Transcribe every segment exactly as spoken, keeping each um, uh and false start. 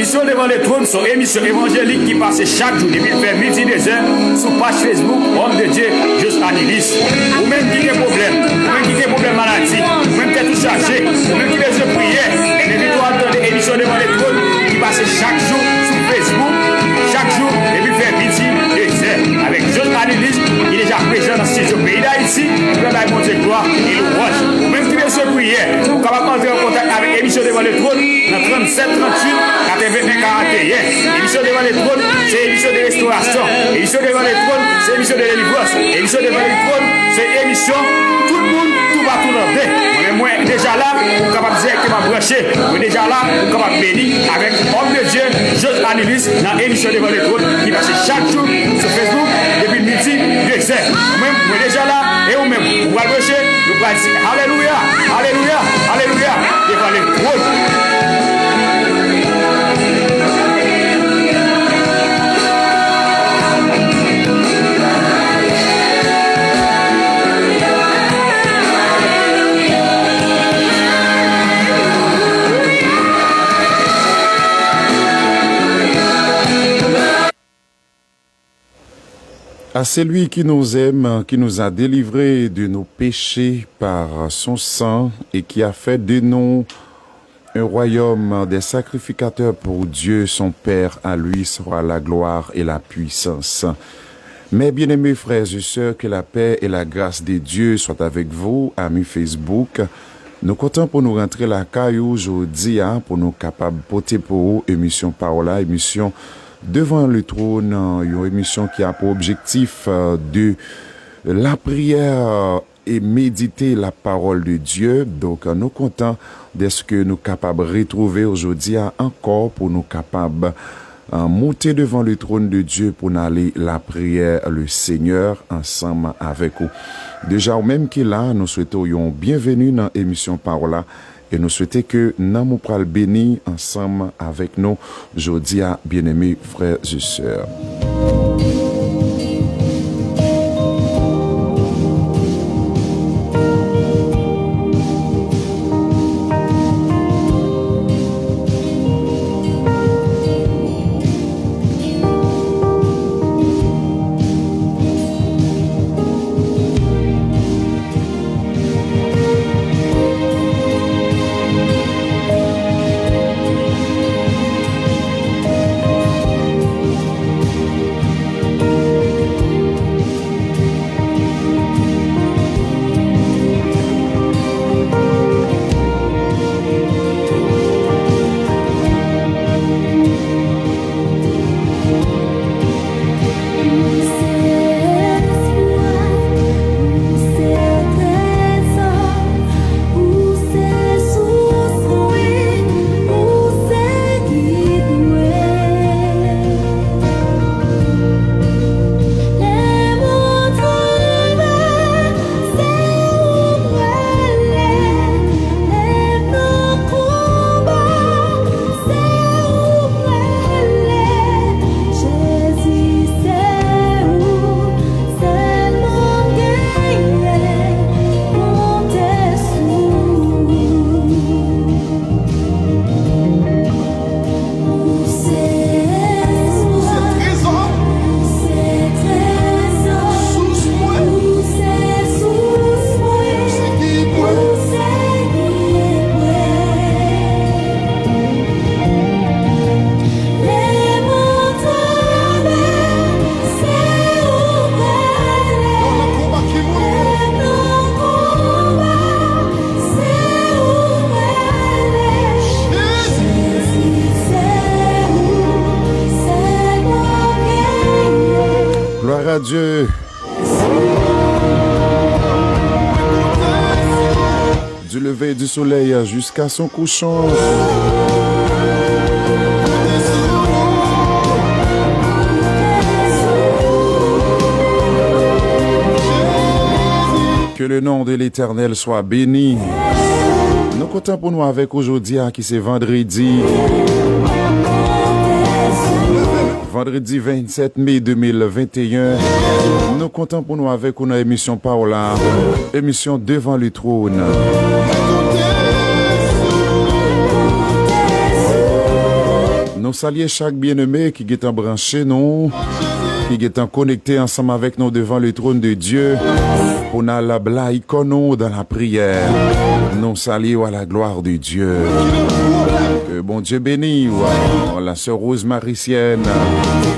Emisyon Devan Letwòn se yon emisyon evanjelik ki pase chak jou depi l fè midi, de zè, sou paj Facebook Homme de Dieu Jos Anilis. Ou menm ki gen pwoblèm, ou menm ki gen pwoblèm maladi, ou menm tèt ou chaje, ou menm ki bezwen priyè, envite w al tande emisyon Devan Letwòn ki pase chak jou sou Facebook, chak jou depi l fè midi, de zè, avèk Jos Anilis ki deja prezan nan estidyo peyi Dayiti pou bay Bondye glwa e lwanj. Ou menm ki bezwen priyè, ou kapab antre an kontak avèk emisyon Devan Letwòn nan trannsèt trantuit katrevenn karanteyen. Emisyon Devan Letwòn se emisyon de restorasyon. Emisyon Devan Letwòn se emisyon de delivrans. Emisyon Devan Letwòn se emisyon tout moun toupatou nan de. Mwen menm mwen deja la, ou kapab dirèkteman branche. Mwen deja la, ou kapab beni avèk Homme de Dieu Jos Anilis nan emisyon Devan Letwòn ki pase chak jou sou Facebook depi midi, de zè. Ou menm, mwen deja la, e ou menm, ou pral branche, nou pral di alelouya, alelouya, alelouya, devan Letwòn. À celui qui nous aime, qui nous a délivrés de nos péchés par son sang et qui a fait de nous un royaume des sacrificateurs pour Dieu, son Père, à lui soit la gloire et la puissance. Mes bien-aimés frères et sœurs, que la paix et la grâce de Dieu soient avec vous, amis Facebook. Nou kontan pou nou rantre lakay ou jodi a, pou nou kapab pote pou ou emisyon pa w la, emisyon Devan Letwòn, yon emisyon ki a pou objektif, euh, de lapriyè e medite la parole de Dieu. Donk, nou kontan dèske nou kapab retwouve w jodi a ankò pou nou kapab, euh, moute devan le trône de Dieu pou n ale lapriyè le Seigneur ansanm avèk ou. Deja, ou menm ki la, nou swete w yon byenveni nan emisyon pa w la. E nou swete ke nanm ou pral beni ansanm avèk nou jodi a, bien-aimés frères et sœurs. Gloire à Dieu. Du lever du soleil jusqu'à son couchant. Que le nom de l'Éternel soit béni. Nou kontan pou nou avèk ou jodi a ki se vandredi. Vandredi vennsèt me de mil venteyen. Nou kontan pou nou avèk ou nan emisyon pa w la. Emisyon Devan le Trône. Nou Salye chak byeneme ki gentan branche nou, ki gentan konekte ansanm avèk nou devan le trône de Dieu pou n al blayi kò nou dan lapriyè. Nou salye w à la gloire de Dieu. Ke Bondye beni w, la sè Rose Marisienne,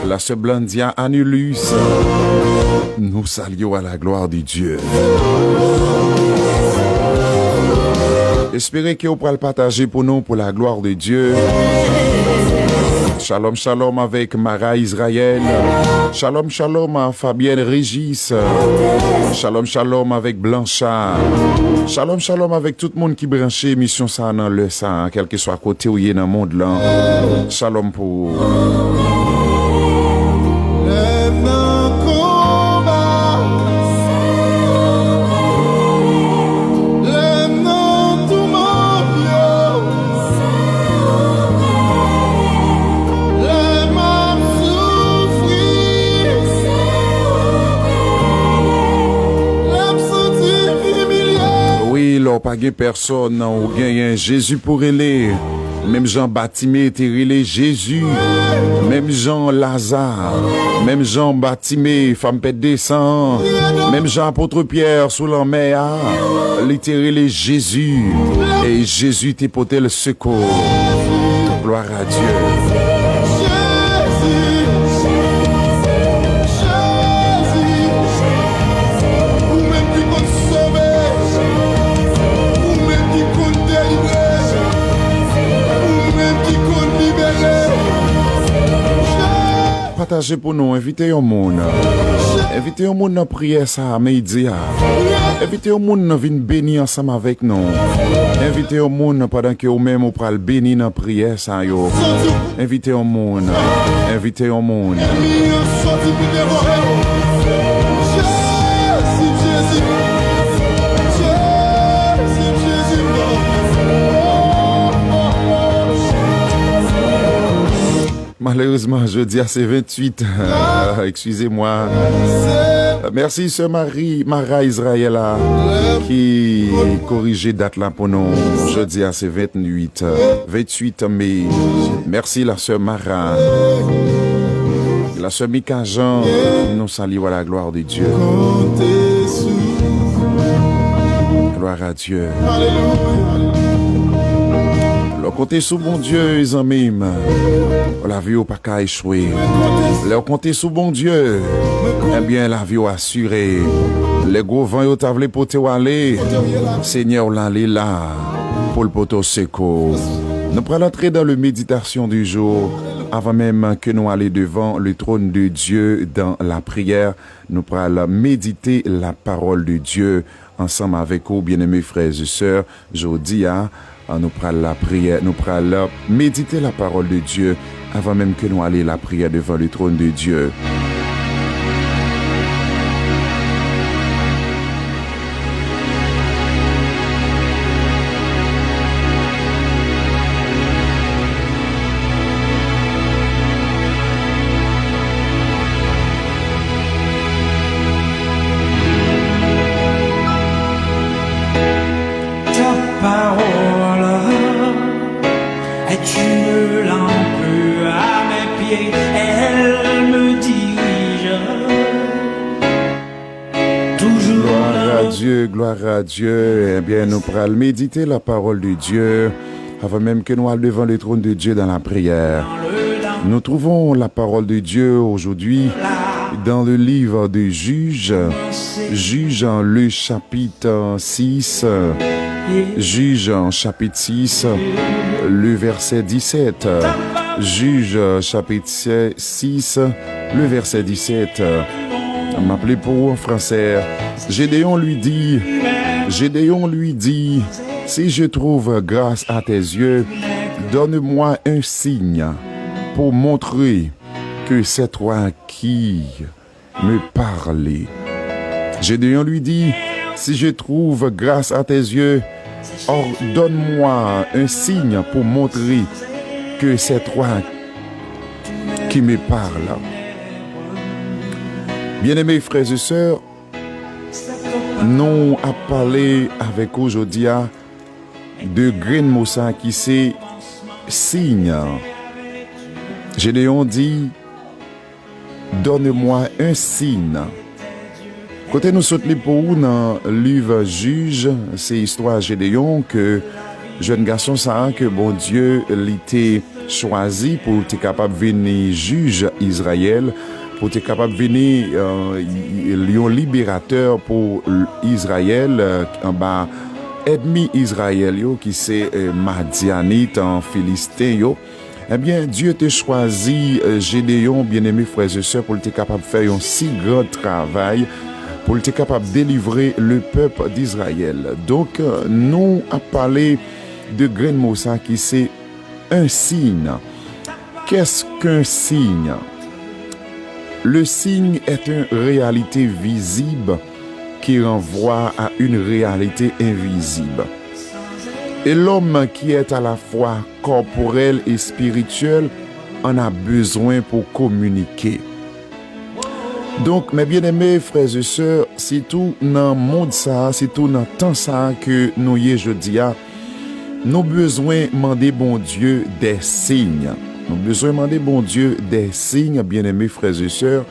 la sè Blandia Anulus. Nou salye w à la gloire de Dieu. Espere ke w pral pataje pou nou, pour la gloire de Dieu. Shalom, shalom avèk Mara Israël. Shalom, shalom a Fabienne Régis. Shalom, shalom avèk Blanchard. Shalom, shalom avèk tout moun ki branche emisyon sa a nan lè sa a, kèlkeswa kote w ye nan mond lan. Shalom pou ou. Lè m nan konba, lè m nan toumant yo, lè m ap soufri, lè m santi m imilye. Wi, lè w pa gen pèsonn, ou genyen Jezi pou rele. Menm jan Batime te rele Jezi, menm jan Laza, menm jan Batime, fanm pèt de san an, menm jan apot Pyè sou lanmè a, li te rele Jezi, e Jezi te pote l sekou. Gloire à Dieu. Jezi, Jezi, Jezi, ou menm ki konn sove, ou menm ki konn delivre, ou menm ki konn libere. Pataje pou nou, envite yon moun. Envite yon moun nan priyè sa a, midi a. Envite yon moun nan vin beni ansanm avèk nou. Envite yon moun pandan ke ou menm ou pral beni nan priyè sa yo. Envite yon moun. Envite yon moun. Ènmi an sòti pou devore w. Jezi, Jezi. Jezi, Jezi. Oh, oh, oh. Malerezman, jodi a se venntuit. Ah, excusez-moi. Mèsi, sè Mari, Mara Israël la, ki korije dat la pou nou. Jodi a se venntuit, venntuit me. Mèsi, la sè Mara. La sè Mika Jean, nou salye w à la gloire de Dieu. Gloire à Dieu. Lè w konte sou Bondye, zanmi m, lavi w pa ka echwe. Lè w konte sou Bondye, ebyen, lavi w asire. Lè gwo van yo ta vle pote w ale, Senyè w la, li la pou l pote w sekou. Nou pral antre dans le méditation du jour, avan menm ke nou ale devan le trône de Dieu dans la prière. Nou pral medite la parole de Dieu ansanm avèk ou, byeneme frè e sè. Jodi a, nou pral lapriyè, nou pral medite la parole de Dieu avan menm ke nou ale lapriyè devan le trône de Dieu. Ta parole est une lampe à mes pieds, elle me dirige toujours dans le... Gloire à Dieu, gloire à Dieu. Ebyen, nou pral medite la parole de Dieu. Avant même que nous allions devant le trône de Dieu dans la prière, nous trouvons la parole de Dieu aujourd'hui dans le livre de Juges, Juges, le chapitre six, Juges, chapitre six, le verset dix-sept, Juges, chapitre six, le verset dix-sept. M ap li pou ou an fransè. Gédéon lui dit, Gédéon lui dit, Si je trouve grâce à tes yeux, donne-moi un signe pour montrer que c'est toi qui me parles. Gédéon lui dit, Si je trouve grâce à tes yeux, ordonne-moi un signe pour montrer que c'est toi qui me parles. Byeneme frè e sè, nou ap pale avèk ou jodi a de grenn mo sa ki se siy. Gédéon di, Donne-moi un signe. Kote nou sot li pou ou nan liv Jij, se istwa Gédéon ke jèn gason sa a ke Bondye li te chwazi pou te kapab vini jij Izrayèl, pou te kapab vini, euh, y-, y-, yon liberatè pou l-, Izrayèl, euh, anba ènmi Izrayèl yo, ki se, euh, Madyanit, an Filisten yo. Ebyen, Dye te chwazi, euh, Gédéon, byeneme frè e sè, pou l te kapab fè yon si gran travay, pou l te kapab delivre le pèp d'Izrayèl. Donk, euh, nou ap pale de grenn mo sa ki se un signe. Qu'est-ce qu'un signe? Le signe est une réalité visible qui renvoie à une réalité invisible. Et l'homme qui est à la fois corporel et spirituel en a besoin pour communiquer. Donk, mes bien-aimés frères et sœurs, sitou nan mond sa a, sitou nan tan sa a ke nou ye jodi a, nou bezwen mande Bondye des signes. Nou bezwen mande Bondye des signes, bien-aimés frères et sœurs.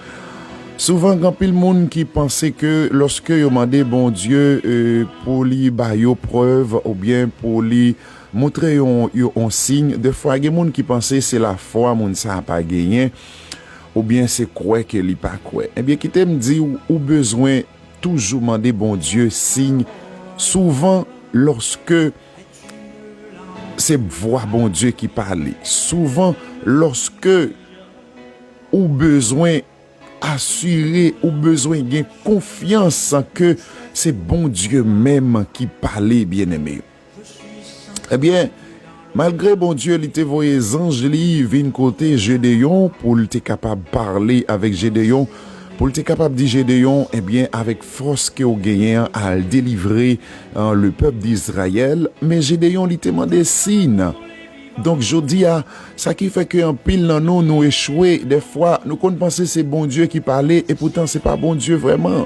Souvan, gen anpil moun ki panse ke lòske yo mande Bondye, euh, pou li ba yo prèv oubyen pou li montre yon, yon, yon siy, defwa gen moun ki panse se lafwa moun sa a pa genyen, oubyen se kwè ke li pa kwè. Ebyen, kite m di w, ou bezwen toujou mande Bondye siy, souvan lòske se vwa Bondye ki pale, souvan lòske ou bezwen asire, ou bezwen gen konfyans ke se Bondye menm ki pale, byeneme. Ebyen, malgre Bondye li te voye zanj li vin kote Jedeyon pou l te kapab pale avèk Jedeyon, pou l te kapab di Jedeyon, ebyen, avèk fòs ke w genyen an, al delivre, an, le pèp d'Izrayèl, men Jedeyon li te mande siy. Donk, jodi a, sa ki fè ke anpil nan nou, nou echwe, dèfwa, nou konn panse se Bondye ki pale, epoutan se pa Bondye vrèman.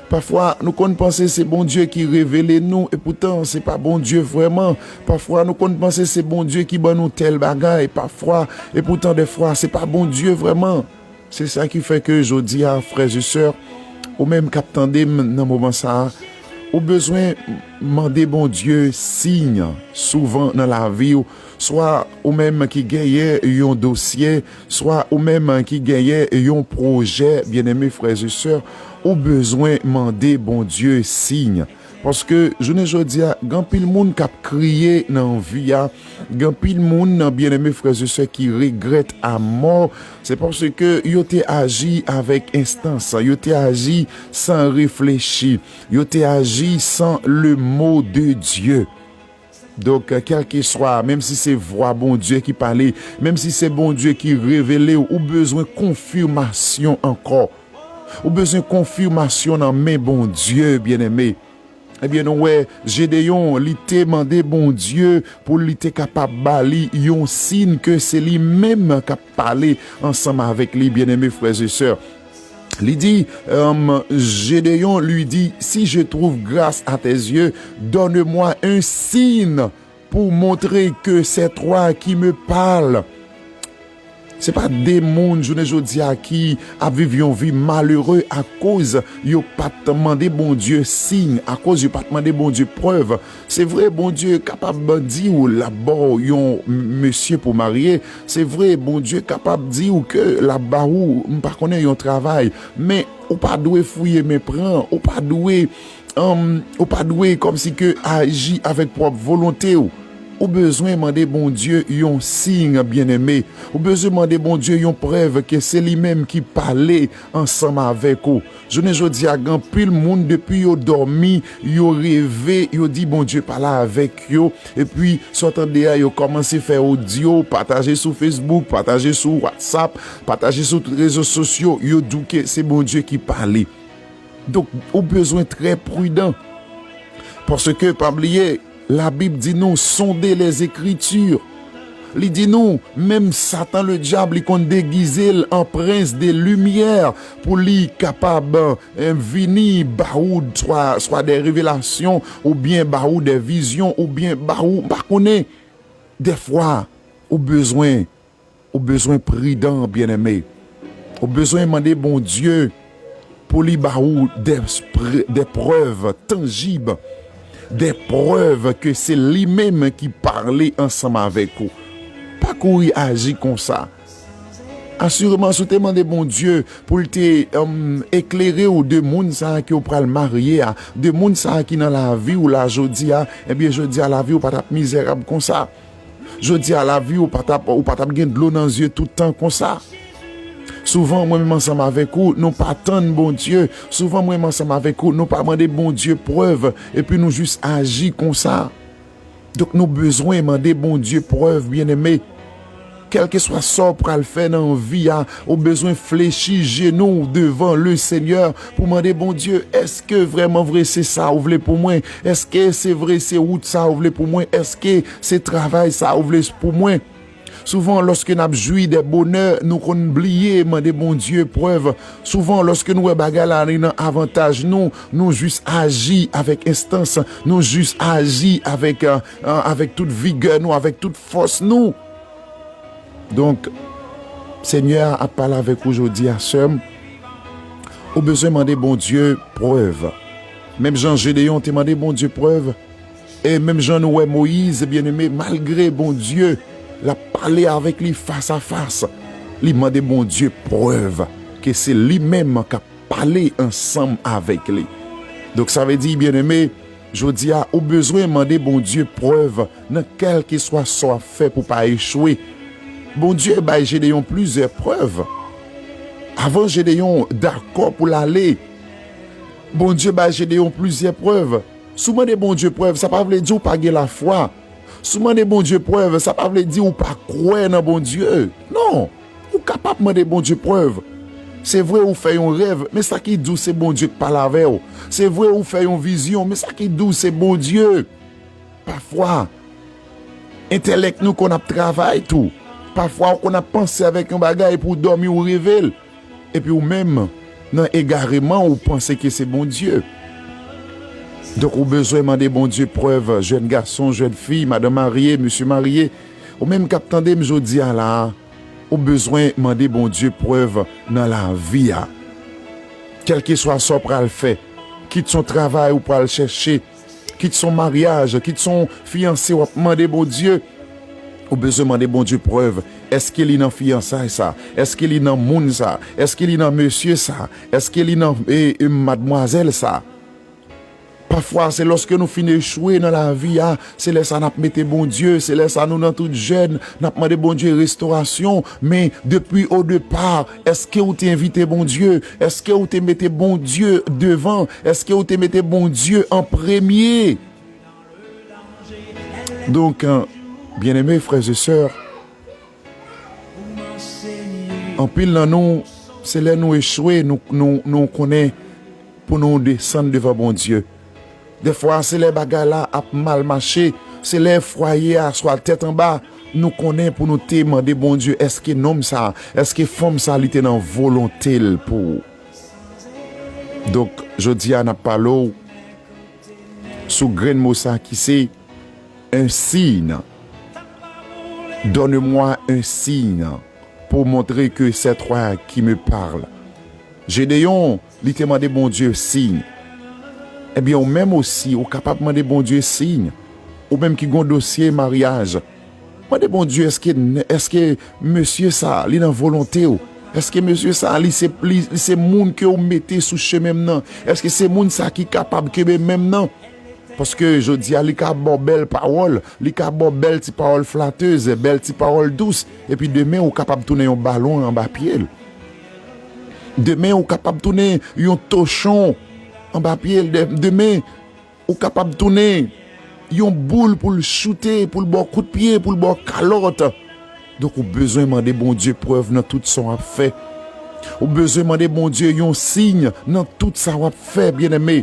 Pafwa, nou konn panse se Bondye ki revele nou, epoutan se pa Bondye vrèman. Pafwa, nou konn panse se Bondye ki ban nou tèl bagay, pafwa, epoutan dèfwa se pa Bondye vrèman. Se sa ki fè ke jodi a, frè e sè, ou menm k ap tande m nan moman sa a, ou bezwen mande Bondye siy souvan nan lavi w, swa ou menm ki genyen yon dosye, swa ou menm ki genyen yon pwojè, byeneme frè e sè, ou bezwen mande Bondye siy. Paske, jounen jodi a, gen anpil moun k ap kriye nan vi a, gen anpil moun, byeneme frè e sè, ki regrèt amò. Se paske yo te aji avèk enstans, yo te aji san reflechi, yo te aji san le mot de Dieu. Donk, kèlkeswa, menm si se vwa Bondye ki pale, menm si se Bondye ki revele w, ou bezwen konfimasyon ankò. Ou bezwen konfimasyon nan men Bondye, byeneme. Ebyen, nou wè, Jedeyon, li te mande Bondye pou li te kapab ba li yon siy ke se li menm k ap pale ansanm avèk li, byeneme frè e sè. Li di, euh, Gédéon lui dit, Si je trouve grâce à tes yeux, donne-moi un signe pour montrer que c'est toi qui me parles. Se pa de moun jounen jodi a ki ap viv yon vi malere akoz yo pa t mande Bondye siy, akoz yo pa t mande Bondye prèv. Se vre, Bondye kapab di w l ap ba w yon mesye pou marye. Se vre, Bondye kapab di w ke l ap ba w, m pa konnen, yon travay. Men, ou pa dwe fouye men pran. Ou pa dwe, um, ou pa dwe kòmsi ke aji avèk pwòp volonte w. Ou bezwen mande Bondye yon siy, byeneme. Ou bezwen mande Bondye yon prèv ke se li menm ki pale ansanm avèk ou. Jounen jodi a, gen anpil moun, depi yo dòmi, yo reve, yo di Bondye pale avèk yo. Epi, sa w tande a, yo kòmanse fè odyo, pataje sou Facebook, pataje sou WhatsApp, pataje sou tout rezo sosyo, yo di w ke se Bondye ki pale. Donk, ou bezwen trè pridan. Paske, pa bliye, Labib di nou, Sondez les Écritures. Li di nou, menm Satan, le dyab, li konn degize l an prens de limyè pou li kapab, eh, vini ba ou swa, swa de revelasyon, oubyen ba ou de vizyon, oubyen ba ou, m pa konnen. Dèfwa, ou bezwen Ou bezwen pridan, byeneme. Ou bezwen mande Bondye pou li ba ou de, de prèv tanjib, de prèv ke se li menm ki pale ansanm avèk ou. Pa kouri aji konsa. Asireman, si w te mande Bondye pou l te, em, eklere w de moun sa a ke w pral marye a, de moun sa a ki nan lavi w la jodi a, ebyen, jodi a, lavi w pa t ap mizerab konsa. Jodi a, lavi w pa t ap, ou pa t ap gen dlo nan zye tout tan konsa. Souvan, mwen menm ansanm avèk ou, nou pa tann Bondye. Souvan, mwen menm ansanm avèk ou, nou pa mande Bondye prèv, epi nou jis aji konsa. Donk, nou bezwen mande Bondye prèv, byeneme. Kèlkeswa sa w pral fè nan vi a, ou bezwen flechi jenou w devan Lesenyè pou mande Bondye, èske vrèman vre se sa ou vle pou mwen? Èske se vre se wout sa ou vle pou mwen? Èske se travay sa ou vle pou mwen? Souvan, lòske n ap jwi de bonè, nou konn bliye mande Bondye prèv. Souvan, lòske nou wè bagay la li nan avantaj nou, nou jis aji avèk enstans, nou jis aji avèk, eh, eh, avèk tout vigè nou, avèk tout fòs nou. Donk, Senyè a ap pale avèk ou jodi a, sè m. Ou bezwen mande Bondye prèv. Menm jan Jedeyon te mande Bondye prèv, e menm jan nou wè Moyiz, byeneme, malgre Bondye l ap pale avèk li fas a fas, li mande Bondye prèv ke se li menm k ap pale ansanm avèk li. Donk, sa vle di, byeneme, jodi a, ou bezwen mande Bondye prèv nan kèlkeswa sa w ap fè pou w pa echwe. Bondye bay Jedeyon plizyè prèv. Avan Jedeyon dakò pou l ale, Bondye bay Jedeyon plizyè prèv. Si w mande Bondye prèv, sa pa vle di w pa gen lafwa. Si w mande Bondye prèv, sa pa vle di w pa kwè nan Bondye. Non. Ou kapab mande Bondye prèv. Se vre ou fè yon rèv, men sa ki di w se Bondye k pale avè w. Se vre ou fè yon vizyon, men sa ki di w se Bondye. Pafwa, entèlèk nou konn ap travay tou. Pafwa, ou konn ap panse avèk yon bagay epi w dòmi, ou reve l. Epi ou menm, nan egareman, ou panse ke se Bondye. Donk, ou bezwen mande Bondye prèv, jèn gason, jèn fi, madanm marye, mesye marye, ou menm k ap tande m jodi a la a, ou bezwen mande Bondye prèv nan lavi a. Kèlkeswa sa w pral fè, kit se yon travay ou pral chèche, kit se yon maryaj, kit se yon fiyanse w ap mande Bondye, ou bezwen mande Bondye prèv. Èske li nan fiyansay sa? Èske li nan moun sa? Èske li nan mesye sa? Èske li nan, e, e, madmwazèl sa? Pafwa, se lòske nou fin echwe nan lavi a, se lè sa n ap mete Bondye, se lè sa nou nan tout jèn, n ap mande Bondye restorasyon. Men, depi o depa, èske ou te envite Bondye? Èske ou te mete Bondye devan? Èske ou te mete Bondye an premye? Donk, byeneme frè e sè, anpil nan nou, se lè nou echwe, nou, nou, nou konnen pou nou desann devan Bondye. Dèfwa, se lè bagay la ap mal mache, se lè fwaye a swa tèt anba, nou konnen pou nou te mande Bondye, èske nonm sa, èske fanm sa, li te nan volonte l pou ou? Donk, jodi a, n ap pale w sou grenn mo sa ki se un signe. Donne-moi un signe pour montrer que c'est toi qui me parles. Jedeyon, li te mande Bondye siy. Ebyen, ou menm osi, ou kapab mande Bondye siy. Ou menm ki gon dosye maryaj, mande Bondye, èske, èske mesye sa, li nan volonte w? Èske mesye sa, li se, li, li se moun ke w mete sou chemen m nan? Èske se moun sa ki kapab kenbe men m nan? Paske jodi a, li ka ba w bèl pawòl, li ka ba w bèl ti pawòl flatez, bèl ti pawòl dous, epi demen, ou kapab tounen yon balon anba pye l. Demen, ou kapab tounen yon tochon anba pye l. De-, demen, ou kapab tounen yon boul pou l choute, pou l ba w kout pye, pou l ba w kalòt. Donk, ou bezwen mande Bondye prèv nan tout sa w ap fè. Ou bezwen mande Bondye yon siy nan tout sa w ap fè, byeneme.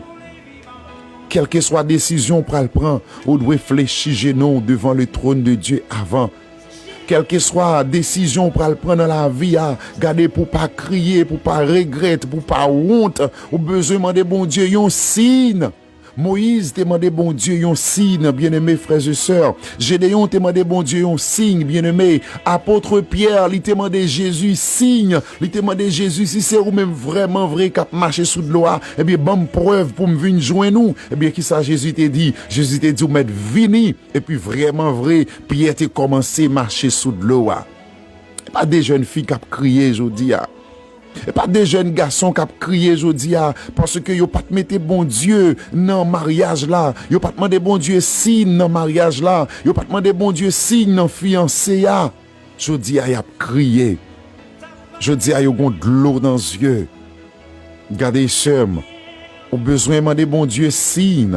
Kèlkeswa desizyon w pral pran, ou dwe flechi jenou w devan le trône de Dieu avan. Kèlkeswa desizyon w pral pran nan lavi a, gade pou w pa kriye, pou w pa regrèt, pou w pa wont, ou bezwen mande Bondye yon siy Moyiz te mande Bondye yon siy, byeneme frè e sè. Jedeyon te mande Bondye yon siy, byeneme. Apot Pyè, li te mande Jezi siy. Li te mande Jezi, "Si se ou menm vrèman vre k ap mache sou dlo a, ebyen, ban m prèv pou m vin jwenn ou." Ebyen, kisa Jezi te di? Jezi te di, "Ou mèt vini." Epi, vrèman vre, Pyè te kòmanse mache sou dlo a. E pa de jèn fi k ap kriye jodi a. E pa de jèn gason k ap kriye jodi a, paske yo pa t mete Bondye nan maryaj la. Yo pa t mande Bondye siy nan maryaj la. Yo pa t mande Bondye siy nan fiyanse a. Jodi a, y ap kriye. Jodi a, yo gon dlo nan zye. Gade, sè m, ou bezwen mande Bondye siy.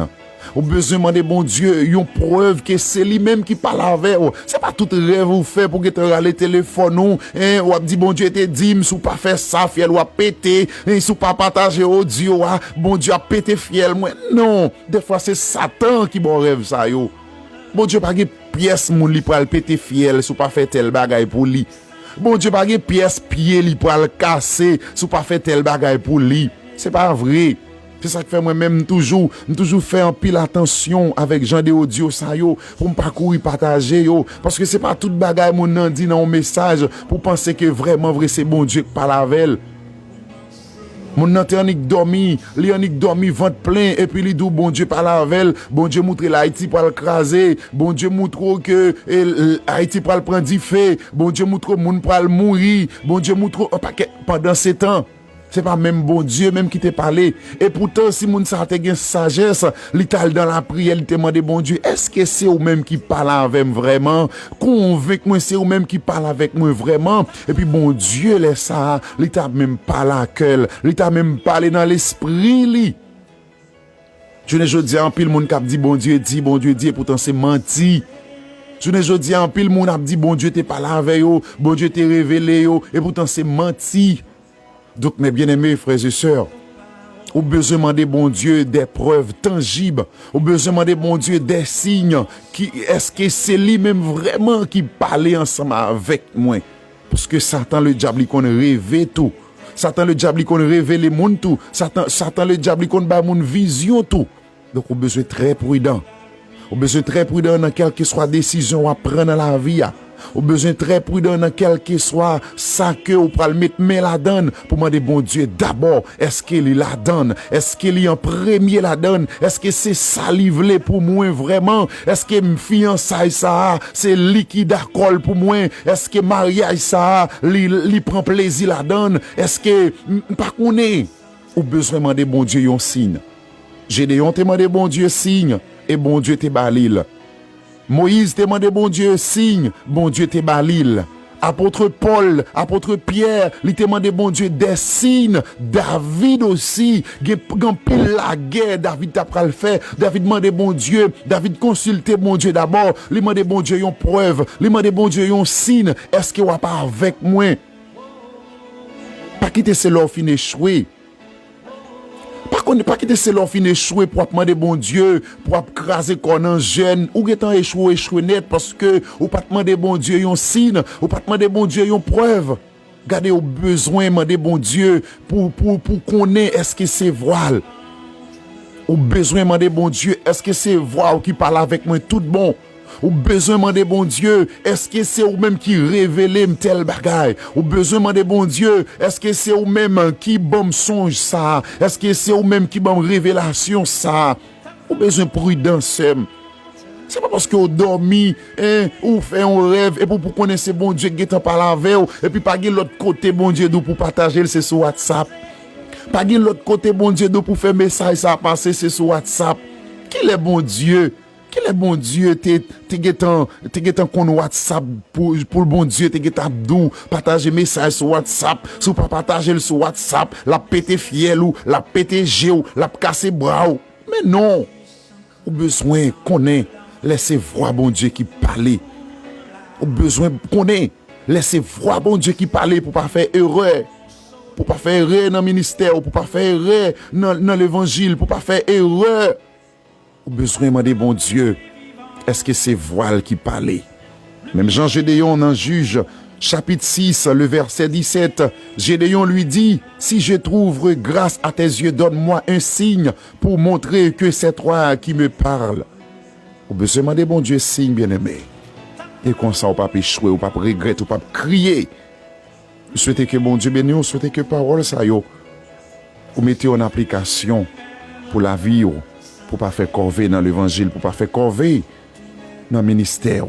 Ou bezwen mande Bondye yon prèv ke se li menm ki pale avè w. Se pa tout rèv ou fè pou gentan rale telefòn ou, en, w ap di, "Bondye te di m, si w pa fè sa, fyèl ou ap pete, en, si w pa pataje odyo a, Bondye ap pete fyèl mwen." Non, dèfwa se Satan ki ba w rèv sa yo. Bondye pa gen pyès moun li pral pete fyèl si w pa fè tèl bagay pou li. Bondye pa gen pyès pye li pral kase si w pa fè tèl bagay pou li. Se pa vre. Se sa k fè mwen menm m toujou, m toujou fè anpil atansyon avèk jan de odyo sa yo pou m pa kouri pataje yo. Paske se pa tout bagay moun nan di nan yon mesaj pou panse ke vrèman vre se Bondye k pale avè l. Moun nan te annik dòmi, li annik dòmi vant plen, epi li di w Bondye pale avè l, Bondye moutre l Ayiti pral kraze, Bondye moutre w ke e, l- Ayiti pral pran dife, Bondye moutre w moun pral mouri, Bondye moutre w yon pakèt. Pandan se tan, se pa menm Bondye menm ki te pale. E poutan, si moun sa a te gen sajès, li t al nan lapriyè, li te mande Bondye, "Èske se ou menm ki pale avè m vrèman? Konvenk mwen se ou menm ki pale avèk mwen vrèman." Epi Bondye, lè sa a, li ta menm pale a kè l, li ta menm pale nan lespri li. Jounen jodi a, anpil moun k ap di Bondye di, Bondye di, epoutan se manti. Jounen jodi a, anpil moun ap di Bondye te pale avè yo, Bondye te revele yo, epoutan se manti. Donk, mes bien-aimés, frères et sœurs, ou bezwen mande Bondye de prèv tanjib. Ou bezwen mande Bondye de siy ki, èske se li menm vrèman ki pale ansanm avèk mwen? Paske Satan ledyab li konn reve tou. Satan ledyab li konn revele moun tou. Satan, Satan ledyab li konn bay moun vizyon tou. Donk, ou bezwen trè pridan. Ou bezwen trè pridan nan kèlkeswa desizyon w ap pran nan lavi a. Ou bezwen trè pridan nan kèlkeswa sa ke ou pral met men ladann pou mande Bondye dabò, èske li ladann? Èske li an premye ladann? Èske se sa li vle pou mwen vrèman? Èske m fiyansay sa a, se li ki dakò l pou mwen? Èske maryaj sa a, li, li pran plezi ladann? Èske m, m pa konnen? Ou bezwen mande Bondye yon siy. Jedeyon te mande Bondye siy, e Bondye te ba li l. Moyiz te mande Bondye siy, Bondye te ba li l. Apot Pòl, apot Pyè, li te mande Bondye de siy. David osi, gen, gen anpil lagè David ta pral fè. David mande Bondye, David konsilte Bondye dabò. Li mande Bondye yon prèv, li mande Bondye yon siy. Èske w ap avèk mwen? Pa kite se lè w fin echwe. Pa konn, pa kite se lè w fin echwe pou w ap mande Bondye, pou w ap kraze kò w nan jèn. Ou gentan echwe, ou echwe nèt paske ou pa t mande Bondye yon siy, ou pa t mande Bondye yon prèv. Gade, ou bezwen mande Bondye pou, pou, pou konnen èske se vwa l. Ou bezwen mande Bondye, èske se vwa w ki pale avèk mwen tout bon? Ou bezwen mande Bondye, èske se ou menm ki revele m tèl bagay? Ou bezwen mande Bondye, èske se ou menm ki ban m sonj sa a? Èske se ou menm ki ban m revelasyon sa a? Ou bezwen pridan, sè m. Se pa paske w dòmi, en, ou fè yon rèv, epi w pou konnen se Bondye ki gentan pale avè w, epi pa gen lòt kote Bondye di w pou pataje l, se sou WhatsApp. Pa gen lòt kote Bondye di w pou fè mesaj sa a pase, se sou WhatsApp. Kilè Bondye, kilè Bondye te, te gentan, te gentan konn WhatsApp pou, pou l Bondye te gentan ap di w, pataje mesaj sou WhatsApp. Si w pa pataje l sou WhatsApp, l ap pete fyèl ou, l ap pete je w, l ap kase bra w. Men non! Ou bezwen konnen lè se vwa Bondye ki pale. Ou bezwen konnen lè se vwa Bondye ki pale pou pa fè erè. Pou pa fè erè nan ministè w, pou pa fè erè nan, nan levanjil, pou pa fè erè. Ou bezwen mande Bondye, èske se vwa l ki pale? Menm jan Jedeyon nan Jij, Chapitre six, le verset dix-sept, Gédéon lui dit, Si je trouve grâce à tes yeux, donne-moi un signe pour montrer que c'est toi qui me parles. Ou bezwen mande Bondye siy, byeneme. E konsa, ou p ap echwe, ou p ap regrèt, ou p ap kriye. M swete ke Bondye beni w, m swete ke pawòl sa yo, ou mete yo an aplikasyon pou lavi w, pou w pa fè kòve nan levanjil, pou w pa fè kòve nan ministè w.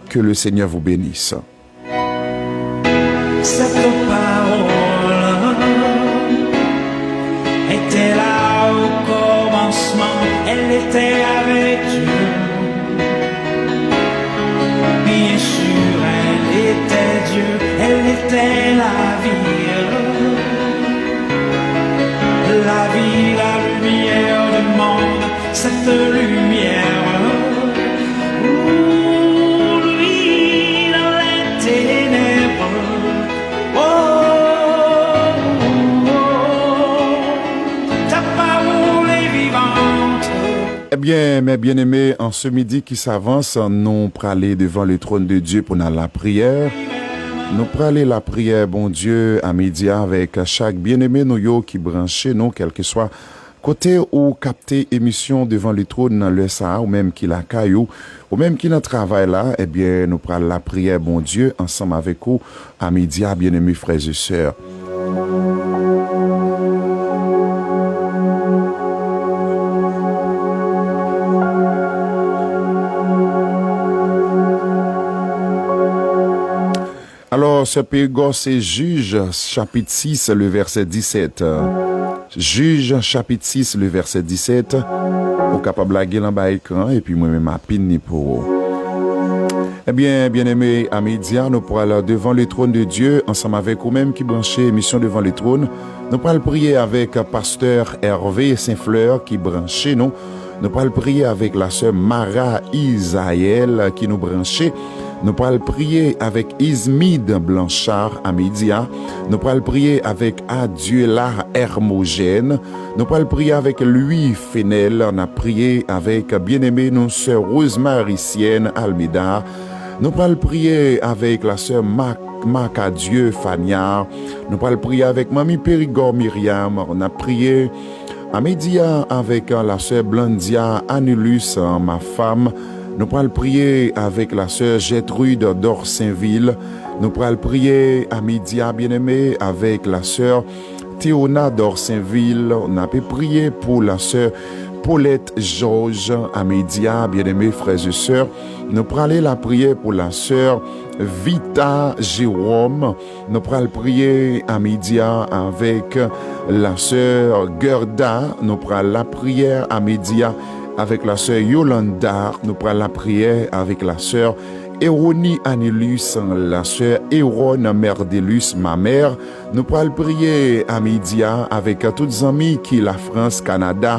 Que le Seigneur vous bénisse. Cette parole était là au commencement, elle était avec Dieu. Bien sûr, elle était Dieu, elle était la vie. La vie, la lumière du monde, cette lumière brille dans les ténèbres. Oh, oh, oh, ta parole est vivante. Ebyen, mes bien-aimés, en ce midi qui s'avance, nou prale devan le trône de Dieu pou n al lapriyè. Nou prale lapriyè Bondye a midi a avèk chak byeneme nou yo ki branche nou, kèlkeswa kote ou kapte emisyon Devan le Trône nan lè sa a, ou menm ki lakay ou, ou menm ki nan travay la, ebyen, nou pral lapriyè Bondye ansanm avèk ou a midi a, byeneme frè e sè. Alò, sè Périgord, se Jij, chapit sis, le vèsè disèt. Jij, chapit sis, le vèsè disèt. Ou kapab lage l anba ekran an, epi mwen menm m a pin li pou ou. Ebyen, byeneme, a midi a, nou pral devan le trône de Dieu, ansanm avèk ou menm ki branche emisyon Devan le Trône. Nou pral priye avèk pastè Hervé Saint Fleur ki branche nou. Nou pral priye avèk lasè Mara Isaël ki nou branche. Nou pral priye avèk Ismide Blanchard a midi a. Nou pral priye avèk Adjela Hermogène. Nou pral priye avèk Louis Fenel. N ap priye avèk byeneme nou sè Rosemary Sienne Almeida. Nou pral priye avèk lasè Mac Marc-Adieu Fania. Nou pral priye avèk manmi Périgord Myriam. N ap priye a midi a avèk lasè Blandia Anulus, ma femme. Nou pral priye avèk lasè Gertrude Dorsainville. Nou pral priye a midi a, byeneme, avèk lasè Théona Dorsainville. N ape priye pou lasè Paulette Georges a midi a, byeneme frè e sè. Nou prale lapriyè pou lasè Vita Jérôme. Nou pral priye a midi a avèk lasè Gerda. Nou pral lapriyè a midi a avèk lasè Yolanda. Nou pral lapriyè avèk lasè Eroni Anilus, lasè Erone Merdelus, ma mère. Nou pral priye a midi a avèk tout zanmi ki Lafrans, Kanada.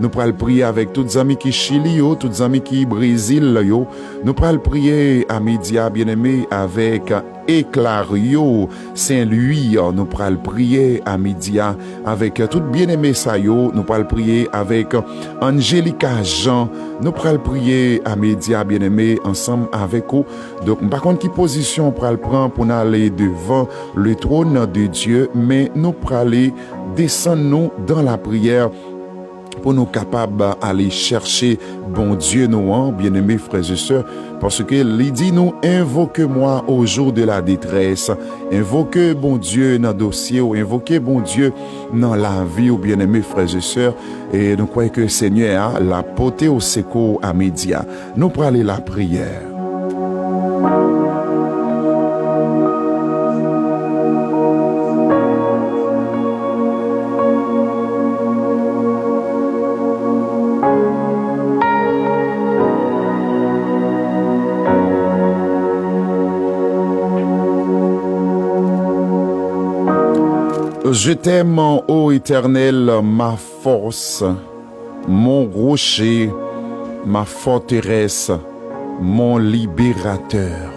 Nou pral priye avèk tout zanmi ki Chili yo, tout zanmi ki Brezil yo. Nou pral priye a midi a, byeneme, avèk Eclario Saint Louis. Nou pral priye a midi a avèk tout byeneme sa yo. Nou pral priye avèk Angelica Jean. Nou pral priye a midi a, byeneme, ansanm avèk ou. Donk, m pa konn ki pozisyon w pral pran pou n ale devan le trône de Dieu, men nou prale desann nou dan lapriyè pou nou kapab ale chèche Bondye nou an, byeneme frè e sè, paske li di nou, Invoquez-moi au jour de la détresse. Envoke Bondye nan dosye w, envoke Bondye nan lavi w, byeneme frè e sè, e nou kwè ke Senyè a l ap pote w sekou a midi a. Nou prale lapriyè. Je t'aime, ô Éternel, ma force, mon rocher, ma forteresse, mon libérateur.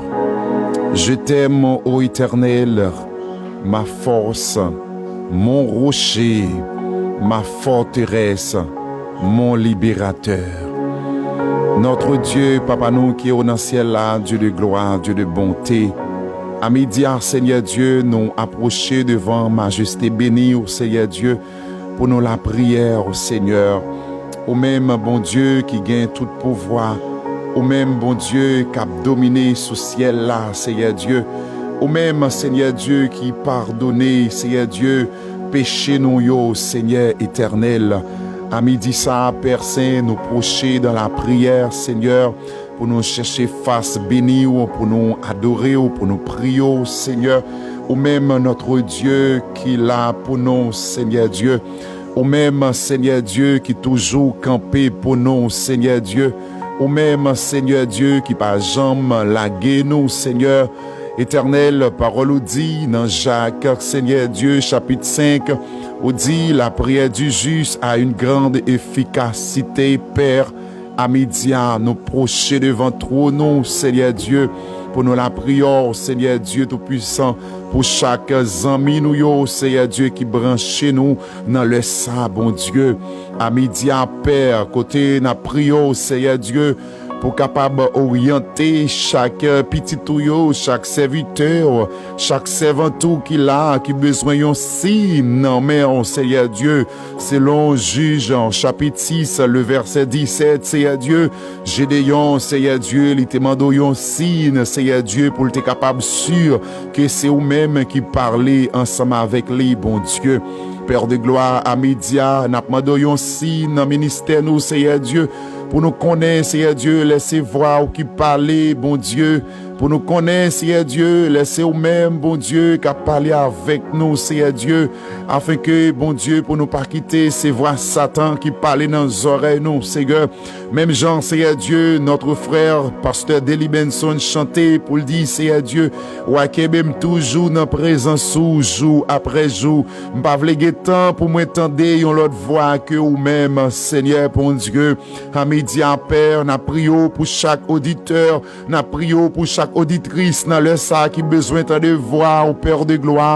Je t'aime, ô Éternel, ma force, mon rocher, ma forteresse, mon libérateur. Notre Dieu, Papa nou ki o nan syèl la, Dieu de gloire, Dieu de bonté, A midi a, Senyè Dye, nou apwoche devan majeste beni w, Senyè Dye, pou nou lapriyè, Senyè. Ou menm, Bondye, ki gen tout pouvwa. Ou menm, Bondye, k ap domine sou syèl la, Senyè Dye. Ou menm, Senyè Dye, ki padone, Senyè Dye, peche nou yo, Senyè etènèl. A midi sa a, Pè Sen, nou pwoche dan lapriyè, Senyè, pou nou chèche fas beni w, pou nou adore w, pou nou priye w, Senyè. Ou menm, notre Dieu, ki la pou nou, Senyè Dye. Ou menm, Senyè Dye, ki toujou kanpe pou nou, Senyè Dye. Ou menm, Senyè Dye, ki pa janm lage nou, Senyè. Etènèl, pawòl ou di nan Jak, Senyè Dye, chapit senk, ou di, la prière du juste a une grande efficacité, Pè. A midi a, nou pwoche devan twòn ou, Senyè Dye, pou nou lapriyè w, Senyè Dye Toupisan, pou chak zanmi nou yo, Senyè Dye, ki branche nou nan lè sa, Bondye. A midi a, Pè, kote n ap priye w, Senyè Dye, pou kapab oryante chak pitit ou yo, chak sèvitè w, chak sèvant ou ki la, ki bezwen yon siy nan men w, Senyè Dye. Selon Jij, chapit sis, le vèsè disèt, Senyè Dye, Jedeyon, Senyè Dye, li te mande w yon siy, Senyè Dye, pou l te kapab si ke se ou menm ki pale ansanm avèk li, Bondye. Pè de glwa, a midi a, n ap mande w yon siy nan ministè nou, Senyè Dye, pou nou konnen, Senyè Dye, lè se vwa w ki pale, Bondye, pou nou konnen, Senyè Dye, lè se ou menm, Bondye, k ap pale avèk nou, Senyè Dye, afenke, Bondye, pou nou pa kite se vwa Satan ki pale nan zòrèy nou, Senyè. Menm jan, Senyè Dye, notre frè, pastè Deli Benson chante pou l di, Senyè Dye, w a kenbe m toujou nan prezans ou, jou apre jou. M pa vle gen tan pou mwen tande yon lòt vwa ke ou menm, Senyè Bondye. A midi a, Pè, n ap priye w pou chak oditè, n ap priye w pou chak oditris nan lè sa a ki bezwen tande vwa w, Pè de glwa.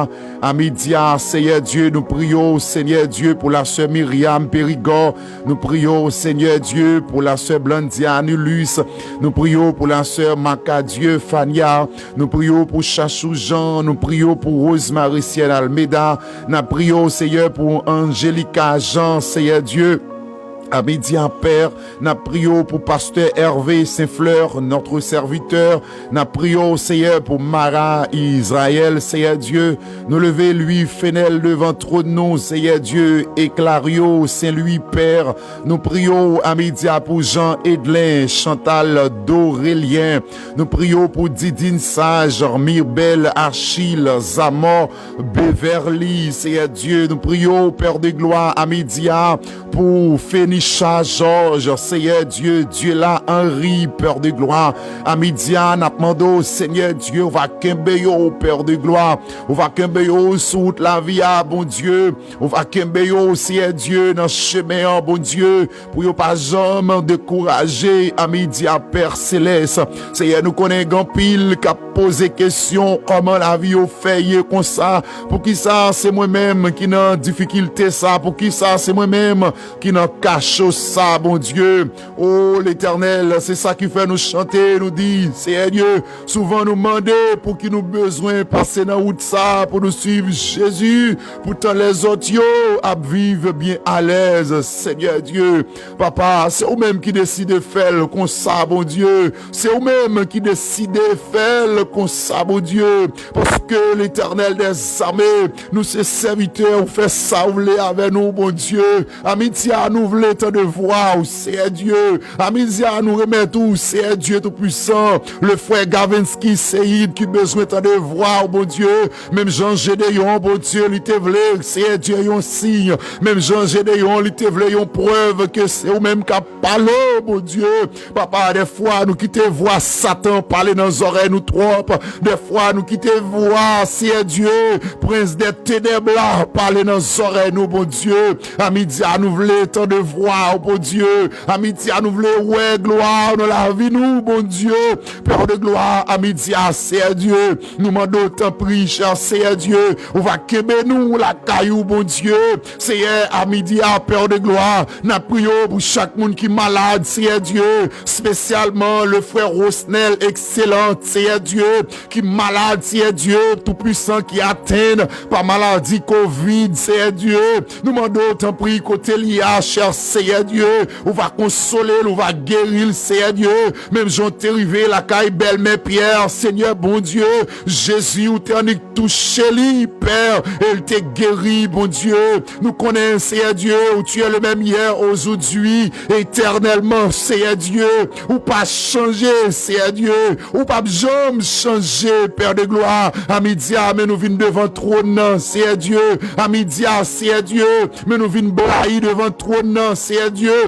A midi a, Senyè Dye, nou priye w, Senyè Dye, pou la sè Myriam Périgord. Nou priye w, Senyè Dye, pou la sè Blandy Anilus. Nou priye w pou la sè Macadieu Fania. Nou priye w pou Chachou Jean. Nou priye w pou Rose Maricienne Almeida. N ap priye w, Senyè, pou Angelica Jean, Senyè Dye. A midi a, Pè, n ap priye w pou pastè Hervé Saint-Fleur, notre serviteur. N ap priye w, Senyè, pou Mara Israël, Senyè Dye. Nou leve Louis Fenel devan twòn nou, Senyè Dye, e Clario Saint-Louis, Pè. Nou priye w a midi a pou Jean Edlin, Chantal Dorélien. Nou priye w pou Didine Sage, Mirbel Achille, Zamor Beverly, Senyè Dye. Nou priye w, Pè de glwa, a midi a, pou Fenisha Georges, Senyè Dye, Dye la Henry, Pè de glwa. A midi a, n ap mande w, Senyè Dye, ou va kenbe yo, Pè de glwa. Ou va kenbe yo sou wout lavi a, Bondye. Ou va kenbe yo, Senyè Dye, nan chemen an, Bondye, pou yo pa janm dekouraje. A midi a, Pè Selès. Senyè, nou konnen gen anpil k ap poze kesyon, kòman lavi yo fè ye konsa? Poukisa se mwen menm ki nan difikilte sa? Poukisa se mwen menm ki nan kacho sa, Bondye? O Letènèl, se sa ki fè nou chante, nou di, Senyè Dye, souvan nou mande pou ki nou bezwen pase nan wout sa pou nou swiv Jezi, poutan lèzòt yo ap viv byen alèz, Senyè Dye. Papa, se ou menm ki deside fè l konsa, Bondye. Se ou menm ki deside fè l konsa, Bondye. Paske Letènèl dèzame, nou se sèvitè, ou fè sa ou vle avè nou, Bondye. A midi a, nou vle tande vwa ou, Senyè Dye. A midi a, nou remèt ou, Senyè Dye Toupisan, le frè Gavenski Seyid ki bezwen tande vwa ou, Bondye. Menm jan Jedeyon, Bondye, li te vle, Senyè Dye, yon siy. Menm jan Jedeyon, li te vle yon prèv ke se ou menm k ap pale, Bondye. Papa, dèfwa nou kite vwa Satan pale nan zòrèy nou twòp. Dèfwa nou kite vwa, Senyè Dye, prens dè tenèb la pale nan zòrèy nou, Bondye. A midi a, nou vle tande vwa glwa, o Bondye. A midi a, nou vle wè glwa nan lavi nou, Bondye. Père de gloire, a midi a, Seyè Dye, nou mande w, tanpri, chè Seyè Dye, ou va kenbe nou lakay ou, Bondye. Seyè, a midi a, Père de gloire, n ap priye w pou chak moun ki malad, Seyè Dye, espesyalman le frè Rosnel Excellent, Seyè Dye, ki malad, Seyè Dye, Toupwisan, ki atenn pa maladi kovid, Seyè Dye. Nou mande w, tanpri, kote li a, chè Seyè Dye, ou va konsole l, ou va geri l, Seyè Dye. Menm jan w te rive lakay bèlmè Pyè, Senyè Bondye, Jezi, ou te annik touche li, Pè, e l te geri, Bondye. Nou konnen, Seyè Dye, ou tu es le même hier, aujourd'hui, éternellement, Seyè Dye. Ou pa chanje, Seyè Dye. Ou p ap janm chanje, Père de gloire. A midi a, men nou vin devan twòn nan, Seyè Dye. A midi a, Seyè Dye, men nou vin blayi devan twòn nan, Seyè Dye.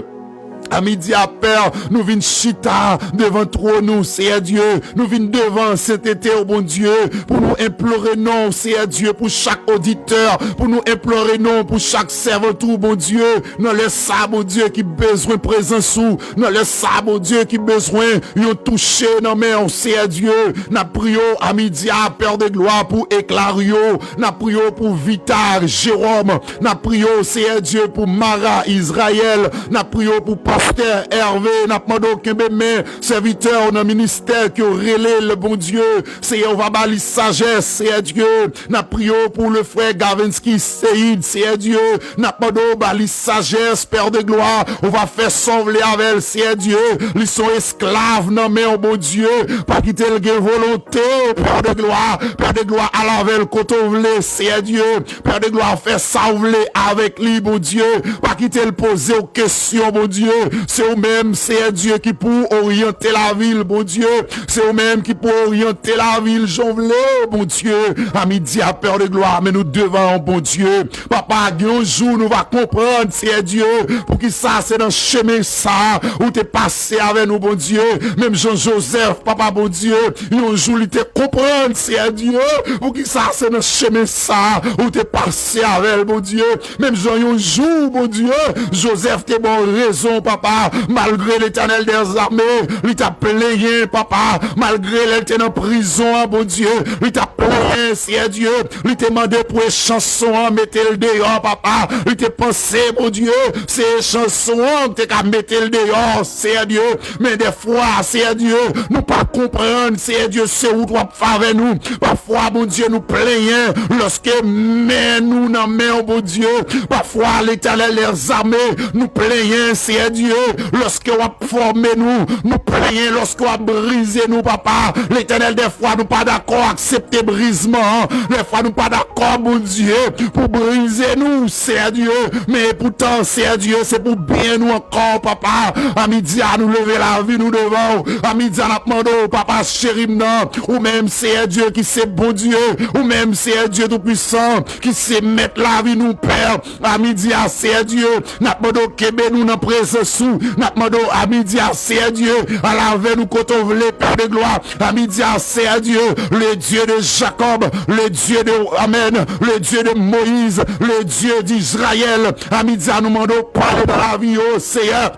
A midi a, Pè, nou vin chita devan twòn ou, Seyè Dye. Nou vin devan sentete w, Bondye, pou nou enplore non w, Seyè Dye, pou chak oditè, pou nou enplore non w pou chak sèvant ou, Bondye, nan lè sa, Bondye, ki bezwen prezans ou, nan lè sa, Bondye, ki bezwen yon touche nan men w, Seyè Dye. N ap priye w a midi a, Père de gloire, pou Eklario. N ap priye w pou Vita, Jérôme. N ap priye w, Seyè Dye, pou Mara, Israël. N ap priye w pou pastè Hervé. N ap mande w kenbe men sèvitè w nan ministè ke w rele l, Bondye. Seyè, ou va ba li sajès, Seyè Dye. N ap priye w pou le frè Gavenski Seid, Seyè Dye. N ap mande w ba li sajès, Père de gloire. Ou va fè sa w vle avè l, Seyè Dye. Li se yon esklav nan men w, Bondye. Pa kite l gen volonte w, Père de gloire. Père de gloire, al avè l kote w vle, Seyè Dye. Père de gloire, fè sa w vle avèk li, Bondye. Pa kite l poze w kesyon, Bondye. Se ou menm, Seyè Dye, ki pou oryante lavi l, Bondye. Se ou menm ki pou oryante lavi l jan w vle, Bondye. A midi a, Père de gloire, men nou devan w, Bondye. Papa, gen yon jou nou va konprann, Seyè Dye, poukisa se nan chemen sa ou te pase avè nou, Bondye. Menm jan Jozèf, Papa Bondye, yon jou li te konprann, Seyè Dye, poukisa se nan chemen sa ou te pase avè l, Bondye. Menm jan yon jou, Bondye, Jozèf te ba w rezon, Papa, malgre Letènèl dèzame, li t ap plenyen, Papa, malgre lè l te nan prizon an, Bondye, li t ap plenyen, Seyè Dye, li te mande pou echanson an mete l deyò, Papa, li te panse, Bondye, se echanson an ki te ka mete l deyò, Seyè Dye, men dèfwa, Seyè Dye, nou pa konprann, Seyè Dye, se wout w ap fè avè nou. Pafwa, Bondye, nou plenyen lòske men nou nan men w, Bondye. Pafwa, Letènèl dèzame, nou plenyen, Seyè Dye, lòske w ap fòme nou. Nou plenyen lòske w ap brize nou, Papa. Letènèl, dèfwa, nou pa dakò aksepte brizman an. Dèfwa, nou pa dakò, Bondye, pou brize nou, Seyè Dye. Men epoutan, Seyè Dye, se pou byen nou ankò, Papa. A midi a, nou leve lavi nou devan w. A midi a, n ap mande w, Papa cheri m nan, ou menm, Seyè Dye, ki se Bondye, ou menm, Seyè Dye Toupwisan, ki se Mèt lavi nou, Pè. A midi a, Seyè Dye, n ap mande w kenbe nou nan prezans ou. N ap mande w, a midi a, Seyè Dye, al avè nou kote w vle, Père de gloire. A midi a, Seyè Dye, le Dieu de Jacob, le Dieu de, amen, le Dieu de Moïse, le Dieu d'Israël. A midi a, nou mande w pale nan lavi yo, Seyè.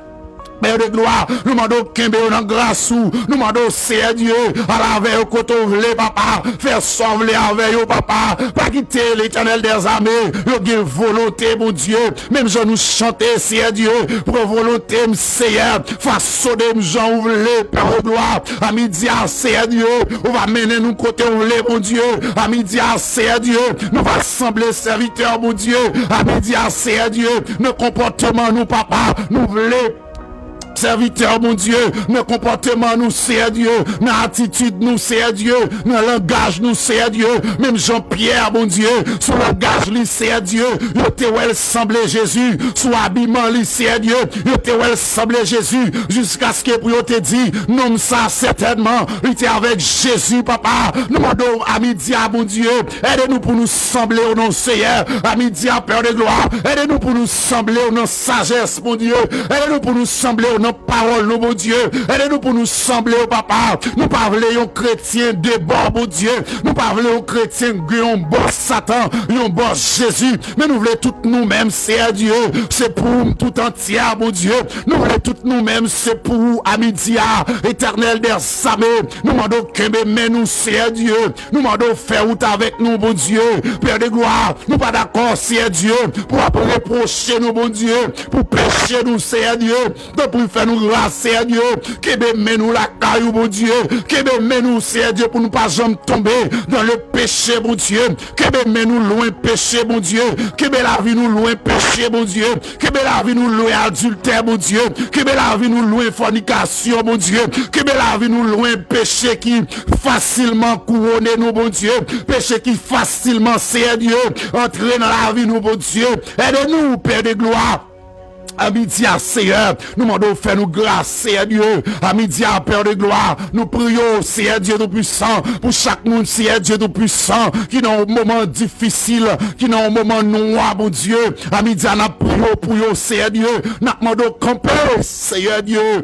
Père de gloire, nou mande w kenbe yo nan gras ou. Nou mande w, Seyè Dye, al avè yo kote w vle, Papa. Fè sa w vle avè yo, Papa. Pa kite Letènèl dèzame yo gen volonte, Bondye. Menm jan nou chante, Seyè Dye, pran volonte m, Seyè. Fasone m jan ou vle, Père de gloire. A midi a, Seyè Dye, ou va mennen nou kote w vle, Bondye. A midi a, Seyè Dye, nou va sanble sèvitè, Bondye. A midi a, Seyè Dye, nan konpòteman nou, Papa, nou vle sèvitè, Bondye, nan konpòteman nou, Seyè Dye, nan atitid nou, Seyè Dye, nan langaj nou, Seyè Dye, menm jan Pyè, Bondye, sou langaj li, Seyè Dye, yo te wè l sanble Jezi, sou abiman li, Seyè Dye, yo te wè l sanble Jezi, jiskaske pou yo te di, nonm sa, sètènman, li te avèk Jezi, Papa. Nou mande w a midi a, Bondye, ede nou pou nou sanble w nan Seyè. A midi a, Père de gloire, ede nou pou nou sanble w nan sajès, Bondye. Ede nou pou nou sanble w nan pawòl nou, Bondye. Ede nou pou nou sanble, o Papa. Nou pa vle yon kretyen de bò, Bondye. Nou pa vle yon kretyen gen yon bò Satan, yon bò Jezi. Men nou vle tout nou menm, Seyè Dye. Se pou ou m tout antyè, Bondye. Nou vle tout nou menm, se pou ou, a midi a, Etènèl dèzame. Nou mande w kenbe men nou, Seyè Dye. Nou mande w fè wout avèk nou, Bondye. Pè de glwa, nou pa dakò, Seyè Dye, pou w ap repwoche nou, Bondye, pou peche nou, Seyè Dye. Tanpri, fè nou gras, Seyè Dye. Kenbe men nou lakay ou, Bondye. Kenbe men nou, Seyè Dye, pou nou pa janm tonbe dans le péché, Bondye. Kenbe men nou lwen peche, Bondye. Kenbe lavi nou lwen peche, Bondye. Kenbe lavi nou lwen adiltè, Bondye. Kenbe lavi nou lwen fònikasyon, Bondye. Kenbe lavi nou lwen peche ki fasilman kouwone nou, Bondye. Peche ki fasilman, Seyè Dye, antre nan lavi nou, Bondye. Ede nou, Pè de glwa. A midi a, Seyè, nou mande w fè nou gras, Seyè Dye. A midi a, Pè de glwa, nou priye w, Seyè Dye Toupisan, pou chak moun, Seyè Dye Toupisan, ki nan yon moman difisil, ki nan yon moman nwa, Bondye. A midi a, n ap priye w pou yo, Seyè Dye. N ap mande w kanpe, Seyè Dye.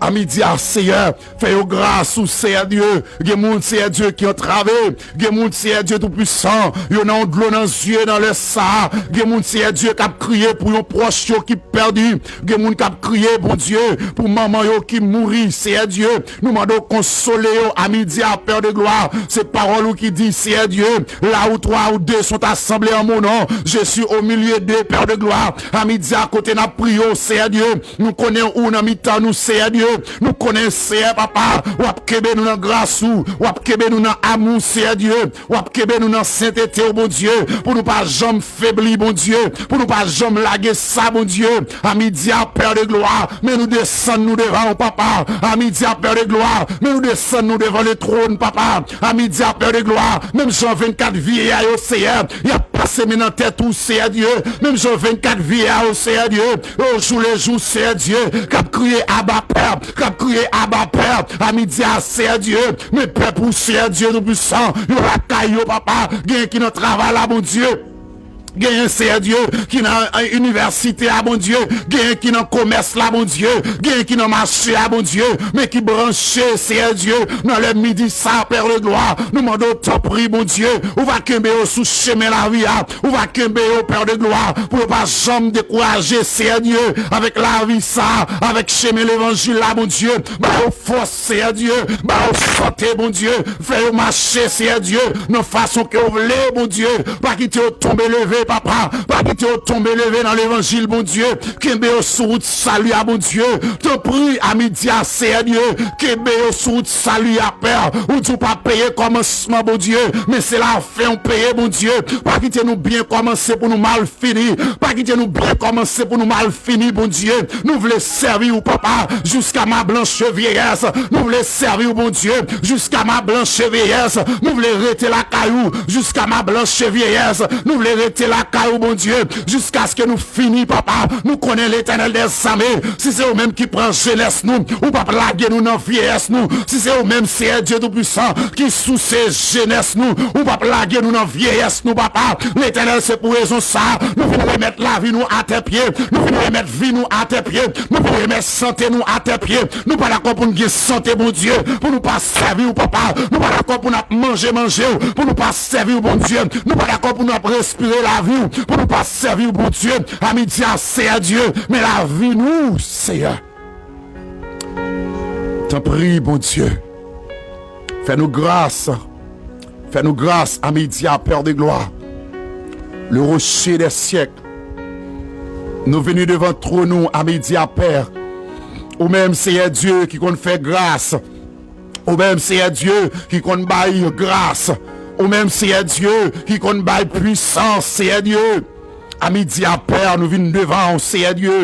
A midi a, Seyè, fè yo gras ou, Seyè Dye. Gen moun, Seyè Dye, ki antrave. Gen moun, Seyè Dye Toupisan, yo nan yon dlo nan zye nan lè sa a. Gen moun, Seyè Dye, k ap kriye pou yon pwòch yo ki pèdi. Gen moun k ap kriye, Bondye, pou manman yo ki mouri, Seyè Dye. Nou mande w konsole yo a midi a, Pè de glwa. Se pawòl ou ki di, Seyè Dye, là où trois ou deux sont assemblés en mon nom, je suis au milieu d'eux, Pè de glwa. A midi a, kote n ap priye w, Seyè Dye, nou konnen ou nan mitan nou, Seyè Dye. Nou konnen, Seyè Papa, w ap kenbe nou nan gras ou, w ap kenbe nou nan amou, Seyè Dye. W ap kenbe nou nan sentete w, Bondye, pou nou pa janm febli, Bondye, pou nou pa janm lage sa, Bondye. A midi a, Pè de glwa, men nou desann nou devan w, Papa. A midi a, Pè de glwa, men nou desann nou devan le twòn, Papa. A midi a, Pè de glwa, menm jan vennkat vyeya yo, Seyè, y ap pase men nan tèt ou, Seyè Dye. Menm jan vennkat vyeya yo, Seyè Dye, o jou le jou, Seyè Dye, k ap kriye Aba Pè, k ap kriye Aba Pè. A midi a, Seyè Dye, men pèp ou, Seyè Dye Toupisan, yo lakay yo, Papa. Genyen ki nan travay la, Bondye. Genyen, Seyè Dye, ki nan, eh, inivèsite a, Bondye. Genyen ki nan komès la, Bondye. Genyen ki nan mache a, Bondye. Men ki branche, Seyè Dye, nan lè midi sa, Pè de glwa. Nou mande w, tanpri, Bondye, ou va kenbe yo sou chemen lavi a. Ou va kenbe yo, Pè de glwa, pou yo pa janm dekouraje, Seyè Dye, avèk lavi sa, avèk chemen levanjil la, Bondye. Ba yo fòs, Seyè Dye. Ba yo sante, Bondye. Fè yo mache, Seyè Dye, nan fason ke w vle, Bondye. Pa kite yo tonbe leve, Papa. Pa kite yo tonbe leve nan levanjil, Bondye. Kenbe yo sou wout sali a, Bondye. Tanpri, a midi a, Seyè Dye, kenbe yo sou wout sali a, Pè. Ou di w pa peye kòmansman, Bondye, men se lafen w peye, Bondye. Pa kite nou byen kòmanse pou nou mal fini. Pa kite nou byen kòmanse pou nou mal fini, Bondye. Nou vle sèvi w, Papa, jusqu'à ma blanche vieillesse. Nou vle sèvi w, Bondye, jusqu'à ma blanche vieillesse. Nou vle rete lakay ou, jusqu'à ma blanche vieillesse. Nou vle rete lakay ou, Bondye, jiskaske nou fini, Papa. Nou konnen, Letènèl dèzame, si se ou menm ki pran jenès nou, ou p ap lage nou nan vyeyès nou. Si se ou menm, Seyè Dye Toupisan, ki souse jenès nou, ou p ap lage nou nan vyeyès nou, Papa. Letènèl, se pou rezon sa a, nou vin remèt lavi nou atè pye, nou vin remèt vi nou atè pye, nou vin remèt sante nou atè pye. Nou pa dakò pou n gen sante, Bondye, pou nou pa sèvi w, Papa. Nou pa dakò pou n ap manje manje w, pou nou pa sèvi w, Bondye. Nou pa dakò pou n ap respire lavi w, pou nou pa sèvi w, Bondye. A midi a, Seyè Dye, men lavi nou, Seyè. Tanpri, Bondye, fè nou gras. Fè nou gras a midi a, Pè de glwa. Le rocher des siècles. Nou vini devan twòn ou a midi a, Pè. Ou menm, Seyè Dye, ki konn fè gras. Ou menm, Seyè Dye, ki konn bay gras. Ou menm, Seyè Dye, ki konn bay pwisans, Seyè Dye. A midi a, Pè, nou vin devan w, Seyè Dye.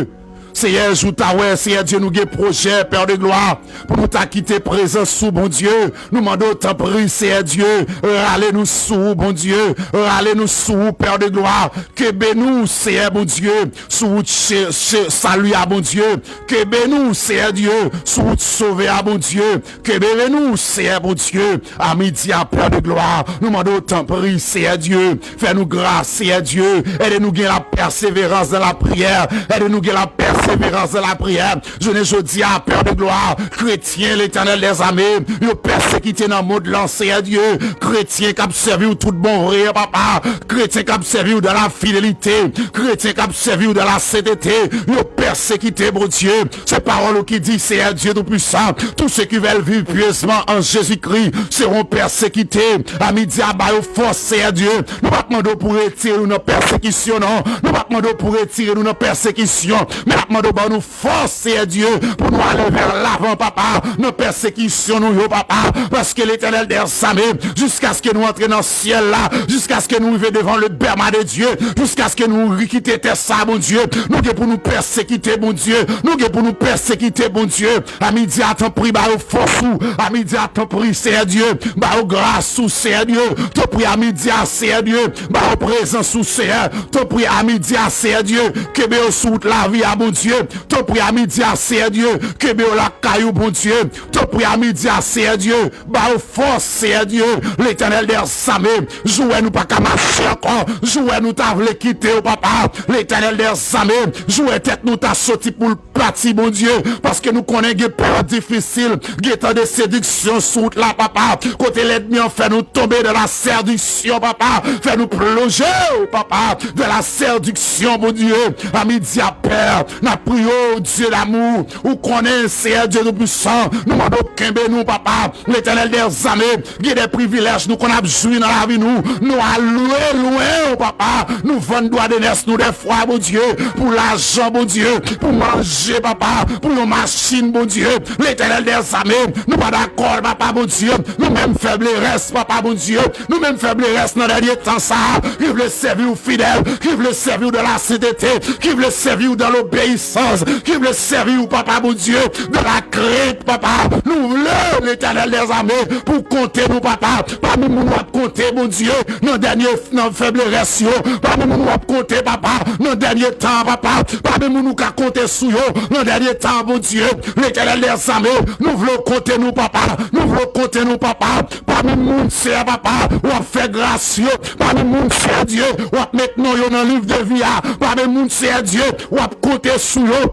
Seyè, jou ta wè, Seyè Dye, nou gen pwojè, Pè de glwa, pou nou ta kite prezans ou, Bondye. Nou mande w, tanpri, Seyè Dye, rale nou sou ou, Bondye. Rale nou sou ou, Pè de glwa. Kenbe nou, Seyè Bondye, sou wout che-, che-, sali a, Bondye. Kenbe nou, Seyè Dye, sou wout sove a, Bondye. Kenbe nou, Seyè Bondye, a midi a, Pè de glwa. Nou mande w, tanpri, Seyè Dye, fè nou gras, Seyè Dye. Ede nou gen la pèseverans dan la priyè. Ede nou gen la pèseverans persévérance dans la prière. Jounen jodi a, Père de gloire, kretyen, Letènèl dèzame, yo pèsekite nan mond lan, Seyè Dye. Kretyen k ap sèvi w tout bon vre, papa. Kretyen k ap sèvi w dans la fidélité. Kretyen k ap sèvi w dans la sainteté. Yo pèsekite, Bondye. Se pawòl ou ki di, Seyè Dye Toupisan, tous ceux qui veulent vivre pieusement en Jésus-Christ seront persécutés. A midi a, ba yo fòs, Seyè Dye. Nou p ap mande w pou retire nou nan pèsekisyon, non. Nou p ap mande w pou retire nou nan pèsekisyon. Men n ap mande w ban nou fòs, Seyè Dye, pou nou ale vè lavan, papa, nan pèsekisyon nou yo, papa. Paske Letènèl dèzame, jiskaske nou antre nan syèl la, jiskaske nou rive devan le bèma de Dye, jiskaske nou ri kite tè sa, Bondye, nou gen pou nou pèsekite, Bondye. Nou gen pou nou pèsekite, Bondye. A midi a, tanpri, ba yo fòs ou. A midi a, tanpri, Seyè Dye, ba yo gras ou, Seyè Dye. Tanpri, a midi a, Seyè Dye, ba yo prezans ou, Seyè. Tanpri, a midi a, Seyè Dye, kenbe yo sou wout lavi a, Bondye. Tanpri, a midi a, Seyè Dye, kenbe yo lakay ou, Bondye. Tanpri, a midi a, Seyè Dye, ba yo fòs, Seyè Dye. Letènèl dèzame, jou wè nou pa ka mache ankò, jou wè nou ta vle kite yo, papa. Letènèl dèzame, jou wè tèt nou ta soti pou l pati, Bondye, paske nou konnen gen peryòd difisil, gen tan de sediksyon sou wout la, papa, kote lènmi an fè nou tonbe dans la séduction, papa, fè nou plonje, papa, dans la séduction, Bondye. A midi a, Pè, n ap priye w, Dye damou, ou konnen, Seyè Dye Toupisan, nou mande w kenbe nou, papa, Letènèl dèzame, gen de privilèj nou konn ap jwi nan lavi nou. Nou al lwe lwen, o papa. Nou vann dwa de nès nou dèfwa, Bondye, pou lajan, Bondye, pou manje, papa, pou yon machin, Bondye. Letènèl dèzame, nou pa dakò, papa, Bondye. Nou menm fèblerès, papa, Bondye. Nou menm fèblerès nan dènye tan sa a. Ki vle sèvi w fidèl, ki vle sèvi w dans la sainteté, ki vle sèvi w dans l'obéissance, ki vle sèvi w, papa, Bondye, dans la crainte, papa. Nou vle, Letènèl dèzame, pou w konte nou, papa. Pami moun w ap konte, Bondye, nan dènye, nan fèblerès yo. Pami moun w ap konte, papa, nan dènye tan, papa. Pami moun ou ka konte sou yo, nan dènye tan, Bondye. Letènèl dèzame, nou vle w konte nou, papa. Nou vle w konte nou, papa. Pami moun, Seyè, papa, w ap fè gras yo. Pami moun, Seyè Dye, w ap met non yo nan liv de vi a. Pami moun, Seyè Dye, w ap konte sou yo.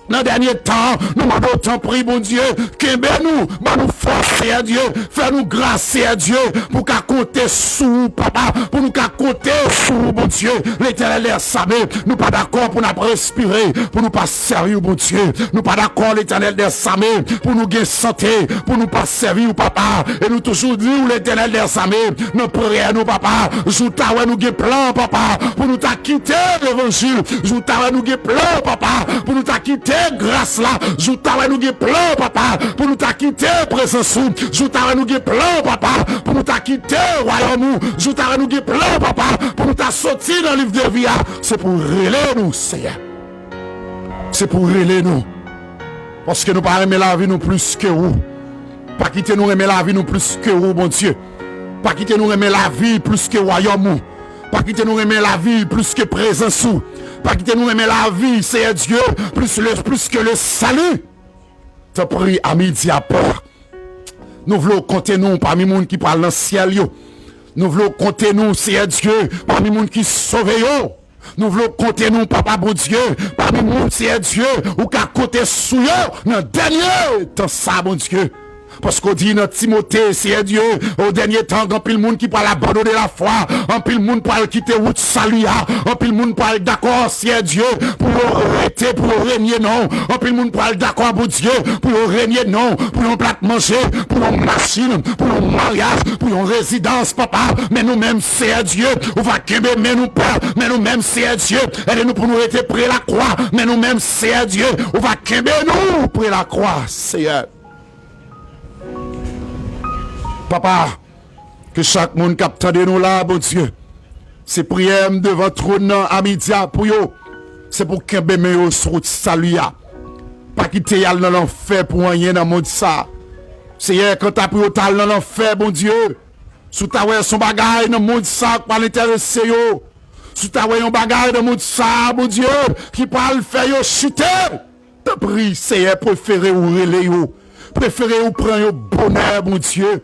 Nan dènye tan, nou mande w tanpri, Bondye, kenbe nou, ban nou fòs, Seyè Dye, fè nou gras, Seyè Dye, pou ka konte sou ou, papa, pou nou ka konte sou ou, Bondye. Letènèl dèzame, nou pa dakò pou n ap respire, pou nou pa sèvi w, Bondye. Nou pa dakò, Letènèl dèzame, pou nou gen sante, pou nou pa sèvi w, papa. E nou toujou di w, Letènèl dèzame, nan priyè nou, papa, jou ta wè nou gen plan, papa, pou nou ta kite levanjil. Jou ta wè nou gen plan, papa, pou nou ta kite gras la. Jou ta wè nou gen plan, papa, pou nou ta kite prezans ou. Jou ta wè nou gen plan, papa, pou nou ta kite wayòm ou. Jou ta wè nou gen plan, papa, pou nou ta soti nan liv de vi a. Se pou rele nou, Seyè. Se pou rele nou. Paske nou pa renmen lavi nou plis ke ou. Pa kite nou renmen lavi nou plis ke ou, Bondye. Pa kite nou renmen lavi plis ke wayòm ou. Pa kite nou renmen lavi plis ke prezans ou. Pa kite nou renmen lavi, Seyè Dye, plis le, plis ke le sali. Tanpri, a midi a, Pè. Nou vle w konte nou pami moun ki pral nan syèl yo. Nou vle w konte nou, Seyè Dye, pami moun ki sove yo. Nou vle w konte nou, Papa Bondye, pami moun, Seyè Dye, ou ka konte sou yo nan dènye tan sa, Bondye. Paske w di nan Timote, Seyè Dye, o dènye tan, gen anpil moun ki pral abandone lafwa, anpil moun pral kite wout sali a, anpil moun pral dakò, Seyè Dye, pou yo rete, pou yo renye non. Anpil moun pral dakò, Bondye, pou yo renye non, pou yon plat manje, pou yon machin, pou yon maryaj, pou yon rezidans, papa. Men nou menm, Seyè Dye, ou va kenbe men nou, Pè. Men nou menm, Seyè Dye, ede nou pou nou rete pre lakwa. Men nou menm, Seyè Dye, ou va kenbe nou pre lakwa, Seyè. Papa, ke chak moun k ap tande nou la, Bondye, se priyè m devan twòn nan a midi a pou yo. Se pou kenbe men yo sou wout sali a. Pa kite y al nan lanfè pou anyen nan mond sa. Seyè, kanta pou yo t al nan lanfè, Bondye, si w ta wè s on bagay nan mond sa k pral enterese yo, si w ta wè yon bagay nan mond sa, Bondye, ki pral fè yo chite, tanpri, Seyè, prefere w rele yo. Prefere w pran yo bonè, Bondye.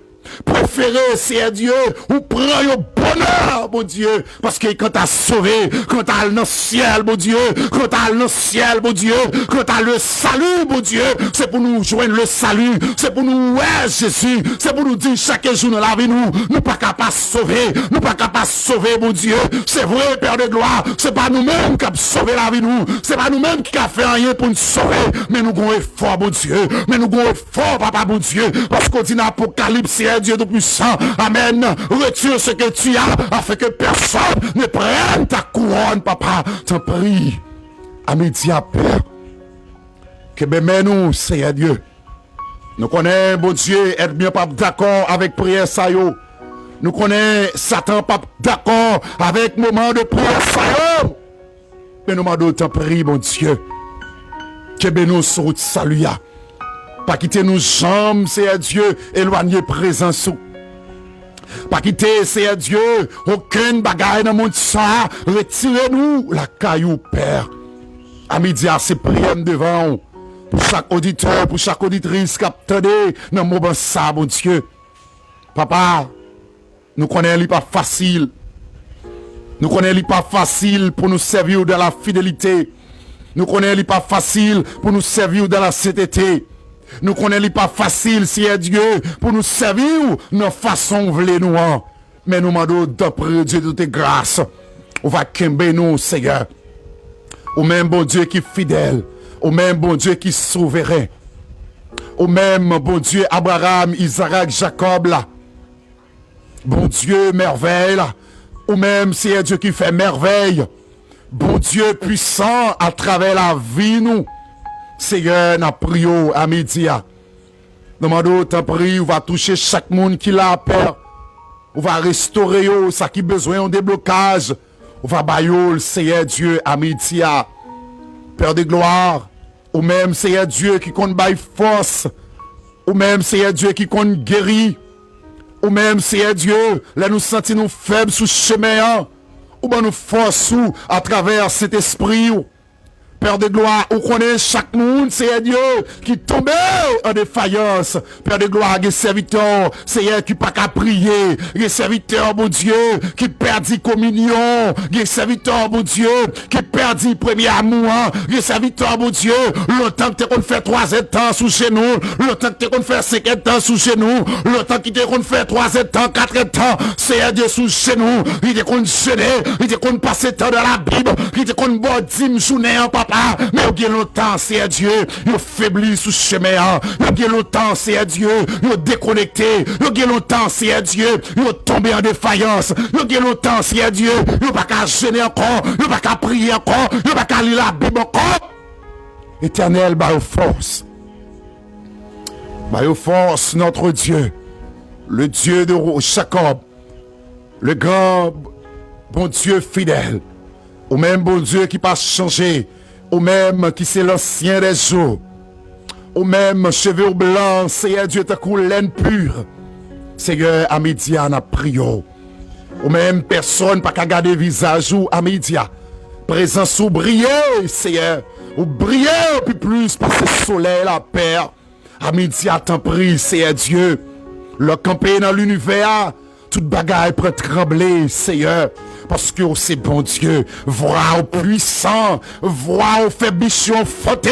Prefere, Seyè Dye, ou pran yo bonè, Bondye, paske kanta sove, kanta al nan syèl, Bondye, kanta al nan syèl, Bondye, kanta le salut, Bondye, se pou nou jwenn le salut, se pou nou wè Jezi, se pou nou di chak jou nan lavi nou, nou pa ka pa sove, nou pa ka pa sove, Bondye, se vre, Pè de glwa, se pa nou menm k ap sove lavi nou, se pa nou menm ki ka fè anyen pou n sove, men nou gon efò, Bondye, men nou gon efò, Papa Bondye, paske w di nan Apokalips, Seyè Dye Toupisan, amèn, retire ce que tu as, afin que personne ne prenne ta couronne, Papa, tanpri, a midi a, Pè, kenbe men nou, Seyè Dye. Nou konnen, Bondye, ènmi an p ap dakò avèk priyè sa yo. Nou konnen Satan p ap dakò avèk moman de priyè sa yo. Men nou mande w, tanpri, Bondye, kenbe nou sou wout sali a. Pa kite nou janm, Seyè Dye, elwanye prezans ou. Pa kite, Seyè Dye, okenn bagay nan mond sa a retire nou lakay ou, Pè. A midi a, se priyè m devan w, pou chak oditè, pou chak oditris k ap tande nan moman sa, Bondye. Papa, nou konnen li pa fasil. Nou konnen li pa fasil pou nou sèvi w dans la fidélité. Nou konnen li pa fasil pou nou sèvi w dans la sainteté. Nou konnen li pa fasil, Seyè Dye, pou nou sèvi w nan fason w vle nou an. Men nou mande w, tanpri, Dye de toute grâce, ou va kenbe nou, Seyè. Ou menm, Bondye ki fidèl. Ou menm, Bondye ki souveren. Ou menm, Bondye Abraram, Izarak, Jakòb la. Bondye mèvèy la. Ou menm, Seyè Dye ki fè mèvèy. Bondye pwisan atravè lavi nou. Seyè, n ap priye w a midi a. Nou mande w, tanpri, ou va touche chak moun ki la, Pè. Ou va restore yo, sa ki bezwen yon deblokaj. Ou va ba yo l, Seyè Dye, a midi a. Pè de glwa, ou menm, Seyè Dye, ki konn bay fòs. Ou menm, Seyè Dye, ki konn geri. Ou menm, Seyè Dye, lè nou santi nou fèb sou chemen an, ou ban nou fòs ou atravè Sentespri w. Pè de glwa, ou konnen chak moun, Seyè Dye, ki tonbe an defayans. Pè de glwa, gen sèvitè w, Seyè, ki pa ka priye. Gen sèvitè w, Bondye, ki pèdi kominyon. Gen sèvitè w, Bondye, ki pèdi premye amou an. Gen sèvitè w, Bondye, lontan ki te konn fè twazèdtan sou jenou, lontan ki te konn fè senkèdtan sou jenou, lontan ki te konn fè twazèdtan, katrèdtan, Seyè Dye, sou jenou, li te konn jene, li te konn pase tan nan Labib, li te konn ba w dim jounen an, papa. Men yo gen lontan, Seyè Dye, yo febli sou chemen an. Yo gen lontan, Seyè Dye, yo dekonekte. Yo gen lontan, Seyè Dye, yo tonbe an defayans. Yo gen lontan, Seyè Dye, yo pa ka jene ankò, yo pa ka priye ankò, yo pa ka li Labib ankò. Etènèl, ba yo fòs. Ba yo fòs, notre Dieu, le Dieu de Jacob, le grand Bondye fidèl. Ou menm, Bondye ki pa chanje. Ou menm ki se lansyen dè jou. Ou menm, cheve w blan, Seyè Dye, tankou lèn pi. Seyè, a midi a, n ap priye w. Ou menm, pèsonn pa ka gade vizaj ou a midi a. Prezans ou briye, Seyè. Ou briye pi plis pase solèy la, Pè. A midi a, tanpri, Seyè Dye. Lè w kanpe nan linivè a, tout bagay pran tranble, Seyè. Paske w se Bondye. Vwa w pwisan. Vwa w fè bich yo fante,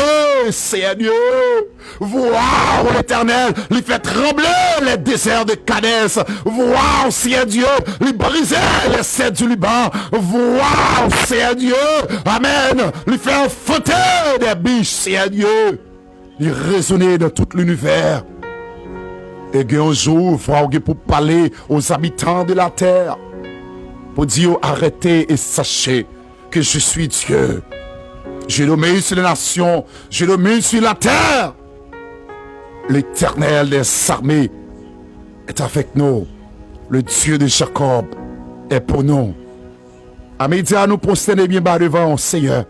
Seyè Dye. Vwa w, Letènèl, li fè tranble les déserts de Kadès. Vwa w, Seyè Dye, li brize les cèdres du Liban. Vwa w, Seyè Dye, amèn, li fè fante dè bich, Seyè Dye. Li rezone dans tout l'univers. E gen yon jou, vwa w gen pou pale aux habitants de la terre, pou di yo, arrêtez et sachez que je suis Dieu. Je domine sur les nations, je domine sur la terre. L'Éternel des armées est avec nous. Le Dieu de Jacob est pour nous. A midi a, nou pwostène byen ba devan w, Seyè.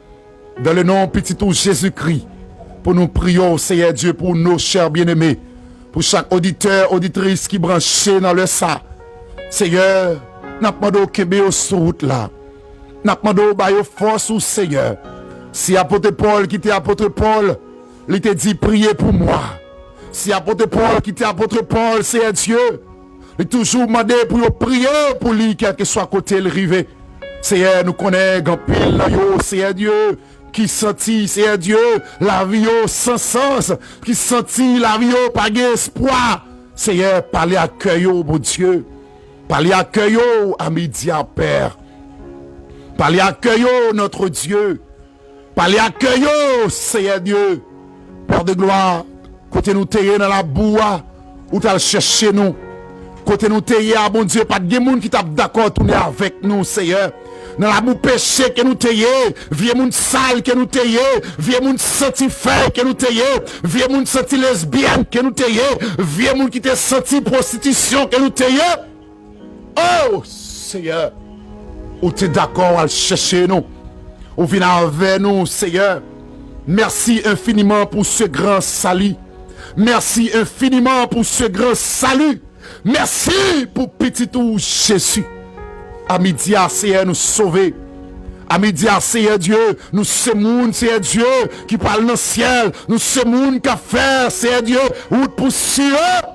Dans le nom pitit ou Jezikri, pou nou priye w, Seyè Dye, pou nos chers bien-aimés, pou chak oditè, oditris ki branche nan lè sa. Seyè, n ap mande w kenbe yo sou wout la. N ap mande w ba yo fòs ou, Seyè. Si apot Pòl ki te apot Pòl, li te di, priez pour moi. Si apot Pòl ki te apot Pòl, Seyè Dye, Li toujou mande pou yo priye pou li, kèlkeswa kote l rive. Seyè, nou konnen gen anpil nan yo, Seyè Dye, ki santi, Seyè Dye, lavi yo san sans, ki santi lavi yo pa gen espwa. Seyè, pale ak kè yo, Bondye. Pale ak kè yo, a midi a, Pè. Pale ak kè yo, notre Dieu. Pale ak kè yo, Seyè Dye. Pè de glwa, kote nou te ye nan labou a, ou t al chèche nou. Kote nou te ye a, Bondye, pa t gen moun ki t ap dakò tounen avèk nou, Seyè. Nan labou peche ke nou te ye, vye moun sal ke nou te ye, vye moun santifè ke nou te ye, vye moun santi lesbyèn ke nou te ye, vye moun ki te santi pwostitisyon ke nou te ye. Oh, Seyè, ou te dakò al chèche nou. Ou vin avè nou, Seyè. Merci infiniment pour ce grand salut. Merci infiniment pour ce grand salut. Mèsi pou pitit ou, Jezi. A midi a, Seyè, nou sove. A midi a, Seyè Dye, nou se moun, Seyè Dye, ki pral nan syèl. Nou se moun k ap fè, Seyè Dye, wout pou Siyon.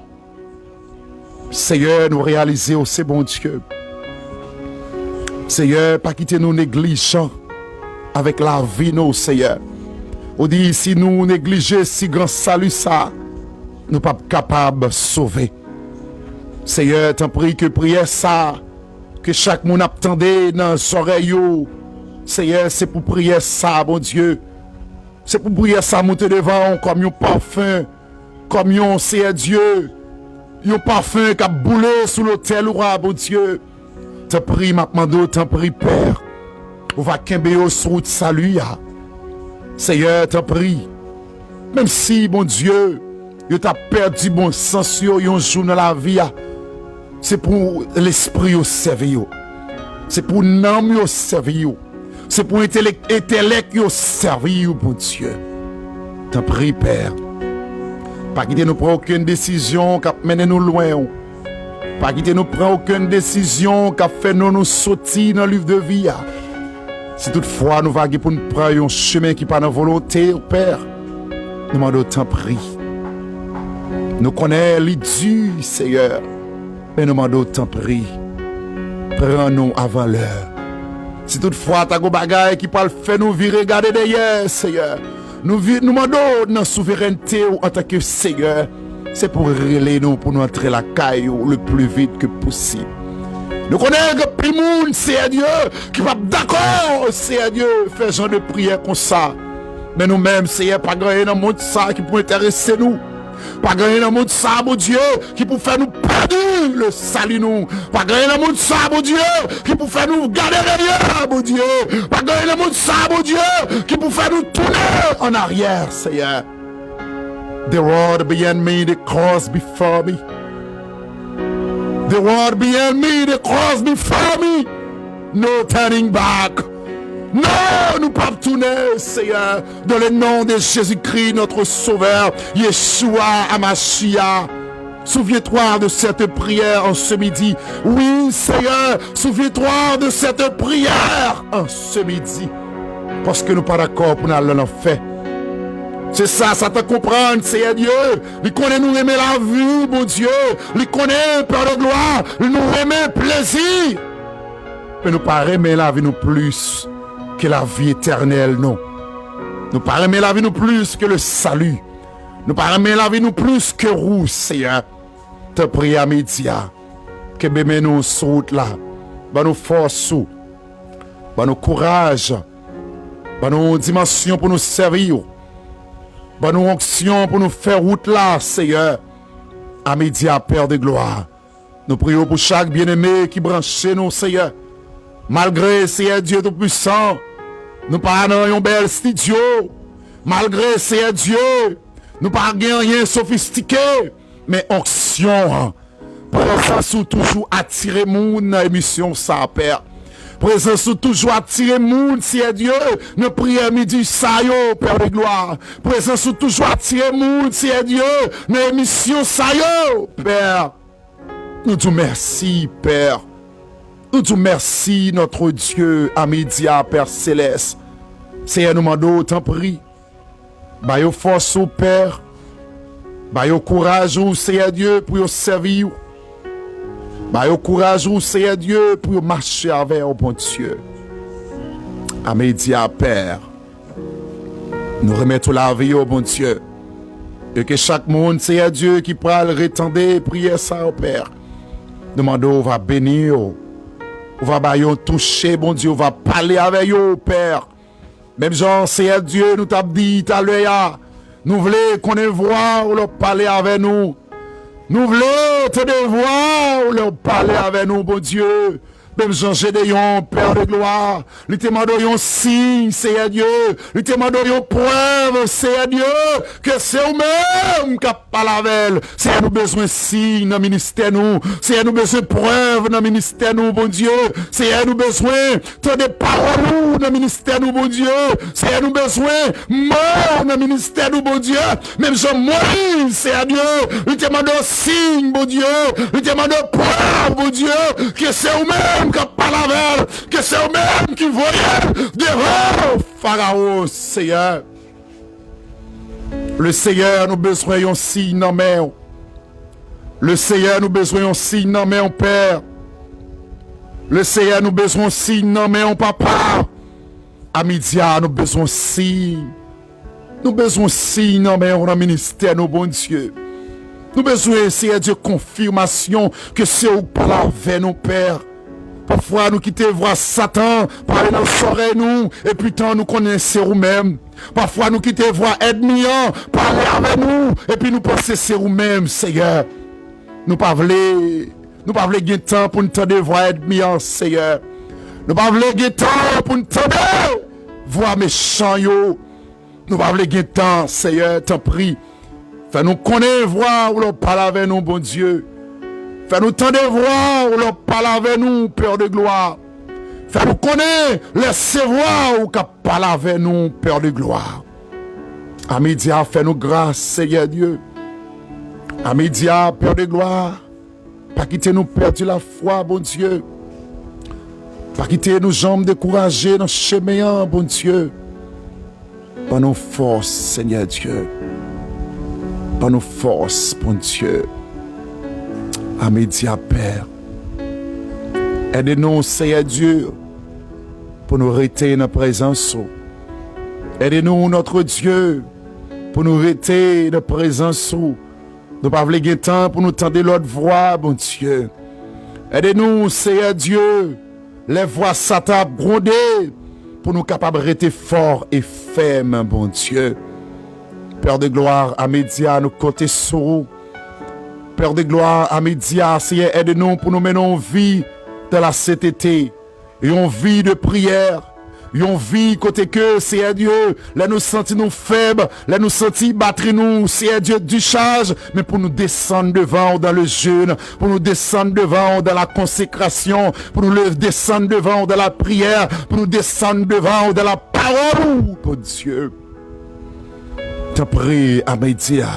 Seyè, nou reyalize w se Bondye. Seyè, pa kite nou neglijan avèk lavi nou, Seyè. Ou di, si nou neglije si gran sali sa, nou p ap kapab sove. Seyè, tanpri ke priyè sa, ke chak moun ap tande nan zòrèy yo, Seyè, se pou priyè sa, Bondye. Se pou priyè sa moute devan w kòm yon pafen, kòm yon, Seyè Dye, yon pafen k ap boule sou lotèl ou a, Bondye. Tanpri, m ap mande w, tanpri, Pè, ou va kenbe yo sou wout sali a. Seyè, tanpri, menm si, Bondye, yo ta pèdi bon sans yo yon jou nan lavi a, se pou lespri yo sèvi yo. Se pou nanm yo sèvi yo. Se pou entelèk, entelèk yo sèvi yo, Bondye. Tanpri, Pè, pa kite nou pran okenn desizyon k ap mennen nou lwen w. Pa kite nou pran okenn desizyon k ap fè non nou soti nan liv de vi a. Si toutfwa nou va gen pou n pran yon chemen ki pa nan volonte w, Pè, nou mande w tanpri. Nou konnen li di, Seyè, men nou mande w tanpri, pran nou avan lè. Si toutfwa ta gon bagay ki pral fè nou vire gade dèyè, Seyè, nou vi-, nou mande w nan souverènte w antanke Seyè, se pou w rele nou pou nou antre lakay ou le plus vite que possible. Nou konnen gen anpil moun, Seyè Dye, ki p ap dakò, Seyè Dye, fè jan de priyè konsa. Men nou menm, Seyè, pa gen anyen nan mond sa ki pou enterese nou. Pa gen anyen nan mond sa, Bondye, ki pou fè nou pèdi le sali nou. Pa gen anyen nan mond sa, Bondye, ki pou fè nou gade dèyè, Bondye. Pa gen anyen nan mond sa, Bondye, ki pou fè nou tounen an aryè, Seyè. The world behind me, the cross before me. The world behind me, the cross before me. No turning back. Non, nou p ap tounen, Seyè. Dans le nom de Jésus-Christ, notre Sauveur, Yeshua Amashia, souviens-toi de cette prière en ce midi. Oui, Seyè, souviens-toi de cette prière en ce midi. Paske nou pa dakò pou n al nan lanfè. Se sa Satan konprann, Seyè Dye. Li konnen nou renmen lavi, Bondye. Li konnen, Pè de glwa, nou renmen plezi. Men nou pa renmen lavi nou plis ke lavi etènèl, non. Nou pa renmen lavi nou plis ke le sali. Nou pa renmen lavi nou plis ke ou, Seyè. Tanpri, a midi a, kenbe men nou sou wout la. Ban nou fòs ou. Ban nou kouraj. Ban nou yon dimansyon pou nou sèvi ou. Ban nou onksyon pou nou fè wout la, Seyè. A midi a, Pè de glwa. Nou priye w pou chak byeneme ki branche nou, Seyè. Malgre, Seyè Dye Toupisan, nou pa nan yon bèl estidyo. Malgre, Seyè Dye, nou pa gen anyen sofistike, men onksyon an, prezans ou toujou atire moun nan emisyon sa, Pè. Prezans ou toujou atire moun, Seyè Dye, nan priyè midi sa yo, Pè de glwa. Prezans ou toujou atire moun, Seyè Dye, nan emisyon sa yo, Pè. Nou di w mèsi, Pè. Nou di w mèsi, notre Dieu, a midi a, Pè Selès. Seyè, nou mande w, tanpri, ba yo fòs ou, Pè. Ba yo kouraj ou, Seyè Dye, pou yo sèvi w. Ba yo kouraj ou, Seyè Dye, pou yo mache avè w, Bondye. Amedia, Pè, nou remèt ou lavi yo, Bondye. E ke chak moun, Seyè Dye, ki pral retande priyè sa yo, Pè, nou mande w va beni yo. Ou va ba yo touche, Bondye, ou va pale avè yo, Pè. Menm jan, Seyè Dye, nou t ap di talè a, nou vle konnen vwa w lè w pale avè nou. Nou vle tande vwa w lè w pale avè nou, Bondye. Menm jan Jedeyon, Pè de glwa, li te mande w yon siy, Seyè Dye. Li te mande w yon prèv, Seyè Dye, ke se ou menm k ap pale avè l. Seyè, nou bezwen siy nan ministè nou. Seyè, nou bezwen prèv nan ministè nou, Bondye. Seyè, nou bezwen tande pawòl ou nan ministè nou, Bondye. Seyè, nou bezwen mò nan ministè nou, Bondye. Menm jan Moyiz, Seyè Dye, li te mande w siy, Bondye. Li te mande w prèv, Bondye, ke se ou menm k ap pale avè l, ke se ou menm ki voye l devan Farawon, Seyè. Le Seyè, nou bezwen yon siy nan men w. Le Seyè, nou bezwen yon siy nan men w, Pè. Le Seyè, nou bezwen yon siy nan men w, Papa. Amedia, nou bezwen siy. Nou bezwen siy nan men w nan ministè nou, Bondye. Nou bezwen, Seyè Dye, konfimasyon ke se ou k pale avè nou, Pè. Pafwa, nou kite vwa Satan pale nan zòrèy nou, epitan nou konnen se ou menm. Pafwa, nou kite vwa ènmi an pale avè nou, epi nou panse se ou menm, Seyè. Nou pa vle, nou pa vle gen tan pou n tande vwa ènmi an, Seyè. Nou pa vle gen tan pou n tande vwa mechan yo. Nou pa vle gen tan, Seyè, tanpri. Fè nou konnen vwa w lè w pale avè nou, Bondye. Fè nou tande vwa w lè w pale avè nou, Pè de glwa. Fè nou konnen lè se vwa w k ap pale avè nou, Pè de glwa. Amedia, fè nou gras, Seyè Dye. Amedia, Pè de glwa. Pa kite nou pèdi lafwa, Bondye. Pa kite nou janm dekouraje nan chemen an, Bondye. Ban nou fòs, Senyè Dye. Ban nou fòs, Bondye. Amedia, Pè. Ede nou, Senyè Dye, pou nou rete nan prezans ou. Ede nou, notre Dieu, pou nou rete nan prezans ou. Nou pa vle gen tan pou nou tande lòt vwa, Bondye. Ede nou, Senyè Dye, lè vwa Satan ap gwonde, pou nou kapab rete fò e fèm, Bondye. Pè de glwa, Amedia, nou konte sou ou. Pè de glwa, Amedia, Senyè, ede nou pou nou mennen yon vi dans la sainteté. Yon vi de priyè, yon vi kote ke, Senyè Dye, lè nou santi nou fèb, lè nou santi batri nou, Senyè Dye, dichaj, men pou nou desann devan w dans le jeûne, pou nou desann devan w dans la consécration, pou nou le-, desann devan w dans la prière, pou nou desann devan w dans la parole, Bondye. Tanpri, Amedia.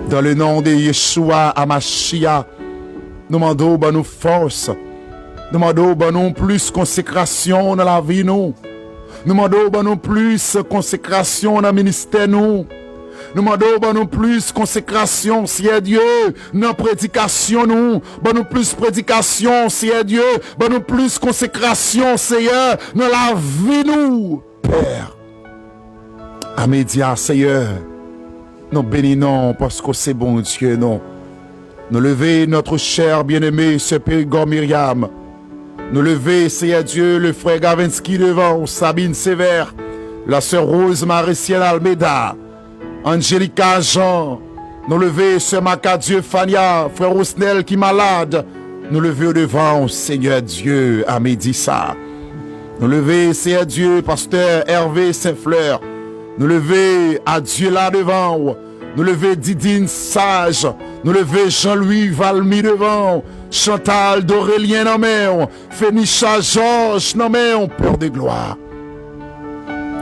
Dans le nom de Yeshua Amashia, nou mande w ban nou fòs. Nou mande w ban nou plis konsekrasyon nan lavi nou. Nou mande w ban nou plis konsekrasyon nan ministè nou. Nou mande w ban nou plis konsekrasyon, Senyè Dye, nan predikasyon nou. Ban nou plis predikasyon, Senyè Dye. Ban nou plis konsekrasyon, Senyè, nan lavi nou. Pè, Amedia, Senyè, nou beni non w paske w se Bondye nou. Nou leve notre cher bien-aimé, sè Périgord Myriam. Nou leve, Senyè Dye, le frè Gavinsky devan w, Sabine Sévère, la sè Rose Maricienne Almeida, Angelica Jean, nou leve sè Macadieu Fania, frè Rosnel ki malad, nou leve yo devan w, Senyè Dye, a midi sa. Nou leve, Senyè Dye, pastè Hervé Saint-Fleur, nou leve Adiela devan w, nou leve Didine Sage, nou leve Jean-Louis Valmy devan w, Chantal Dorélien nan men w, Fenisha Georges nan men w, Pè de glwa.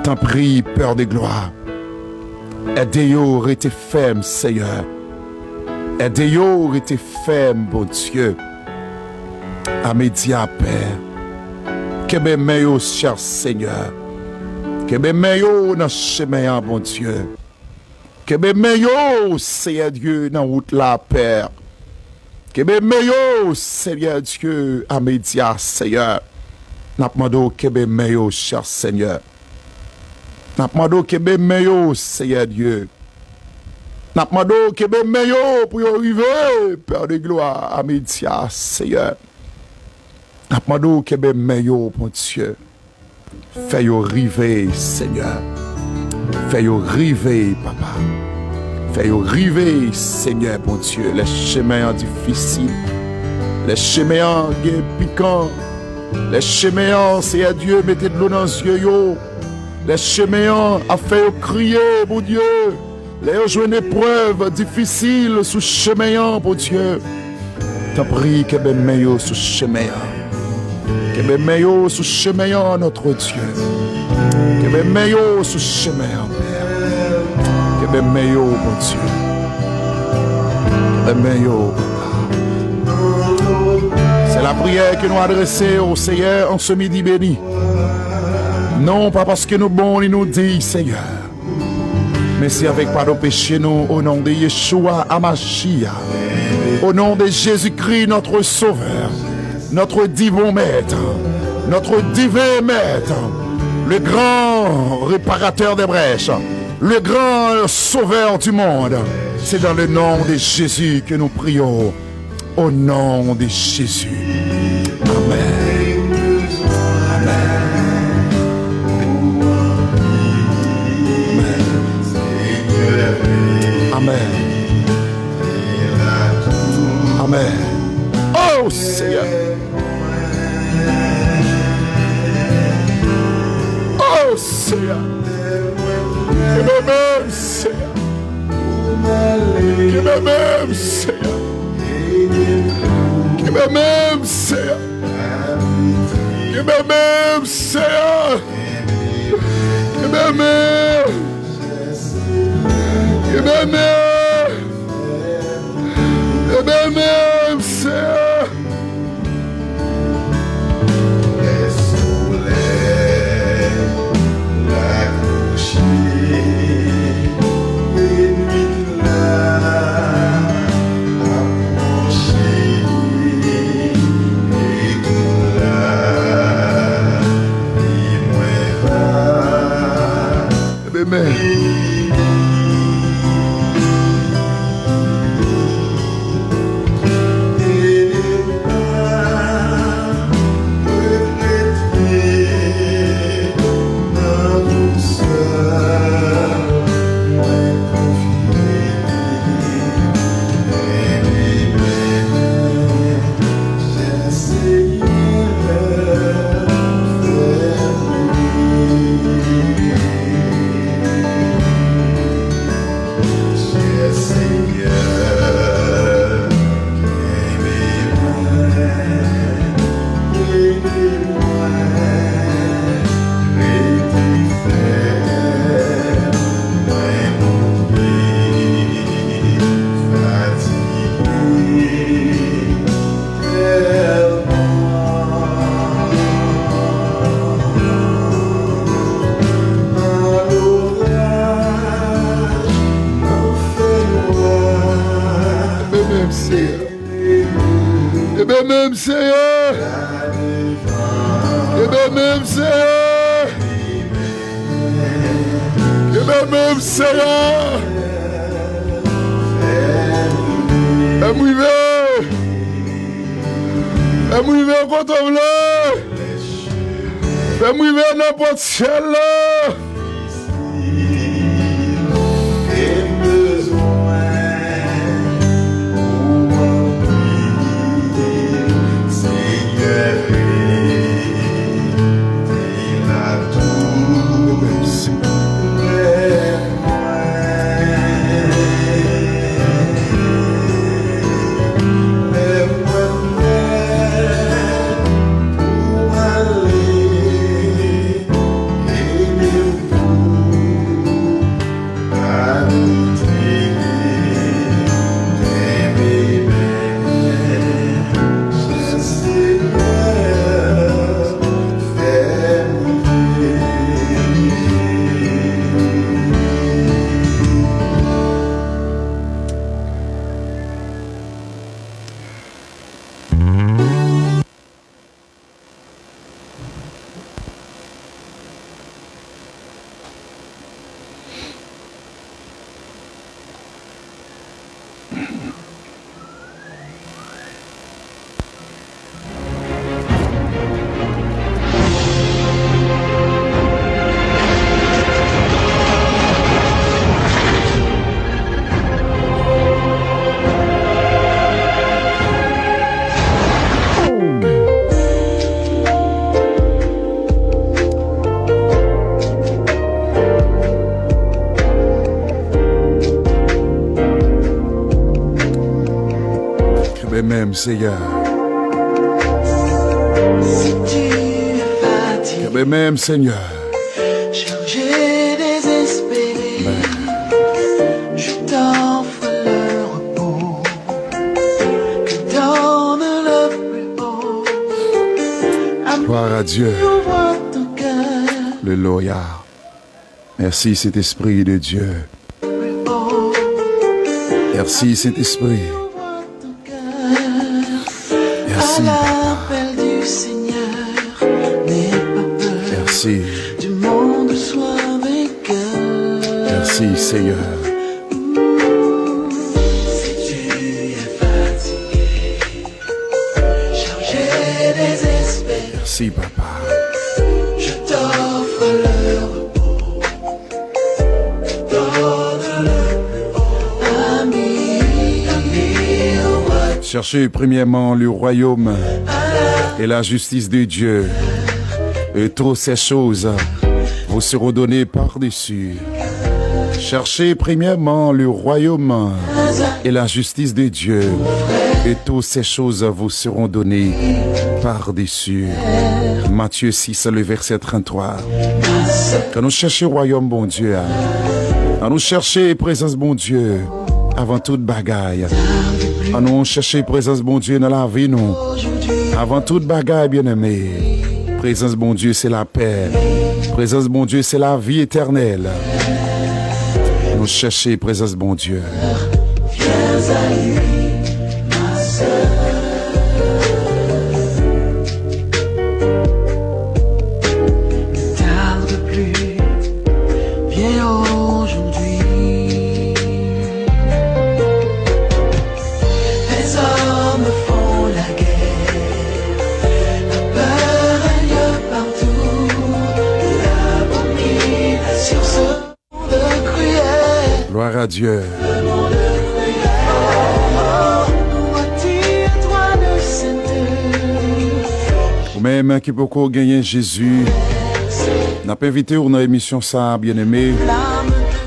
Tanpri, Pè de glwa. Ede yo rete fèm, Senyè. Ede yo rete fèm, Bondye. A midi a, Pè. Kenbe men yo, chè Senyè. Kenbe men yo nan chemen an, Bondye. Kenbe men yo, Senyè Dye, nan wout la, Pè. Kenbe men yo, Senyè Dye, a medya, Senyè. N ap mande w kenbe men yo, chè Senyè. N ap mande w kenbe men yo, Senyè Dye. N ap mande w kenbe men yo pou yo rive, Pè de glwa, a medya, Senyè. N ap mande w kenbe men yo, Bondye. Fè yo rive, Senyè. Fè yo rive, Papa. Fè yo rive, Senyè Bondye. Lè chemen an difisil, lè chemen an gen pikan, lè chemen an, Senyè Dye, mete dlo nan zye yo, lè chemen an ap fè yo kriye, Bondye, lè yo jwenn eprèv difisil sou chemen an, Bondye, tanpri, kenbe men yo sou chemen an. Kenbe men yo sou chemen an, notre Dieu. Kenbe men yo sou chemen an, Pè. Kenbe men yo, Bondye. Kenbe men yo, Papa. C'est la prière que nous adressons au Seigneur en ce midi béni. Non pas parce que nous bon, nous dit, Seigneur. Mèsi avèk padon peche nou, o non de Yeshua Amashia, o non de Jésus-Christ, notre Sauveur, notre divin Maître, notre divin Maître, le grand réparateur des brèches, le grand Sauveur du monde. C'est dans le nom de Jésus que nous prions. Au nom de Jésus. Amen. Amen. Amen. Amen. Oh Seigneur. Oh Seigneur. Kenbe men m, Seigneur. Kenbe men m, Seigneur. Kenbe men m, Seigneur. Kenbe men m, Seigneur. Kenbe men m. Kenbe men m. Kenbe men m, Seigneur. Amen. Kenbe men m, Seyè. Kenbe men m, Seyè. Kenbe men m, Seyè. Kenbe men m, Seyè. Fè m rive. Fè m rive kote w vle. Fè m rive nan pòt syèl la. Menm, Senyè. Si tu es fatigué, Kenbe menm, Senyè. Chargé, désespéré, je t'offre le repos que donne le plus haut. Gloire à Dieu. Ouvre ton cœur. Alléluia. Merci, Saint-Esprit de Dieu. Merci, Saint-Esprit. Merci, Papa. Merci. Merci, Seigneur. Merci, Papa. Cherchez premièrement le royaume et la justice de Dieu, et toutes ces choses vous seront données par-dessus. Cherchez premièrement le royaume et la justice de Dieu, et toutes ces choses vous seront données par-dessus. Matthieu six, le verset trente-trois. Kan nou chèche wayòm Bondye a, an nou chèche prezans Bondye avan tout bagay. An nou chèche prezans Bondye nan lavi nou avan tout bagay, byeneme. Prezans Bondye se lapè. Prezans Bondye se lavi etènèl. Nou chèche prezans Bondye. Ne tarde plus, viens aujourd'hui. Les hommes font la guerre, la peur règne partout, l'abomination se Gloire à Dieu. Ou menm ki poko genyen Jezi, n ap envite w nan emisyon sa a, byeneme,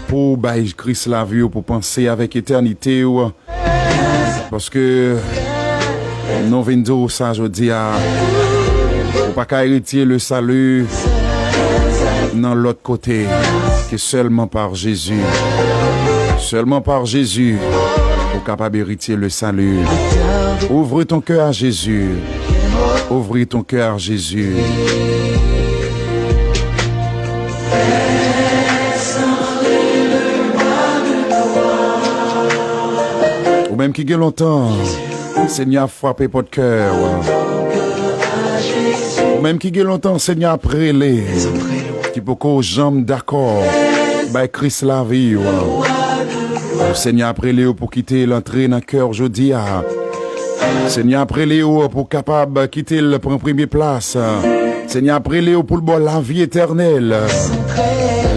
pou w bay Kris lavi w, pou w panse avèk etènite w. Paske nou vin di w sa jodi a, ou pa ka eritye le salut nan lòt kote ke sèlman par Jésus. Sèlman par Jésus, ou kapab eritye le salut. Ouvre ton cœur à Jésus. Ouvre ton cœur à Jésus. Ou menm ki gen lontan Senyè ap frape pòt kè w. Ou menm ki gen lontan Senyè ap rele, ki poko janm dakò bay Kris lavi w. Senyè ap rele w pou kite l antre nan kè w jodi a. Senyè ap rele w pou kapab kite l pran premye plas. Senyè ap rele w pou l ba w lavi etènèl.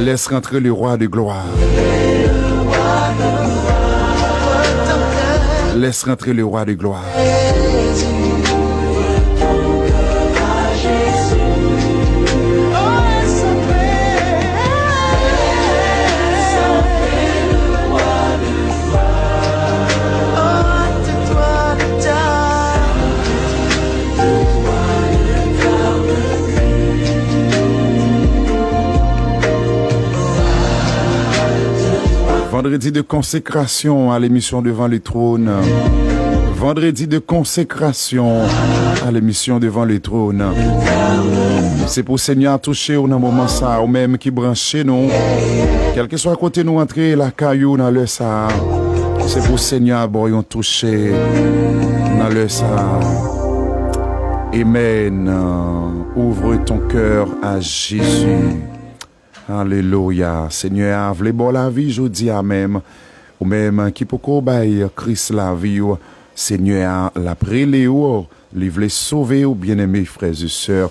Laisse rentrer le roi de gloire. Laisse rentrer le roi de gloire. Vendredi de consécration à l'émission Devant le Trône. Vendredi de consécration à l'émission Devant le Trône. Se pou Senyè a touche w nan moman sa a, ou menm ki branche nou. Kèlkeswa kote nou antre lakay ou nan lè sa a, se pou Senyè a ba w yon touche nan lè sa a. Amen. Ouvre ton cœur à Jésus. Alelouya. Senyè a vle ba w lavi jodi a menm. Ou menm ki poko bay Kris lavi w, Senyè a l ap rele w. Li vle sove w, byeneme frè e sè.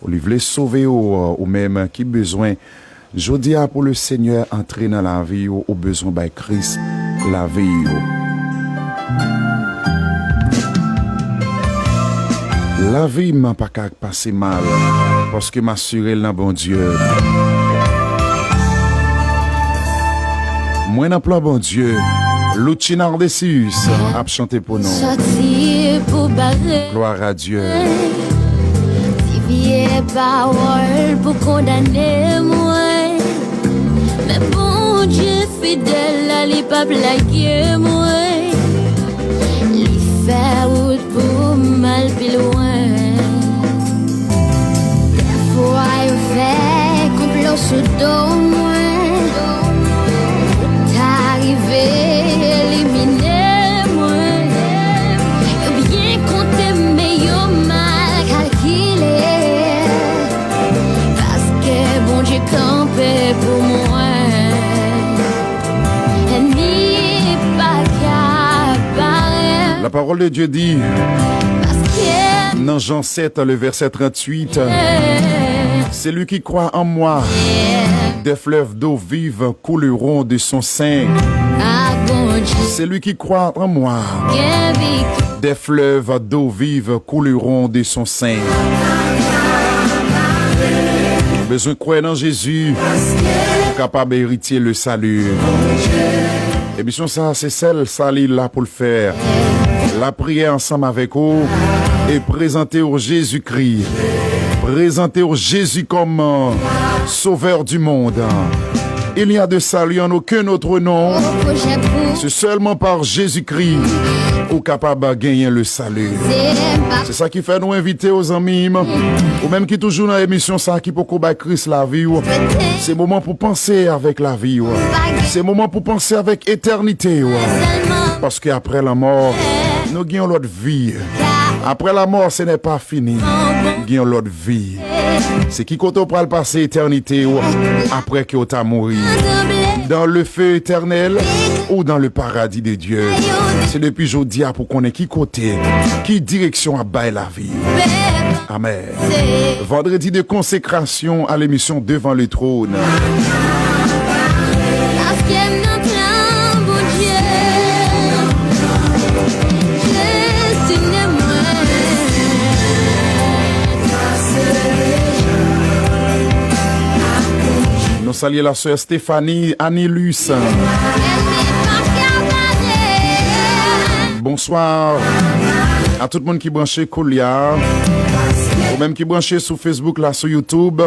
Li vle sove w, ou menm ki bezwen jodi a pou le Senyè antre nan lavi w, ou bezwen bay Kris lavi w. Lavi m pa ka pase mal, paske m asire l nan Bondye. Mwen nan plan Bondye, Lucci Nardesius ap chante pou nou. Sòti Pou bare. Gloire à Dieu. Di vye pawòl pou kondane mwen. Men Bondye fidèl la, li p ap lage mwen. Li fè wout pou m al pi lwen. Dèfwa yo fè konplo sou do mwen. Pou ta rive elimine mwen. Yo byen konte, men yo mal kalkile. Paske Bondye kanpe pou mwen. Ènmi pa ka parèt. La parole de Dieu dit, paske nan Jean sept, le verset trente-huit, celui qui croit en moi, des fleuves d'eau vive couleront de son sein. Celui qui croit en moi, des fleuves d'eau vive couleront de son sein. Ou bezwen kwè nan Jezi pou kapab eritye le salut. Emisyon sa, se sèl sa li la pou l fè. Lapriyè ansanm avèk ou e prezante w Jezikri. Prezante w Jezi kòm, euh, Sauveur du monde. Il n'y a de salut en aucun autre nom. C'est seulement par Jésus-Christ ou kapab genyen le salut. Se sa ki fè nou envite w, zanmi m. Ou menm ki toujou nan emisyon sa, ki poko bay Kris lavi w. Se moman pou panse avèk lavi w. Se moman pou panse avèk etènite w. Paske apre lanmò, nou gen yon lòt vi. Après la mort, ce n'est pas fini. Gen yon lòt vi. Se ki kote w pral pase etènite w apre ke w ta mouri? Dans le feu éternel ou dans le paradis de Dieu? Se depi jodi a pou konnen ki kote, ki direksyon ap bay lavi. Amen. Vendredi de consécration à l'émission Devant le trône. Paske m nan plan Bondye, destine mwen. Nou salye la sè Stéphanie Anilus. Ènmi pa ka bare. Bonswa a tout moun ki branche koulye a. Ou menm ki branche sou Facebook la, sou YouTube.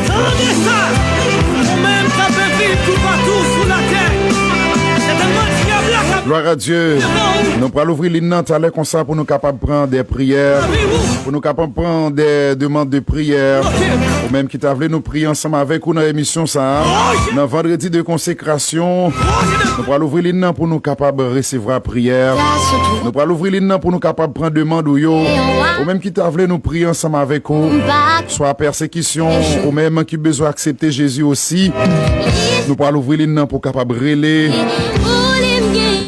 Tande sa! Ou menm k ap viv toupatou sou latè, sètènman dyab la k ap Gloire à Dieu. Nou pral ouvri liy nan talè konsa pou nou kapab pran de priyè, pou nou kapab pran de demann de priyè. Ou menm ki ta vle nou priye ansanm avèk ou nan emisyon sa a, nan Vandredi de Konsekrasyon, nou pral ouvri liy nan pou nou kapab resevwa priyè. Nou pral ouvri liy nan pou nou kapab pran demann ou yo. Ou menm ki ta vle nou priye ansanm avèk ou, swa pèsekisyon, ou menm ki bezwen aksepte Jezi osi, nou pral ouvri liy nan pou kapab rele.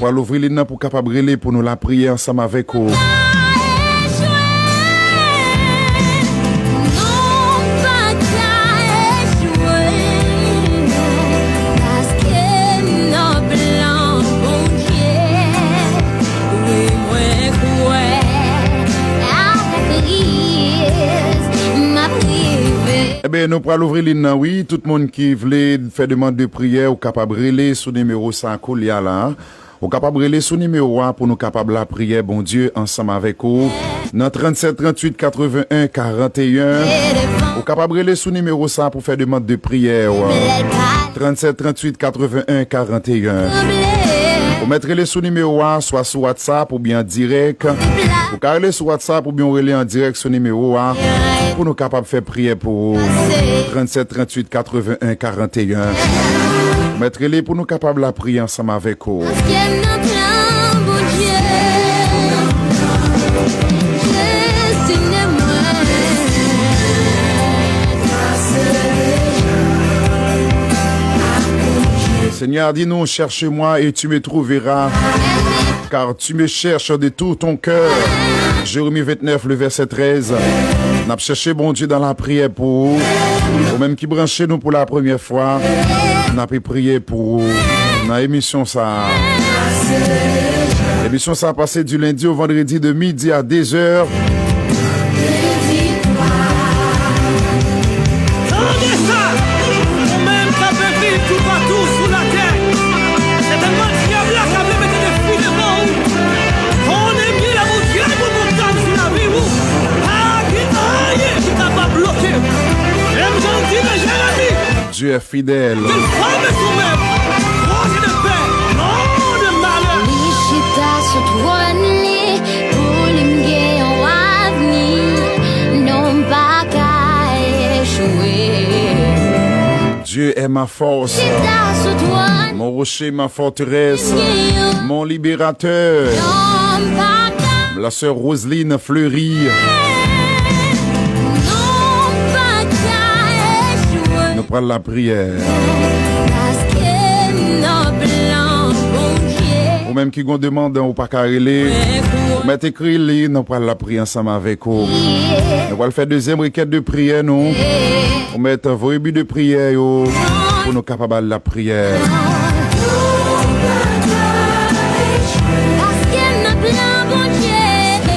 Nou pral ouvri liy nan pou kapab rele pou nou lapriyè ansanm avèk ou. Enben, nou pral ouvri liy nan, wi. Tout moun ki vle fè demann de priyè, ou kapab rele sou nimewo sa a koulye a la. Ou kapab rele sou nimewo a pou nou kapab lapriyè Bondye ansanm avèk ou nan tranntsèt tranntuit katreven en karanteyen. Ou kapab rele sou nimewo sa pou fè demann de priyè. Tranntsèt tranntuit katreven en karanteyen. Ou mèt rele sou nimewo a, swa sou WhatsApp oubyen an dirèk. Ou ka rele sou WhatsApp oubyen ou rele an dirèk sou nimewo a pou nou kapab fè priyè pou ou. Tranntsèt tranntuit katreven en karanteyen. Mèt rele pou nou kapab lapriyè ansanm avèk ou. Paske m nan plan Bondye. Destine mwen. Seigneur a di nou, cherche-moi et tu me trouveras, car tu me cherches de tout ton cœur. Jérémie vingt-neuf, le verset treize. N ap chèche Bondye nan lapriyè pou ou. Ou menm ki branche nou pou la premyè fwa, n ap priye pou ou nan emisyon sa a. Emisyon sa a pase di lendi o vandredi de midi a de zè. Fidèl. Li chita sou twòn li, pou li m gen yon avni, non m pa ka echwe. Dieu est ma force, mon rocher, ma forteresse, mon libérateur. La sœur Roseline Fleury. Nou pral lapriyè. Ou menm ki gon demann ou pa ka rele, ou mèt ekri li, nou pral lapriyè ansanm avèk ou. Nou pral fè dezyèm rekèt de priyè nou. Ou mèt voye bi de priyè yo pou nou kapab al lapriyè.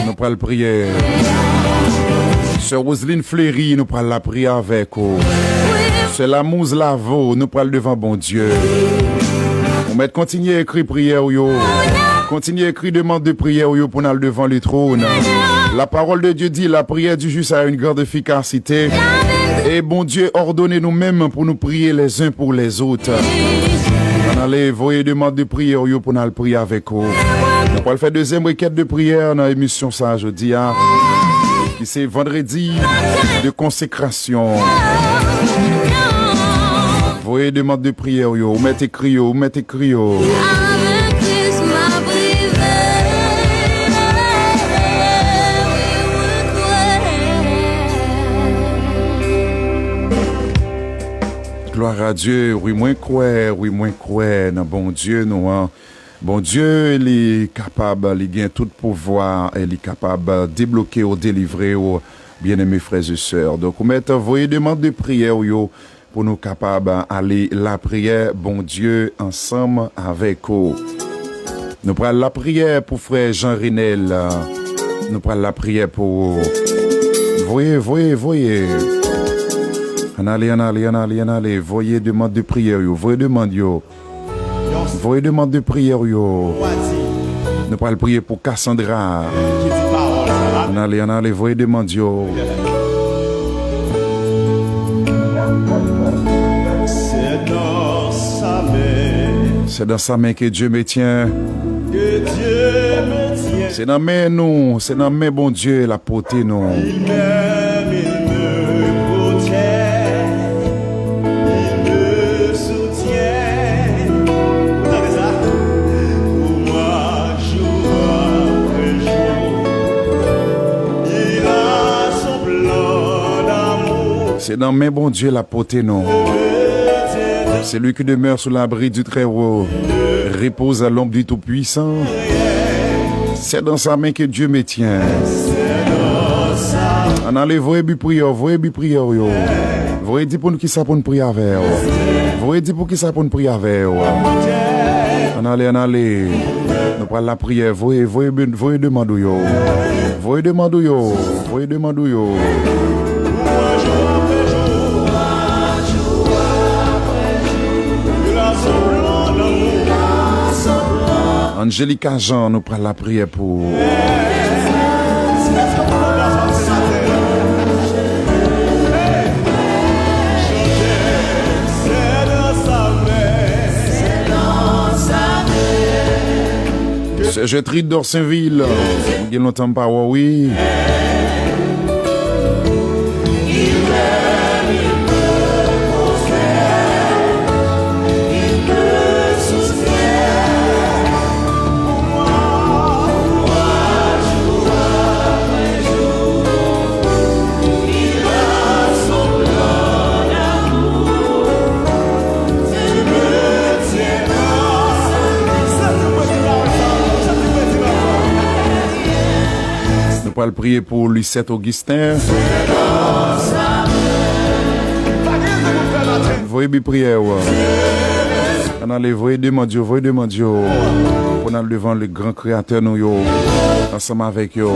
Nou pral priye. Sè Roseline Fleury, nou pral lapriyè avèk ou. Sè Lamouz Lavo, nou pral devan Bondye. Ou mèt kontinye ekri priyè w yo. Kontinye ekri demann de priyè w yo pou n al devan le trône. La parole de Dieu dit, la prière du juste a une grande efficacité. E Bondye òdone nou menm pou nou priye les uns pour les autres. Ann ale voye demann de priyè w yo pou n al priye avèk ou. Nou pral fè dezyèm rekèt de priyè nan emisyon sa a jodi a, ki se vandredi de konsekrasyon. Voye demann de priyè w yo, ou mèt ekri yo, ou mèt ekri yo. Gloire à Dieu, wi mwen kwè, wi mwen kwè nan Bondye nou an. Bondye, li kapab, li gen tout pouvwa, e li kapab debloke w, delivre w, byeneme frè e sè. Donk, ou mèt voye demann de priyè w yo pou nou kapab ale lapriyè Bondye ansanm avèk ou. Nou pral lapriyè pou frè Jean Renel. Nou pral lapriyè pou ou. Voye, voye, voye. Ann ale, ann ale, ann ale, ann ale. Voye demann de priyè yo. Voye demann yo. Voye demann de priyè yo. Nou pral priye pou Cassandra. Ann ale, ann ale, voye demann yo. C'est dans sa main que Dieu me tient. Se nan men nou, se nan men Bondye l ap pote nou. Se nan men Bondye l ap pote nou. Celui qui demeure sous l'abri du Très-Haut repose à l'ombre du Tout-Puissant. C'est dans sa main que Dieu me tient. Ann ale voye bi priyè, voye bi priyè yo. Voye di pou n kisa pou n priye avè w. Voye di pou kisa pou n priye avè w. Ann ale, ann ale. Nou pral lapriyè, voye, voye, voye demann ou yo. Voye demann ou yo. Voye demann ou yo. Angelica Jean, nou pral lapriyè pou ou. Sè Gertrude Dorsainville, mwen gen lontan m pa wè w, wi. Nou pral priye pou Lisette Augustin. Voye bi priyè w. Ann ale, voye demann yo, voye demann yo. Pou n al devan le gran kreyatè nou yo. Ansanm avèk yo.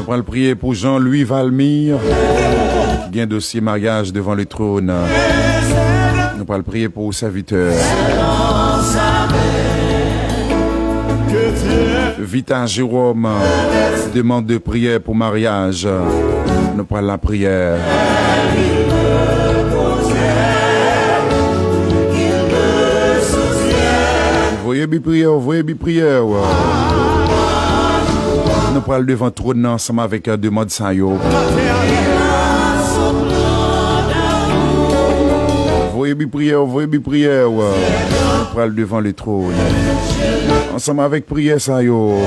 Nou pral priye pou Jean-Louis Valmir. Gen dosye maryaj devan le tròn. Nou pral priye pou ou, sèvitè. Vita Jérôme, demande de prière pour mariage. Nou pral lapriyè. Voye bi priyè, voye bi priyè. Nou pral devan twòn nan ansanm avèk, euh, demann sa yo. Voye bi priyè, voye bi priyè. Nou pral devan le tròn ansanm avèk priyè sa yo.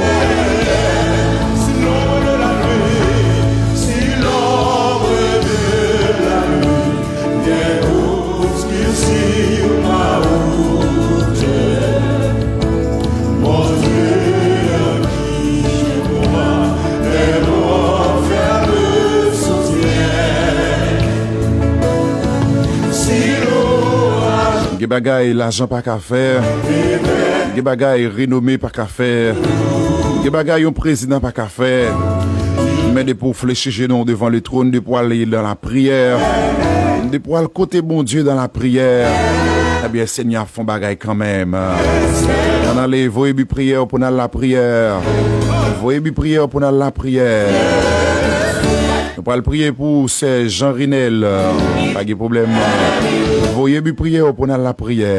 Gen bagay lajan pa ka fè. Gen bagay renome pa ka fè. Gen bagay yon prezidan pa ka fè. Men depi w flechi jenou w devan le tròn, depi w ale nan lapriyè, depi w al kote Bondye nan lapriyè, ebyen, Senyè ap fè yon bagay kanmenm. Ann ale, voye bi priyè w pou n al lapriyè. Voye bi priyè w pou n al lapriyè. Nou pral priye pou sè Jean Rinel. Pa gen pwoblèm. Voye bi priyè w pou n al lapriyè.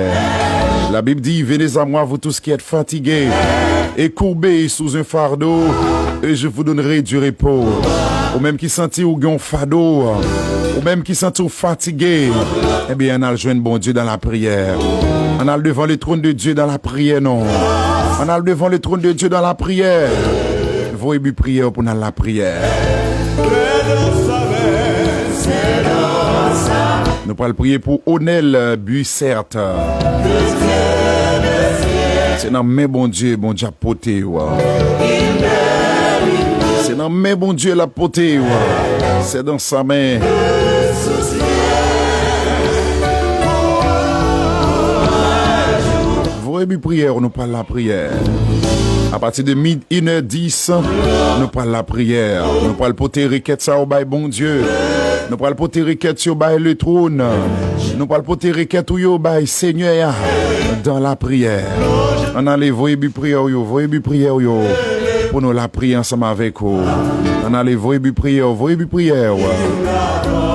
La Bible dit, venez à moi, vous tous qui êtes fatigués et courbés sous un fardeau, et je vous donnerai du repos. Ou menm ki santi ou gen yon fado, ou menm ki santi ou fatige, ebyen, ann al jwenn Bondye nan lapriyè. Ann al devan le tròn de Dye nan lapriyè, non. Ann al devan le tròn de Dye nan lapriyè. Voye bi priyè w pou n al lapriyè. Nou pral priye pou Onel Buissert. Se nan men Bondye, Bondye ap pote w. Se nan men Bondye l ap pote w. C'est dans sa main. Voye bi priyè w, nou pral lapriyè. Apati de midi, inè dis, nou pral lapriyè. Nou pral pote rekèt sa yo bay Bondye. Nou pral pote rekèt yo bay le tròn. Nou pral pote rekèt ou yo bay Senyè a dan lapriyè. Ann ale, voye bi priyè w yo, voye bi priyè w yo pou nou lapriyè ansanm avèk ou. Ann ale, voye bi priyè w, voye bi priyè w.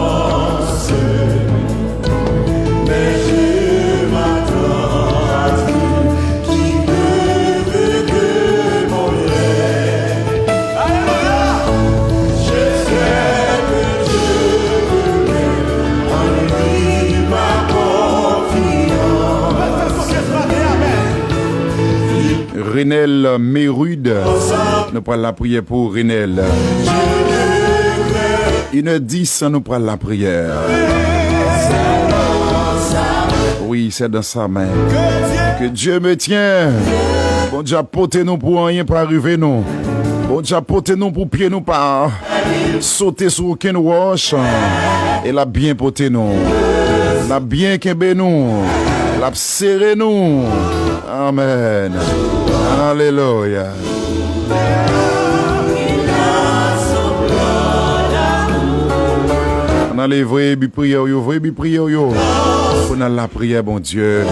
Renel Merud, nou pral lapriyè pou Renel. Inè dis, nou pral lapriyè. Wi, c'est dans sa main. Que Dieu me tient. Bondye ap pote nou pou anyen pa rive nou. Bondye ap pote nou pou pye nou pa sote sou okenn wòch. E l ap byen pote nou. L ap byen kenbe nou. L ap sere nou. Amèn. Alelouya. Ann ale, voye bi priyè w yo, voye bi priyè w yo. Pou n al lapriyè, Bondye.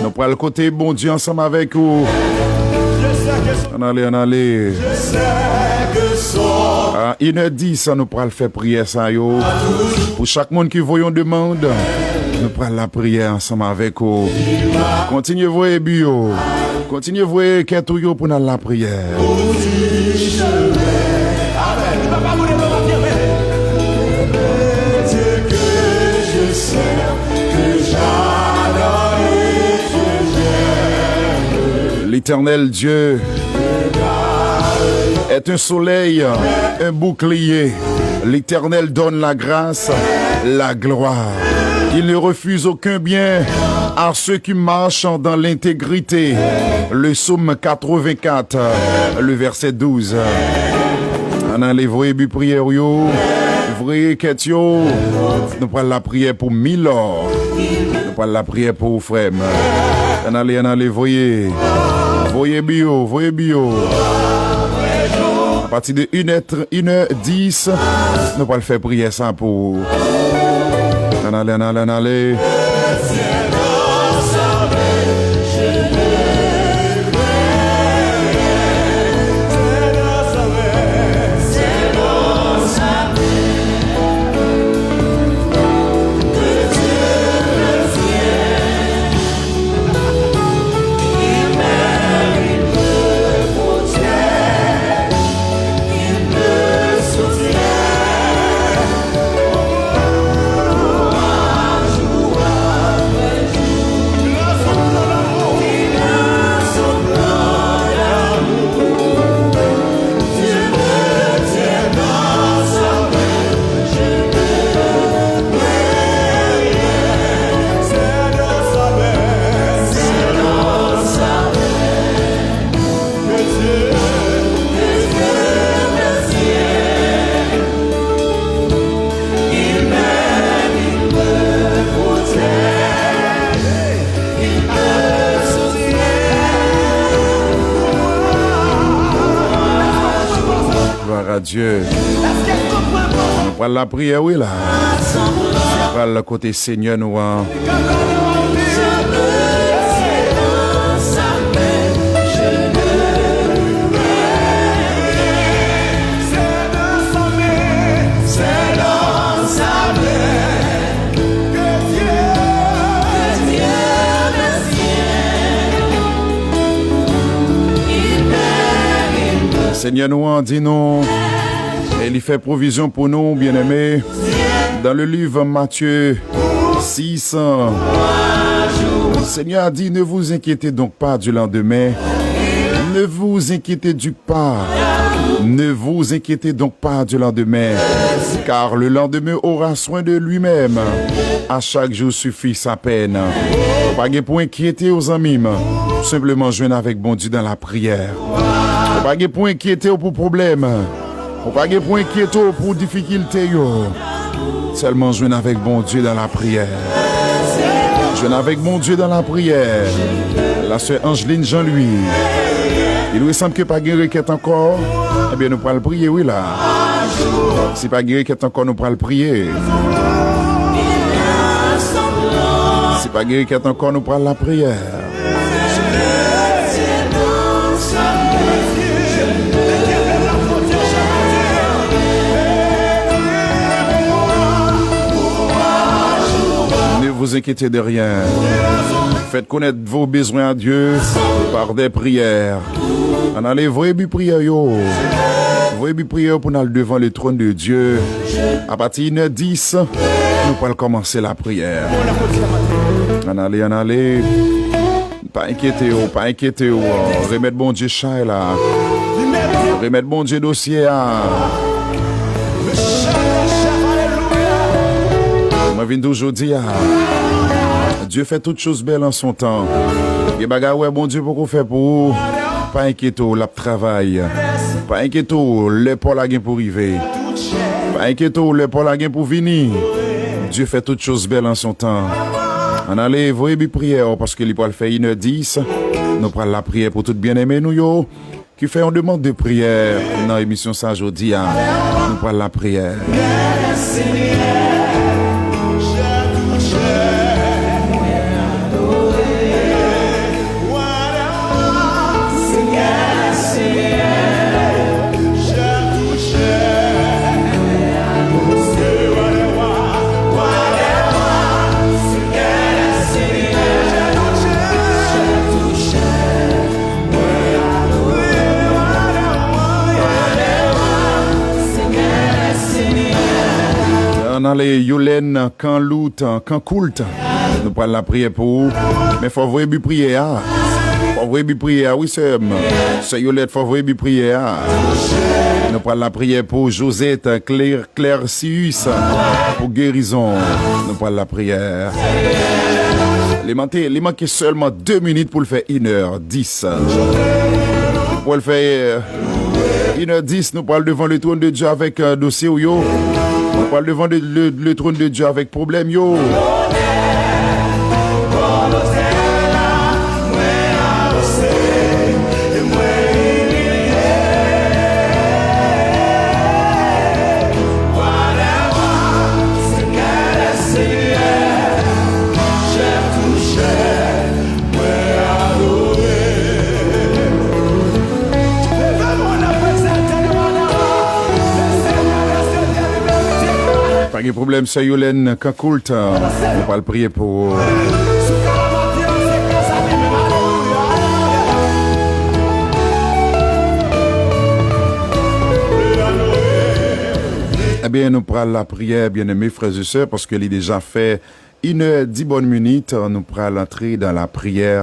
Nou pral kote Bondye ansanm avèk ou. Ann ale, ann ale. A inè dis, nou pral fè priyè sa yo. Pou chak moun ki voye yon demann, nou pral lapriyè ansanm avèk ou. Kontinye voye bi yo. Kontinye voye kèt ou yo pou n al lapriyè. L'Éternel Dieu est un soleil, un bouclier. L'Éternel donne la grâce, la gloire. Il ne refuse aucun bien à ceux qui marchent dans l'intégrité. Le psaume quatre-vingt-quatre, le verset douze. Ann ale voye bi priyè w yo, voye kèt yo. Nou pral lapriyè pou Milò. Nou pral lapriyè pou ou, frè m. Ann ale, ann ale, voye. Voye bi yo, voye bi yo. Pati de inè, inè dis, nou pral fè priyè sa pou ou. Ann ale, ann ale, ann ale. Glwa a Dye. Nou pral lapriyè, wi, la. Nou pral kote Senyè nou an. Senyè nou an di nou, e li fè pwovizyon pou nou, byeneme. Dans le livre Matthieu six, Seigneur a dit, ne vous inquiétez donc pas du lendemain. Ne vous inquiétez du pas. Ne vous inquiétez donc pas du lendemain, car le lendemain aura soin de lui-même. À chaque jour suffit sa peine. Ou pa gen pou enkyete w, zanmi m. Senpleman jwenn avèk Bondye dans la prière. Ou pa gen pou enkyete w pou pwoblèm. Ou pa gen pou enkyete w pou difikilte yo. Sèlman jwenn avèk Bondye dans la prière. Jwenn avèk Bondye dans la prière. La sè Angeline Jean-Louis. Il ressemble que pa gen rekèt ankò. Ebyen, nou pral priye, wi, la. Si pa gen rekèt ankò, nou pral priye. Si pa gen rekèt ankò, nou pral lapriyè. Ne vous inquiétez de rien. Faites connaître vos besoins à Dieu par des prières. Ann ale voye bi priyè yo. Voye bi priyè yo pou n al devan le trône de Dieu. Apati inè dis, nou pral kòmanse lapriyè. Ann ale, ann ale. Pa enkyete w, pa enkyete w. Remèt Bondye chay la. Remèt Bondye dosye a. Mwen vin di w jodi a, Dye fè tout choz bèl an son tan. Gen bagay ou wè Bondye poko fè pou ou, pa enkyete w, l ap travay. Pa enkyete w, lè pa w la gen pou rive. Pa enkyete w, lè pa w la gen pou vini. Dye fè tout choz bèl an son tan. Ann ale voye bi priyè w, paske li pral fè inè dis. Nou pral lapriyè pou tout byeneme nou yo ki fè yon demann de priyè nan emisyon sa jodi a. Nou pral lapriyè. Ann ale, Yolèn, Kanlout, Kankoult. Nou pral lapriyè pou ou. Men fò voye bi priyè a. Fò voye bi priyè a, wi, sè m. Sè Yolèt, fò voye bi priyè a. Nou pral lapriyè pou Josette, Claire, Claire Sius, pou gerizon. Nou pral lapriyè. Li manke, li manke sèlman de minit pou l fè inè dis. Pou l fè, euh, inè dis, nou pral devan le trône de Dieu avèk, euh, dosye w yo. Nou pral devan le, le, le trône de Dieu avèk pwoblèm yo. Lè m sè Yolène Kankoult, nou pral priye pou ou. Ebyen, nou pral lapriyè, byeneme frè e sè, paske li deja fè inè di bòn minit, nou pral antre dan lapriyè,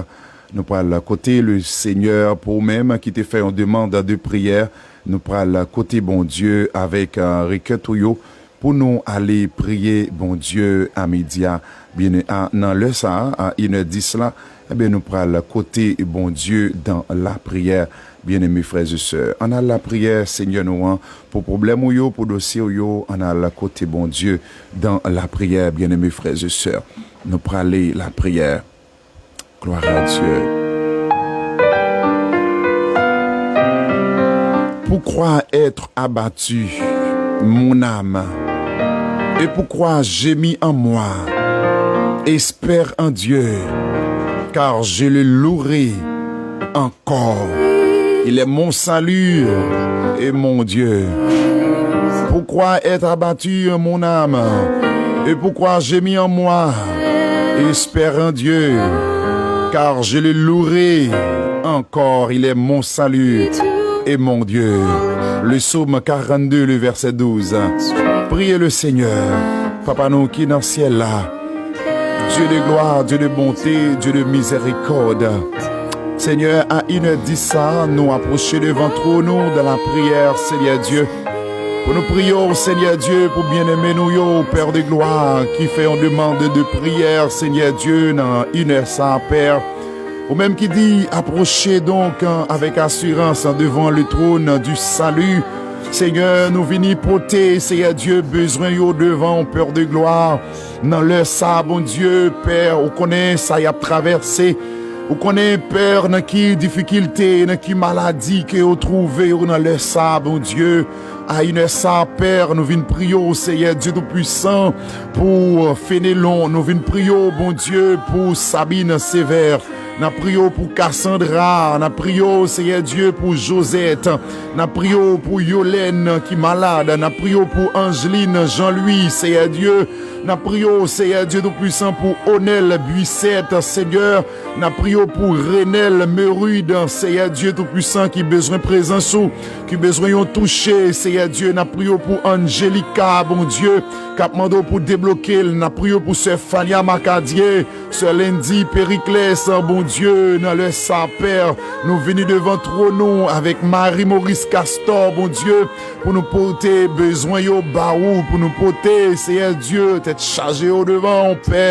nou pral kote Lesenyè. Pou ou menm ki te fè yon demann de priyè, nou pral kote Bondye avèk, eh, rekèt ou yo, pou nou ale priye Bondye a midi a, byen, a, nan lè sa a, a inè dis la, ebyen, nou pral kote Bondye dan lapriyè. Byeneme frè e sè, ann al lapriyè, Senyè nou an, pou pwoblèm ou yo, pou dosye w yo, ann al kote Bondye dan lapriyè, byeneme frè e sè. Nou prale lapriyè. Gloire à Dieu. Pourquoi être abattu, mon âme, et pourquoi gémir en moi? Espère en Dieu, car je le louerai encore. Il est mon salut et mon Dieu. Pourquoi être abattu, mon âme? Et pourquoi gémir en moi? Espère en Dieu, car je le louerai encore. Il est mon salut et mon Dieu. Le psaume quarante-deux, le verset douze. Priez le Seigneur. Papa nou ki nan syèl la, Dieu de gloire, Dieu de bonté, Dieu de miséricorde. Senyè, a inè dis sa, nou apwoche devan twòn ou dan lapriyè, Senyè Dye, pou nou priye w, Senyè Dye, pou byeneme nou yo, Pè de glwa, ki fè yon demann de priyè, Senyè Dye, nan inè sa, Pè. Ou menm ki di, approche donc avec assurance devant le trône du salut. Senyè, nou vini pote, Senyè Dye, bezwen yo devan w, Pè de glwa. Nan lè sa, Bondye, Pè, ou konnen sa y ap travèse. Ou konnen, Pè, nan ki difikilte, nan ki maladi ke yo twouve yo nan lè sa, Bondye. A inè sa, Pè, nou vin priye w, Senyè Dye Toupwisan, pou Fenelon. Nou vin priye w, Bondye, pou Sabine Sévère. N ap priye w pou Cassandra. N ap priye w, Senyè Dye, pou Josette. N ap priye w pou Yolène ki malad. N ap priye w pou Angeline, Jean-Louis, Senyè Dye. N ap priye w, Senyè Dye Toupwisan, pou Onel Buissette, Senyè. N ap priye w pou Renel Merid, Senyè Dye Toupwisan, ki bezwen prezans ou, ki bezwen yon touche, Senyè Dye. N ap priye w pou Angelica, Bondye, k ap mande w pou debloke l. N ap priye w pou sè Fania Macadier, sè Lendy Pericles, Bondye, nan lè sa, Pè, nou vini devan twòn ou avèk Marie Maurice Castor, Bondye, pou nou pote bezwen yo ba ou, pou nou pote, Senyè Dye, tèt chaje yo devan w, Pè.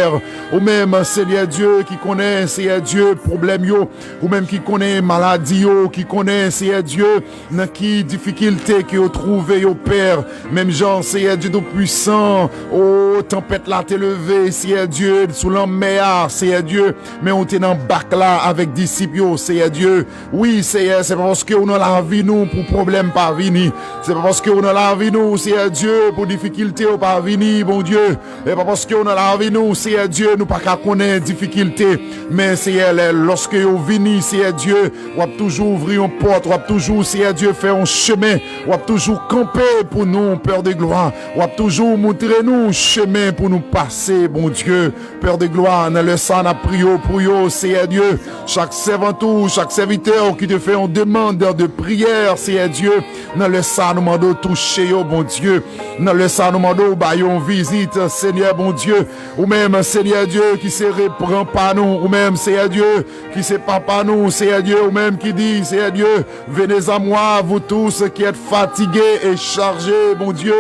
Ou menm, Senyè Dye, ki konnen, Senyè Dye, pwoblèm yo, ou menm ki konnen maladi yo, ki konnen, Senyè Dye, nan ki difikilte ke yo twouve yo, Pè. Menm jan, Senyè Dye Toupwisan, o, tanpèt la te leve, Senyè Dye, sou lanmè a, Senyè Dye, men ou te nan bak la avèk disip yo, Senyè Dye. Wi, Senyè, se pa paske ou nan lavi nou pou pwoblèm pa vini. Se pa paske ou nan lavi nou, Senyè Dye, pou difikilte yo pa vini, Bondye. E pa paske ou nan lavi nou, Senyè Dye, nou pa ka konnen difikilte. Men, Senyè, lè, lòske yo vini, Senyè Dye, w ap toujou ouvri yon pòt, w ap toujou, Senyè Dye, fè yon chemen, w ap toujou kanpe pou nou, Pè de glwa, w ap toujou montre nou chemen pou nou pase, Bondye. Pè de glwa, nan lè sa, n ap priye w pou yo, Senyè Dye. Chak sèvant ou, chak sèvitè ou ki te fè yon demann de priyè, Senyè Dye, nan lè sa, nou mande w touche yo, Bondye. Nan lè sa, nou mande w ba yo yon vizit, Senyè Bondye. Ou menm, Senyè Dye, ki se repran pa nou. Ou menm, Senyè Dye, ki se papa nou, Senyè Dye. Ou menm ki di, Senyè Dye, venez à moi, vous tous qui êtes fatigués et chargés, Bondye.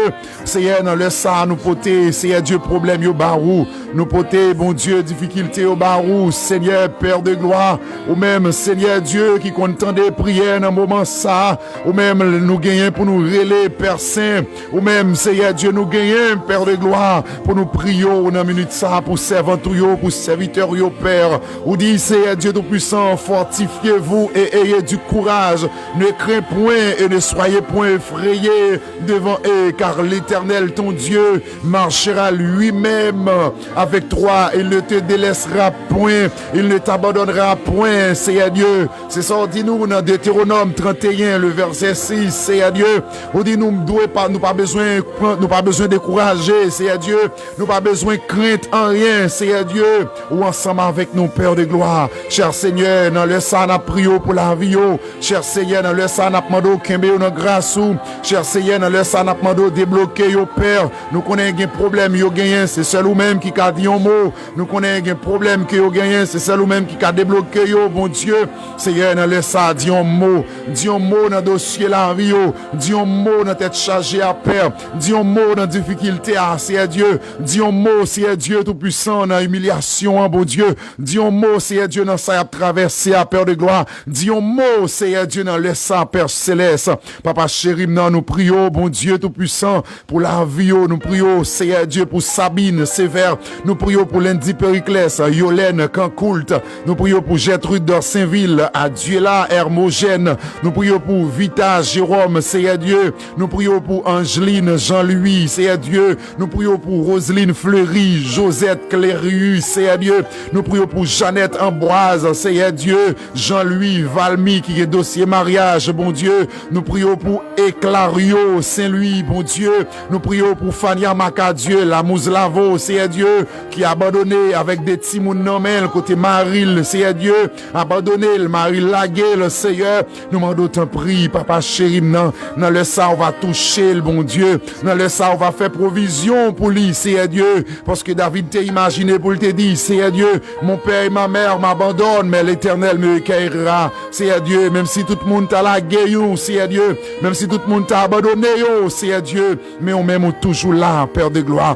Senyè, nan lè sa a, nou pote, Senyè Dye, pwoblèm yo ba ou. Nou pote, Bondye, difikilte yo ba ou, Senyè, Pè de glwa. Ou menm, Senyè Dye, ki konn tande priyè nan moman sa a. Ou menm, nou genyen pou nou rele, Pè Sen. Ou menm, Senyè Dye, nou genyen, Pè de glwa, pou nou priye w nan minit sa a, pou sèvant ou yo, pou sèvitè w yo, Pè. Ou di, Senyè Dye Toupwisan, fortifiez-vous et ayez du courage. Ne crains point et ne soyez point effrayés devant eux, car l'Éternel, ton Dieu, marchera lui-même avec toi et ne te laissera point, il ne t'abandonnera point, Seyè Dye. Se sa w di nou nan Detewonòm trannteyen, le vèsè sis, Seyè Dye. Ou di nou dwe pa, nou pa bezwen pran, nou pa bezwen dekouraje, Seyè Dye. Nou pa bezwen krent anyen, Seyè Dye. Ou ansanm avèk nou, Pè de glwa. Chè Senyè, nan lè sa a, n ap priye w pou lavi yo. Chè Senyè, nan lè sa a, n ap mande w kenbe yo nan gras ou. Chè Senyè, nan lè sa a, n ap mande w debloke yo, Pè. Nou konnen gen pwoblèm yo genyen, se sèl ou menm ki ka di yon mo. Nou konnen gen pwoblèm ke yo genyen, se sèl ou menm ki ka debloke yo, Bondye. Seyè, nan lè sa a, di yon mo. Di yon mo nan dosye lavi yo. Di yon mo nan tèt chaje a, Pè. Di yon mo nan difikilte a, Seyè Dye. Di yon mo, Seyè Dye Toupisan, nan imilyasyon an, Bondye. Di yon mo, Seyè Dye, nan sa y ap travèse a, Pè de glwa. Di yon mo, Seyè Dye, nan lè sa a, Pè Selès. Papa cheri m nan, nou priye w, Bondye Toupisan, pou lavi yo. Nou priye w, Seyè Dye, pou Sabine Sévère. Nou priye w pou Lendy Périclès, Yolène Cancoult. Nou priye w pou Gertrude Dorsainville, Adjela Hermogène. Nou priye w pou Vita Jérôme, Seyè Dye. Nou priye w pou Angeline Jean-Louis, Seyè Dye. Nou priye w pou Roseline Fleury, Josette Clérius, Seyè Dye. Nou priye w pou Jeannette Ambroise, Seyè Dye. Jean-Louis Valmy ki gen dosye maryaj, Bondye. Nou priye w pou Eclario Saint-Louis, Bondye. Nou priye w pou Fania Macadieu, Lamouz Lavo, Seyè Dye, ki abandone avèk de timoun nan men l, kote mari l, Seyè Dye, abandone l, mari l lage l, Seyè. Nou mande w tanpri, Papa cheri m nan, nan lè sa a, w va touche l, Bondye. Nan lè sa a, w va fè pwovizyon pou li, Seyè Dye. Paske David te imajine pou l te di, Seyè Dye, mon père et ma mère m'abandonnent, mais l'Éternel me recueillera. Seyè Dye, menm si tout moun ta lage yo, Seyè Dye, menm si tout moun ta abandone yo, Seyè Dye, men ou menm ou toujou la, Pè de glwa.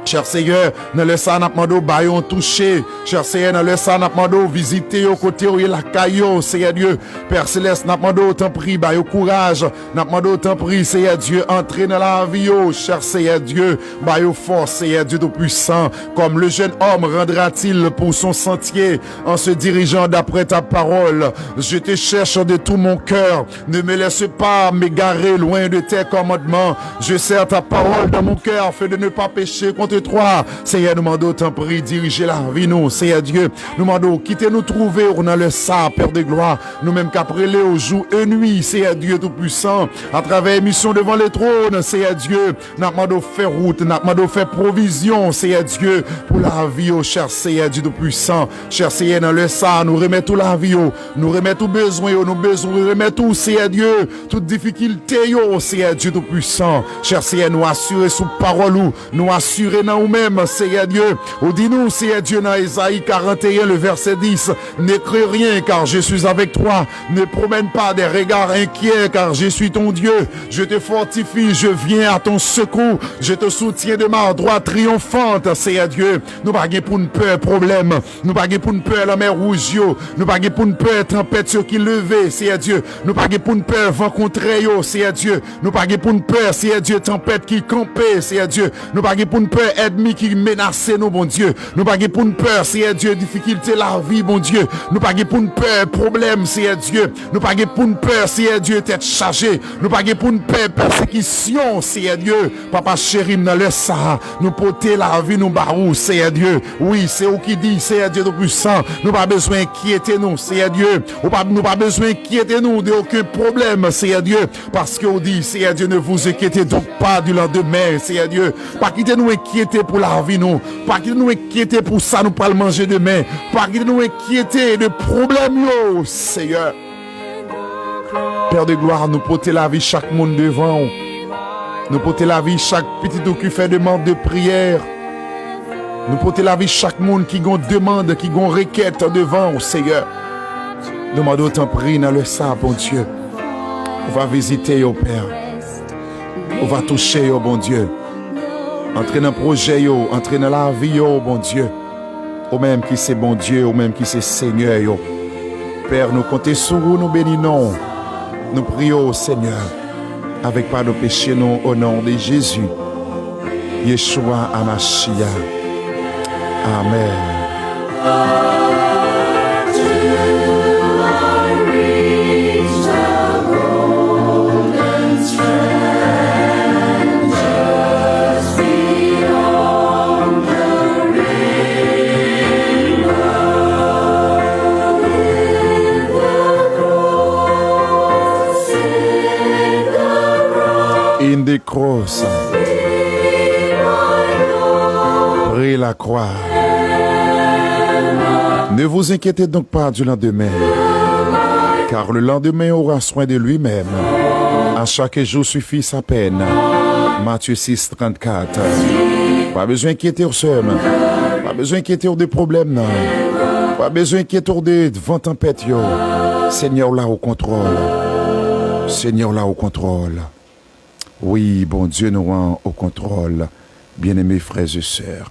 Chè Seyè, nan lè sa a, n ap mande w ba yo yon touche. Chè Seyè, nan lè sa a, n ap mande w vizite yo kote yo ye lakay yo, Seyè Dye. Pè Selès, n ap mande w tanpri ba yo kouraj. N ap mande w tanpri, Seyè Dye, antre nan lavi yo, chè Seyè Dye, ba yo fòs, Seyè Dye Toupisan. Comme le jeune homme rendra-t-il pour son sentier en se dirigeant d'après ta parole? Je te cherche de tout mon cœur. Ne me laisse pas m'égarer loin de tes commandements. Je serre ta parole dans mon cœur afin de ne pas pécher contre toi. Seyè, nou mande w tanpri, dirije lavi nou, Seyè Dye. Nou mande w kite nou twouve w nan lè sa a, Pè de glwa. Nou menm k ap rele w jou e nwi, Seyè Dye Toupisan, atravè emisyon Devan le Twòn, Seyè Dye, n ap mande w fè wout, n ap mande w fè pwovizyon, Seyè Dye, pou lavi yo, chè Seyè Dye Toupisan. Chè Seyè, nan lè sa a, nou remèt ou lavi yo, nou remèt ou bezwen yo, nou bezwen remèt ou, Seyè Dye, tout difikilte yo, Seyè Dye Toupisan. Chè Seyè, nou asire sou pawòl ou, nou asire nan ou menm, Seyè Dye. Ou di nou, Seyè Dye, nan Ezayi karanteyen, le vèsè dis, ne crains rien, car je suis avec toi. Ne promène pas des regards inquiets, car je suis ton Dieu. Je te fortifie, je viens à ton secours. Je te soutiens de ma droite triomphante, Seyè Dye. Nou pa gen pou n pè pwoblèm. Nou pa gen pou n pè lanmè wouj yo. Nou pa gen pou n pè tanpèt yo ki leve, Seyè Dye. Nou pa gen pou n pè van kontrè yo, Seyè Dye. Nou pa gen pou n pè, Seyè Dye, tanpèt ki kanpe, Seyè Dye. Nou pa gen pou n pè ènmi ki menase nou, Bondye. Nou pa gen pou n pè, Seyè Dye, difikilte lavi, Bondye. Nou pa gen pou n pè pwoblèm, Seyè Dye. Nou pa gen pou n pè, Seyè Dye, tèt chaje. Nou pa gen pou n pè pèsekisyon, Seyè Dye. Papa cheri m, nan lè sa a, nou pote lavi nou ba ou, Seyè Dye. Wi, se ou ki di, Seyè Dye Toupisan, nou pa bezwen enkyete nou, Seyè Dye. Ou pa, nou pa bezwen enkyete nou de okenn pwoblèm, Seyè Dye. Paske ou di, Seyè Dye, ne vous inquiétez donc pas du lendemain, Seyè Dye. Pa kite nou enkyete pou lavi nou. Pa kite nou enkyete pou sa nou pral manje demen. Pa kite nou enkyete de pwoblèm yo, Seyè. Pè de glwa, nou pote lavi chak moun devan ou. Nou pote lavi chak pitit ou ki fè demann de priyè. Nou pote lavi chak moun ki gon demann, ki gon rekèt devan ou, Seyè. Nou mande w tanpri nan lè sa, Bondye. Ou va vizite yo, Pè. Ou va touche yo, Bondye. Antre nan pwojè yo, antre nan lavi yo, Bondye. Ou menm ki se Bondye, ou menm ki se Senyè yo. Pè, nou konte sou ou, nou beni non w. Nou priye w, Senyè, avèk padon peche nou, o non de Jezi, Yeshua Amashia. Amèn. Cross. Pris la croix. Ne vous inquiétez donc pas du lendemain, car le lendemain aura soin de lui-même. À chaque jour suffit sa peine. Matthieu six trente-quatre. Pa bezwen enkyete w, sè m. Pa bezwen enkyete w de pwoblèm nan. Pa bezwen enkyete w de van tanpèt yo. Senyè w la o kontwòl. Senyè w la o kontwòl. Wi, Bondye nou an o kontwòl, byeneme frè e sè.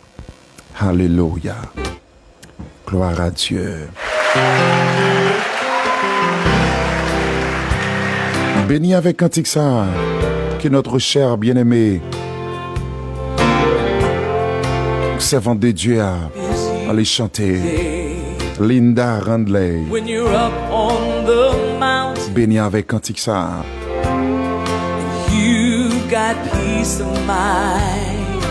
Alelouya. Gloire à Dieu. Beni avèk kantik sa a, ke notre chère bien-aimée, servante de Dieu a, ale chante. Linda Randley. When you're up on the mountain, beni avèk kantik sa a. You've got peace of mind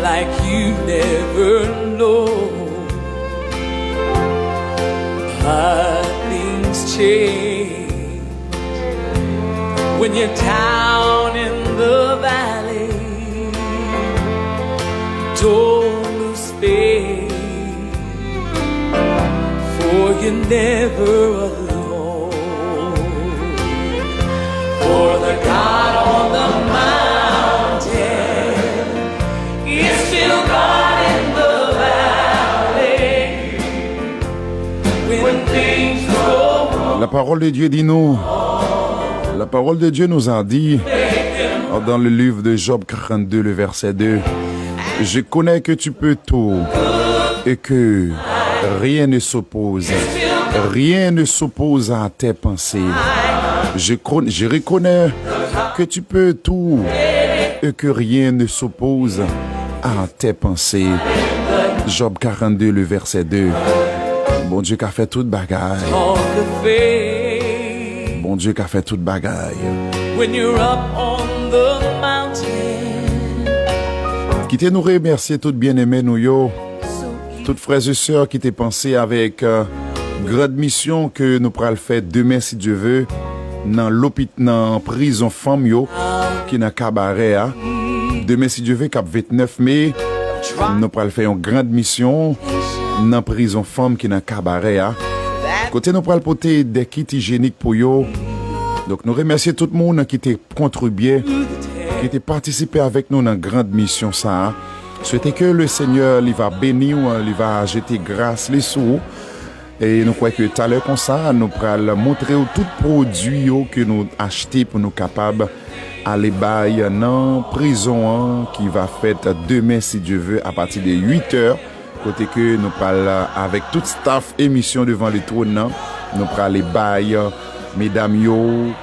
like you've never known. But things change when you're down in the valley. Don't lose faith, for you're never alone. For the God on the mountain is still God in the valley. When things go wrong. La parole de Dieu dit nous, la parole de Dieu nous a dit, dans le livre de Job quarante-deux, le verset deux, je connais que tu peux tout et que rien ne s'oppose, rien ne s'oppose à tes pensées. Je, con- je reconnais que tu peux tout et que rien ne s'oppose à tes pensées. Job quarante-deux, le verset deux. Bondye ka fè tout bagay. Talk of faith. Bondye ka fè tout bagay. When you're up on the mountain. Kite nou remèsye tout byeneme nou yo, tout frè e sè ki te panse avèk, euh, grand misyon ke nou pral fè demen, si Dye ve, nan lopit-, nan prizon fanm yo ki nan Kabarè a. Demen, si Dye ve, k ap vennèf me, nou pral fè yon grand misyon nan prizon fanm ki nan Kabarè a, kote nou pral pote de kit ijyenik pou yo. Donk, nou remèsye tout moun ki te kontribye, ki te patisipe avèk nou nan grand misyon sa a. Swete ke le Senyè, li va beni w, li va jete gras li sou ou. E nou kwè ke talè konsa, nou pral montre w tout pwodui yo ke nou achte pou nou kapab ale bay nan prizon an, ki va fèt demen, si Dye ve, apati de uit è, kote ke nou pral, avèk tout staff emisyon Devan Letwòn nan, nou prale bay medam yo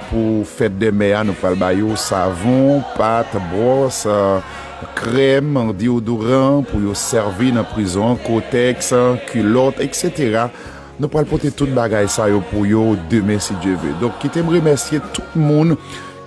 pou fèt dè mè a, nou pral ba yo savon, pat, bwòs, krèm, deyodoran pou yo sèvi nan prizon an, kotèks, kilòt, etsetera. Nou pral pote tout bagay sa yo pou yo demen, si Dye ve. Donk, kite m remèsye tout moun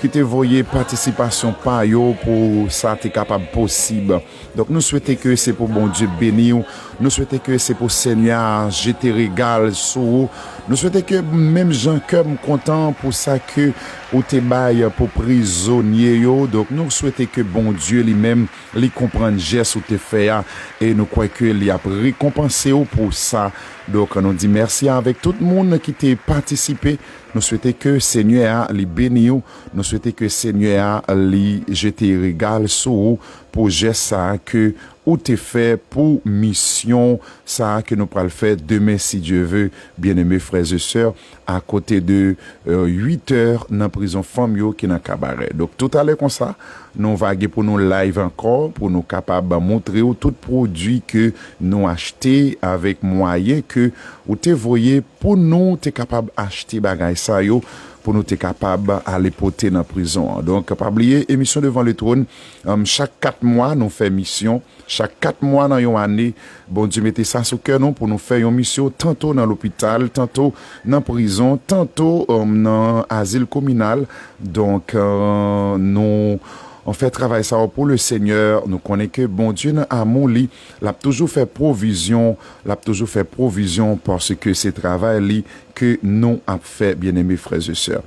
ki te voye patisipasyon pa yo pou sa te kapab posib. Donk, nou swete ke se pou Bondye beni w. Nou swete ke se pou Senyè a jete rega l sou ou. Nou swete ke, menm jan kè m kontan pou sa ke ou te bay pou prizonye yo, donk, nou swete ke Bondye li menm, li konprann jès ou te fè a, e nou kwè ke li ap rekonpanse w pou sa. Donk, nou di mèsi avèk tout moun ki te patisipe. Nou swete ke Senyè a, li beni w. Nou swete ke Senyè a, li jete rega l sou ou pou jès sa a ke ou te fè, pou misyon sa a ke nou pral fè demen, si Dye ve, byeneme frè e sè, akote de, euh, uit è nan prizon fanm yo ki nan Kabarè. Donk, toutalè konsa, nou va gen pou nou live ankò, pou nou kapab montre w tout pwodui ke nou achte avèk mwayen ke ou te voye pou nou te kapab achte bagay sa yo, pou nou te kapab ale pote nan prizon an. Donk, pa bliye, emisyon Devan Letwòn, um, chak kat mwa, nou fè misyon. Chak kat mwa nan yon ane, Bondye mete sa sou kè nou pou nou fè yon misyon, tanto nan lopital, tanto nan prizon, tanto, um, nan azil kominal. Donk, euh, nou, nou fè travay sa yo pou le Senyè. Nou konnen ke Bondye nan amou li, l ap toujou fè pwovizyon, l ap toujou fè pwovizyon paske se travay li ke nou ap fè, byeneme frè e sè.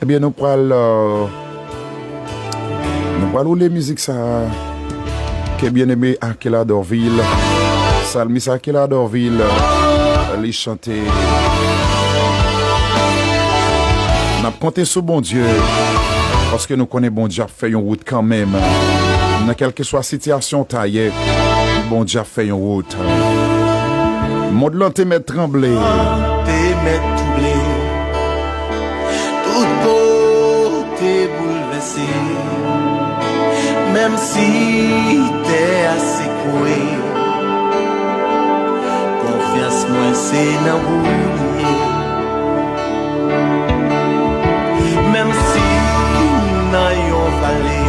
Ebyen, nou pral, euh, Pral woule mizik sa a ke byeneme Aquila Dorvil, salmis Aquila Dorvil, li chante. N ap konte sou Bondye, paske nou konnen Bondye ap fè yon wout kanmenm. Nan kèlkeswa sitiyasyon w ta ye, Bondye ap fè yon wout. Mond lan te mèt tranble. Te mèt twouble. Tout kote boulvèse. Menm si tè a sekwe, konfyans mwen se nan ou li ye. Menm si m nan yon vale,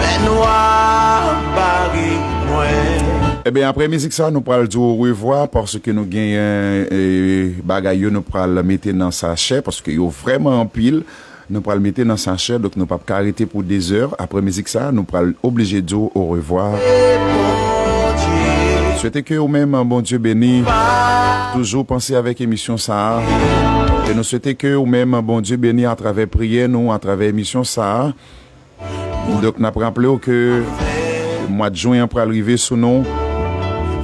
fènwa bare mwen. Ebyen, apre mizik sa, nou pral di w orevwa, paske nou genyen, e, bagay yo nou pral mete nan sachè, paske yo vrèman anpil. Nou pral mete nan sachè, donk nou p ap ka rete pou de zè. Apre mizik sa, nou pral oblije di w orevwa. Swete ke ou menm, Bondye beni. Toujou panse avèk emisyon sa a. E nou swete ke ou menm, Bondye beni atravè priyè nou, atravè emisyon sa a. Donk, n ap raple w ke mwa jen an pral rive sou nou,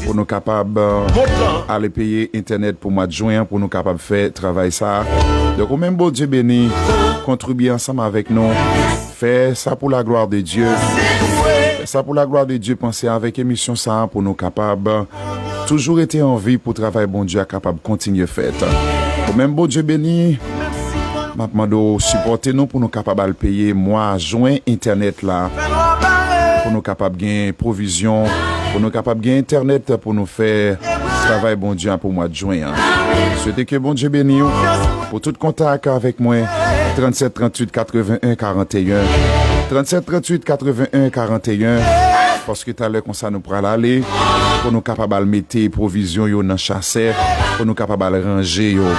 pou nou kapab, euh, ale peye entènèt pou mwa jen an, pou nou kapab fè travay sa a. Donk, ou menm, Bondye beni, kontribye ansanm avèk nou. Fè sa pou la glwa de Dye. Fè sa pou la glwa de Dye. Panse avèk emisyon sa a pou nou kapab toujou rete an vi pou travay Bondye a kapab kontinye fèt. Ou menm, Bondye beni. M ap mande w sipòte nou pou nou kapab al peye mwa jen entènèt la, pou nou kapab gen pwovizyon, pou nou kapab gen entènèt pou nou fè travay Bondye a pou mwa jen an. Swete ke Bondye beni w. Pou tout kontak avèk mwen, trannsèt tranntuit katrevenn en karanteyen, trannsèt tranntuit katrevenn en karanteyen, paske talè konsa nou pral ale, pou nou kapab al mete pwovizyon yo nan chasè, pou nou kapab al ranje yo.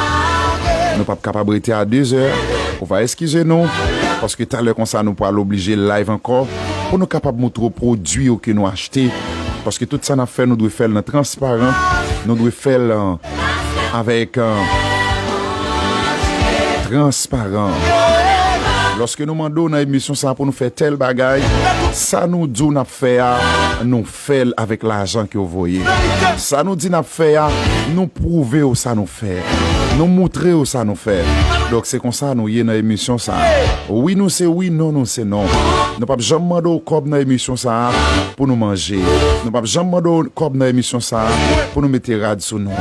Nou p ap kapab rete a de zè. Ou va eskize nou, paske talè konsa nou pral oblije live ankò, pou nou kapab montre w pwodui yo ke nou achte, paske tout sa n ap fè, nou dwe fè l nan transparan, nou dwe fè l, euh, avèk, euh, transparan. Lòske nou mande w nan emisyon sa a pou nou fè tèl bagay, sa nou di w n ap fè a, nou fè l avèk lajan ke w voye. Sa nou di n ap fè a, nou pwouve w sa nou fè. Nou moutre w sa nou fè. Donk, se konsa nou ye nan emisyon sa a. Wi, nou se wi, non, nou se non. Nou p ap janm mande w kòb nan emisyon sa a pou nou manje. Nou p ap janm mande w kòb nan emisyon sa a pou nou mete rad sou nou.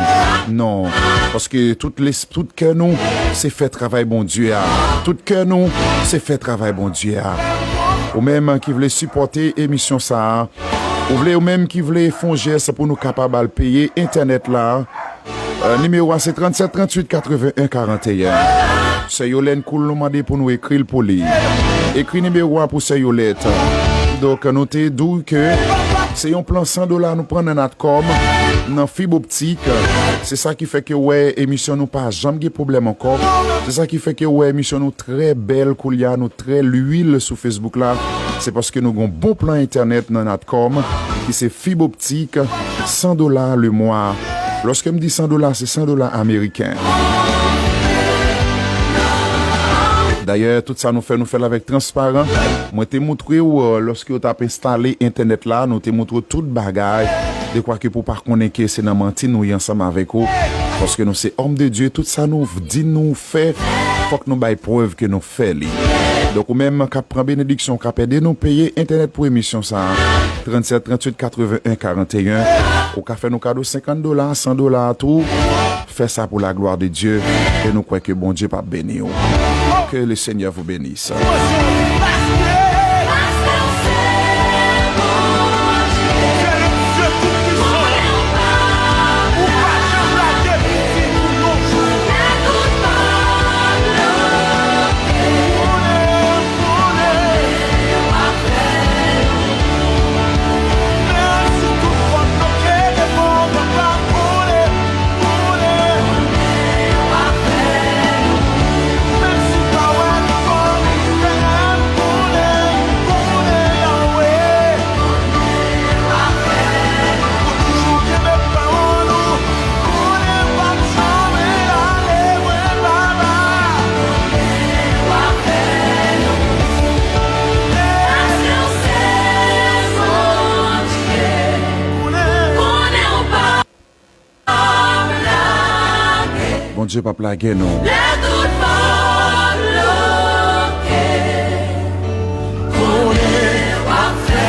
Non. Paske tout les-, tout kè nou, se fè travay Bondye a. Tout kè nou, se fè travay Bondye a. Ou menm ki vle sipòte emisyon sa a, ou vle, ou menm ki vle fè yon jès pou nou kapab al peye entènèt la, euh, nimewo a se trannsèt tranntuit katrevenn en karanteyen. Sè Yolène Cool nou mande pou nou ekri l pou li. Ekri nimewo a pou Sè Yolène. Donk, nou te di w ke se yon plan san dola nou pran nan Natcom, nan fib optik. Se sa ki fè ke w wè emisyon nou pa janm gen pwoblèm ankò. Se sa ki fè ke w wè emisyon nou trè bèl koulye a, nou trè lwil sou Facebook la. Se paske nou gen yon bon plan entènèt nan Natcom, ki se fib optik, san dola le mwa. Lòske m di san dola, se san dola ameriken. Dayè, tout sa nou fè, nou fè l avèk transparan. Mwen te montre w, euh, lòske yo t ap enstale entènèt la, nou te montre w tout bagay. Dekwa ke pou w pa konnen ke se nan manti nou ye ansanm avèk ou. Paske nou se òm de Dye, tout sa nou di nou fè, fòk nou bay prèv ke nou fè li. Donk, ou menm k ap pran benediksyon, k ap ede nou peye entènèt pou emisyon sa a, trannsèt tranntuit katrevenn en karanteyen, ou ka fè nou kado senkant dola, san dola tou. Fè sa pou la glwa de Dye, e nou kwè ke Bondye p ap beni w. Que le Seigneur vous bénisse. Bondye p ap lage nou. Lè tout pòt bloke, konnen w ap fè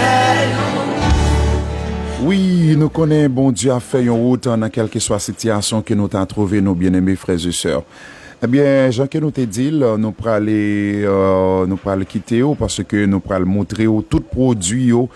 yon. Wi, nou konnen Bondye ap fè yon wout nan kèlkeswa sitiyasyon ke nou ta twouve nou, byeneme frè e sè. Ebyen, jan ke nou te di l, nou prale, euh, nou pral kite w paske nou pral montre w tout pwodui yo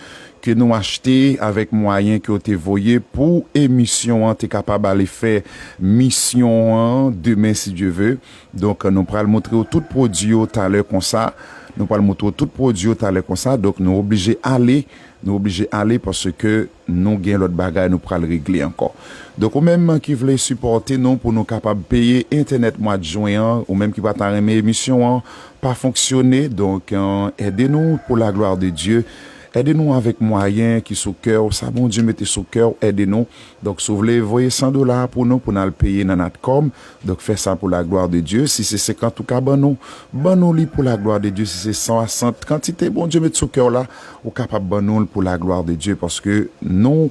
ke nou achte avèk mwayen ke w te voye pou emisyon an te kapab ale fè misyon an demen, si Dye ve. Donk, nou pral montre w tout pwodui yo talè konsa. Nou pral montre w tout pwodui yo talè konsa. Donk, nou oblije ale. Nou oblije ale paske nou gen lòt bagay nou pral regle ankò. Donk, ou menm ki vle sipòte nou pou nou kapab peye entènèt mwa jen an, ou menm ki pa ta renmen emisyon an pa fonksyone, donk, euh, ede nou pou la glwa de Dye. Ede nou avèk mwayen ki sou kè w, sa Bondye mete sou kè w, ede nou. Donk, si w vle voye san dola pou nou, pou n al peye nan Natcom, donk, fè sa pou la glwa de Dye. Si se senkant ou ka ban nou, ban nou li pou la glwa de Dye. Si se san swasant, kantite Bondye met sou kè w la, ou kapab ban nou l pou la glwa de Dye, paske nou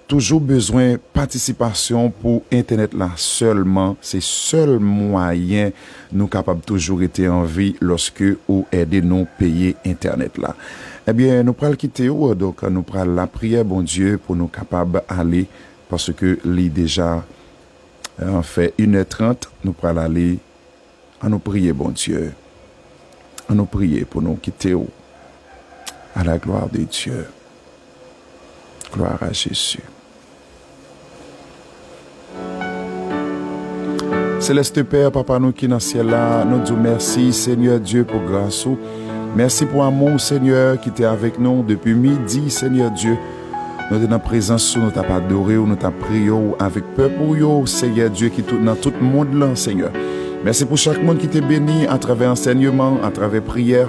toujou bezwen patisipasyon pou entènèt la sèlman. Se sèl mwayen nou kapab toujou rete an vi lòske ou ede nou peye entènèt la. Ebyen, nou pral kite w, donk, nou pral lapriyè Bondye pou nou kapab ale, paske li deja, euh, fè inè trant, nou pral ale. Ann nou priye Bondye. Ann nou priye pou nou kite w. À la gloire de Dieu. Gloire à Jésus. Seleste Pè, Papa nou ki nan syèl la, nou di w mèsi, Senyè Dye, pou gras ou. Mèsi pou amou w, Senyè, ki te avèk nou depi midi, Senyè Dye. Nou te nan prezans ou, nou t ap adore w, nou t ap priye w avèk pèp ou yo, Senyè Dye, ki tout, nan tout mond lan, Senyè. Mèsi pou chak moun ki te beni atravè ansèyman, atravè priyè.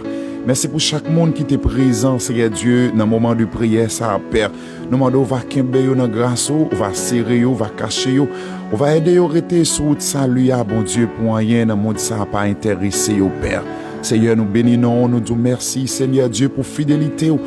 Mèsi pou chak moun ki te prezan, Senyè Dye, nan moman de priyè sa a, Pè. Nou mande w va kenbe yo nan gras ou, ou va sere yo, ou va kache yo, ou va ede yo rete sou wout sali a, Bondye, pou anyen nan mond sa a pa enterese yo, Pè. Seyè, nou beni non w, nou di w mèsi, Senyè Dye, pou fidelite w.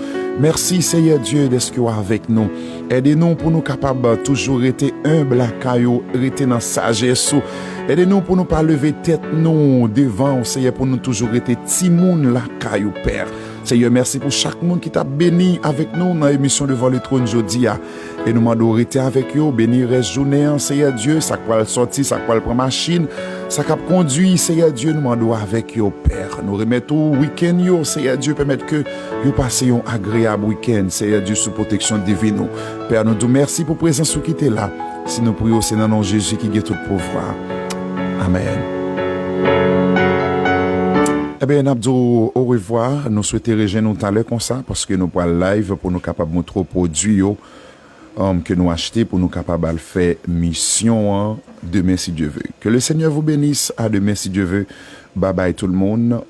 Mèsi, Seyè Dye, dèske w avèk nou. Ede nou pou nou kapab toujou rete enb lakay ou, rete nan sajès ou. Ede nou pou nou pa leve tèt nou devan w, Seyè, pou nou toujou rete timoun lakay ou, Pè. Seyè, mèsi pou chak moun ki t ap beni avèk nou nan emisyon Devan le Trône jodi a. E nou mande w rete avèk yo, beni rès jounen an, Seyè Dye, sa k pral sòti, sa k pral pran machin, sa k ap kondui, Seyè Dye, nou mande w avèk yo, Pè. Nou remèt ou wikenn yo, Seyè Dye, pèmèt ke yo pase yon agreyab wikenn, Seyè Dye, sou pwoteksyon divin ou. Pè, nou di w mèsi pou prezans ou ki te la. Si nou priye w, se nan non Jezi ki gen tout pouvwa. Amèn. Ebyen, n ap di w orevwa. Nou swete rejwenn ou talè konsa, paske nou pral live pou nou kapab montre w pwodui yo, um, ke nou achte pou nou kapab al fè misyon an demen, si Dye ve. Que le Seigneur vous bénisse. À demain, si Dieu veut. Bye bye tout le monde.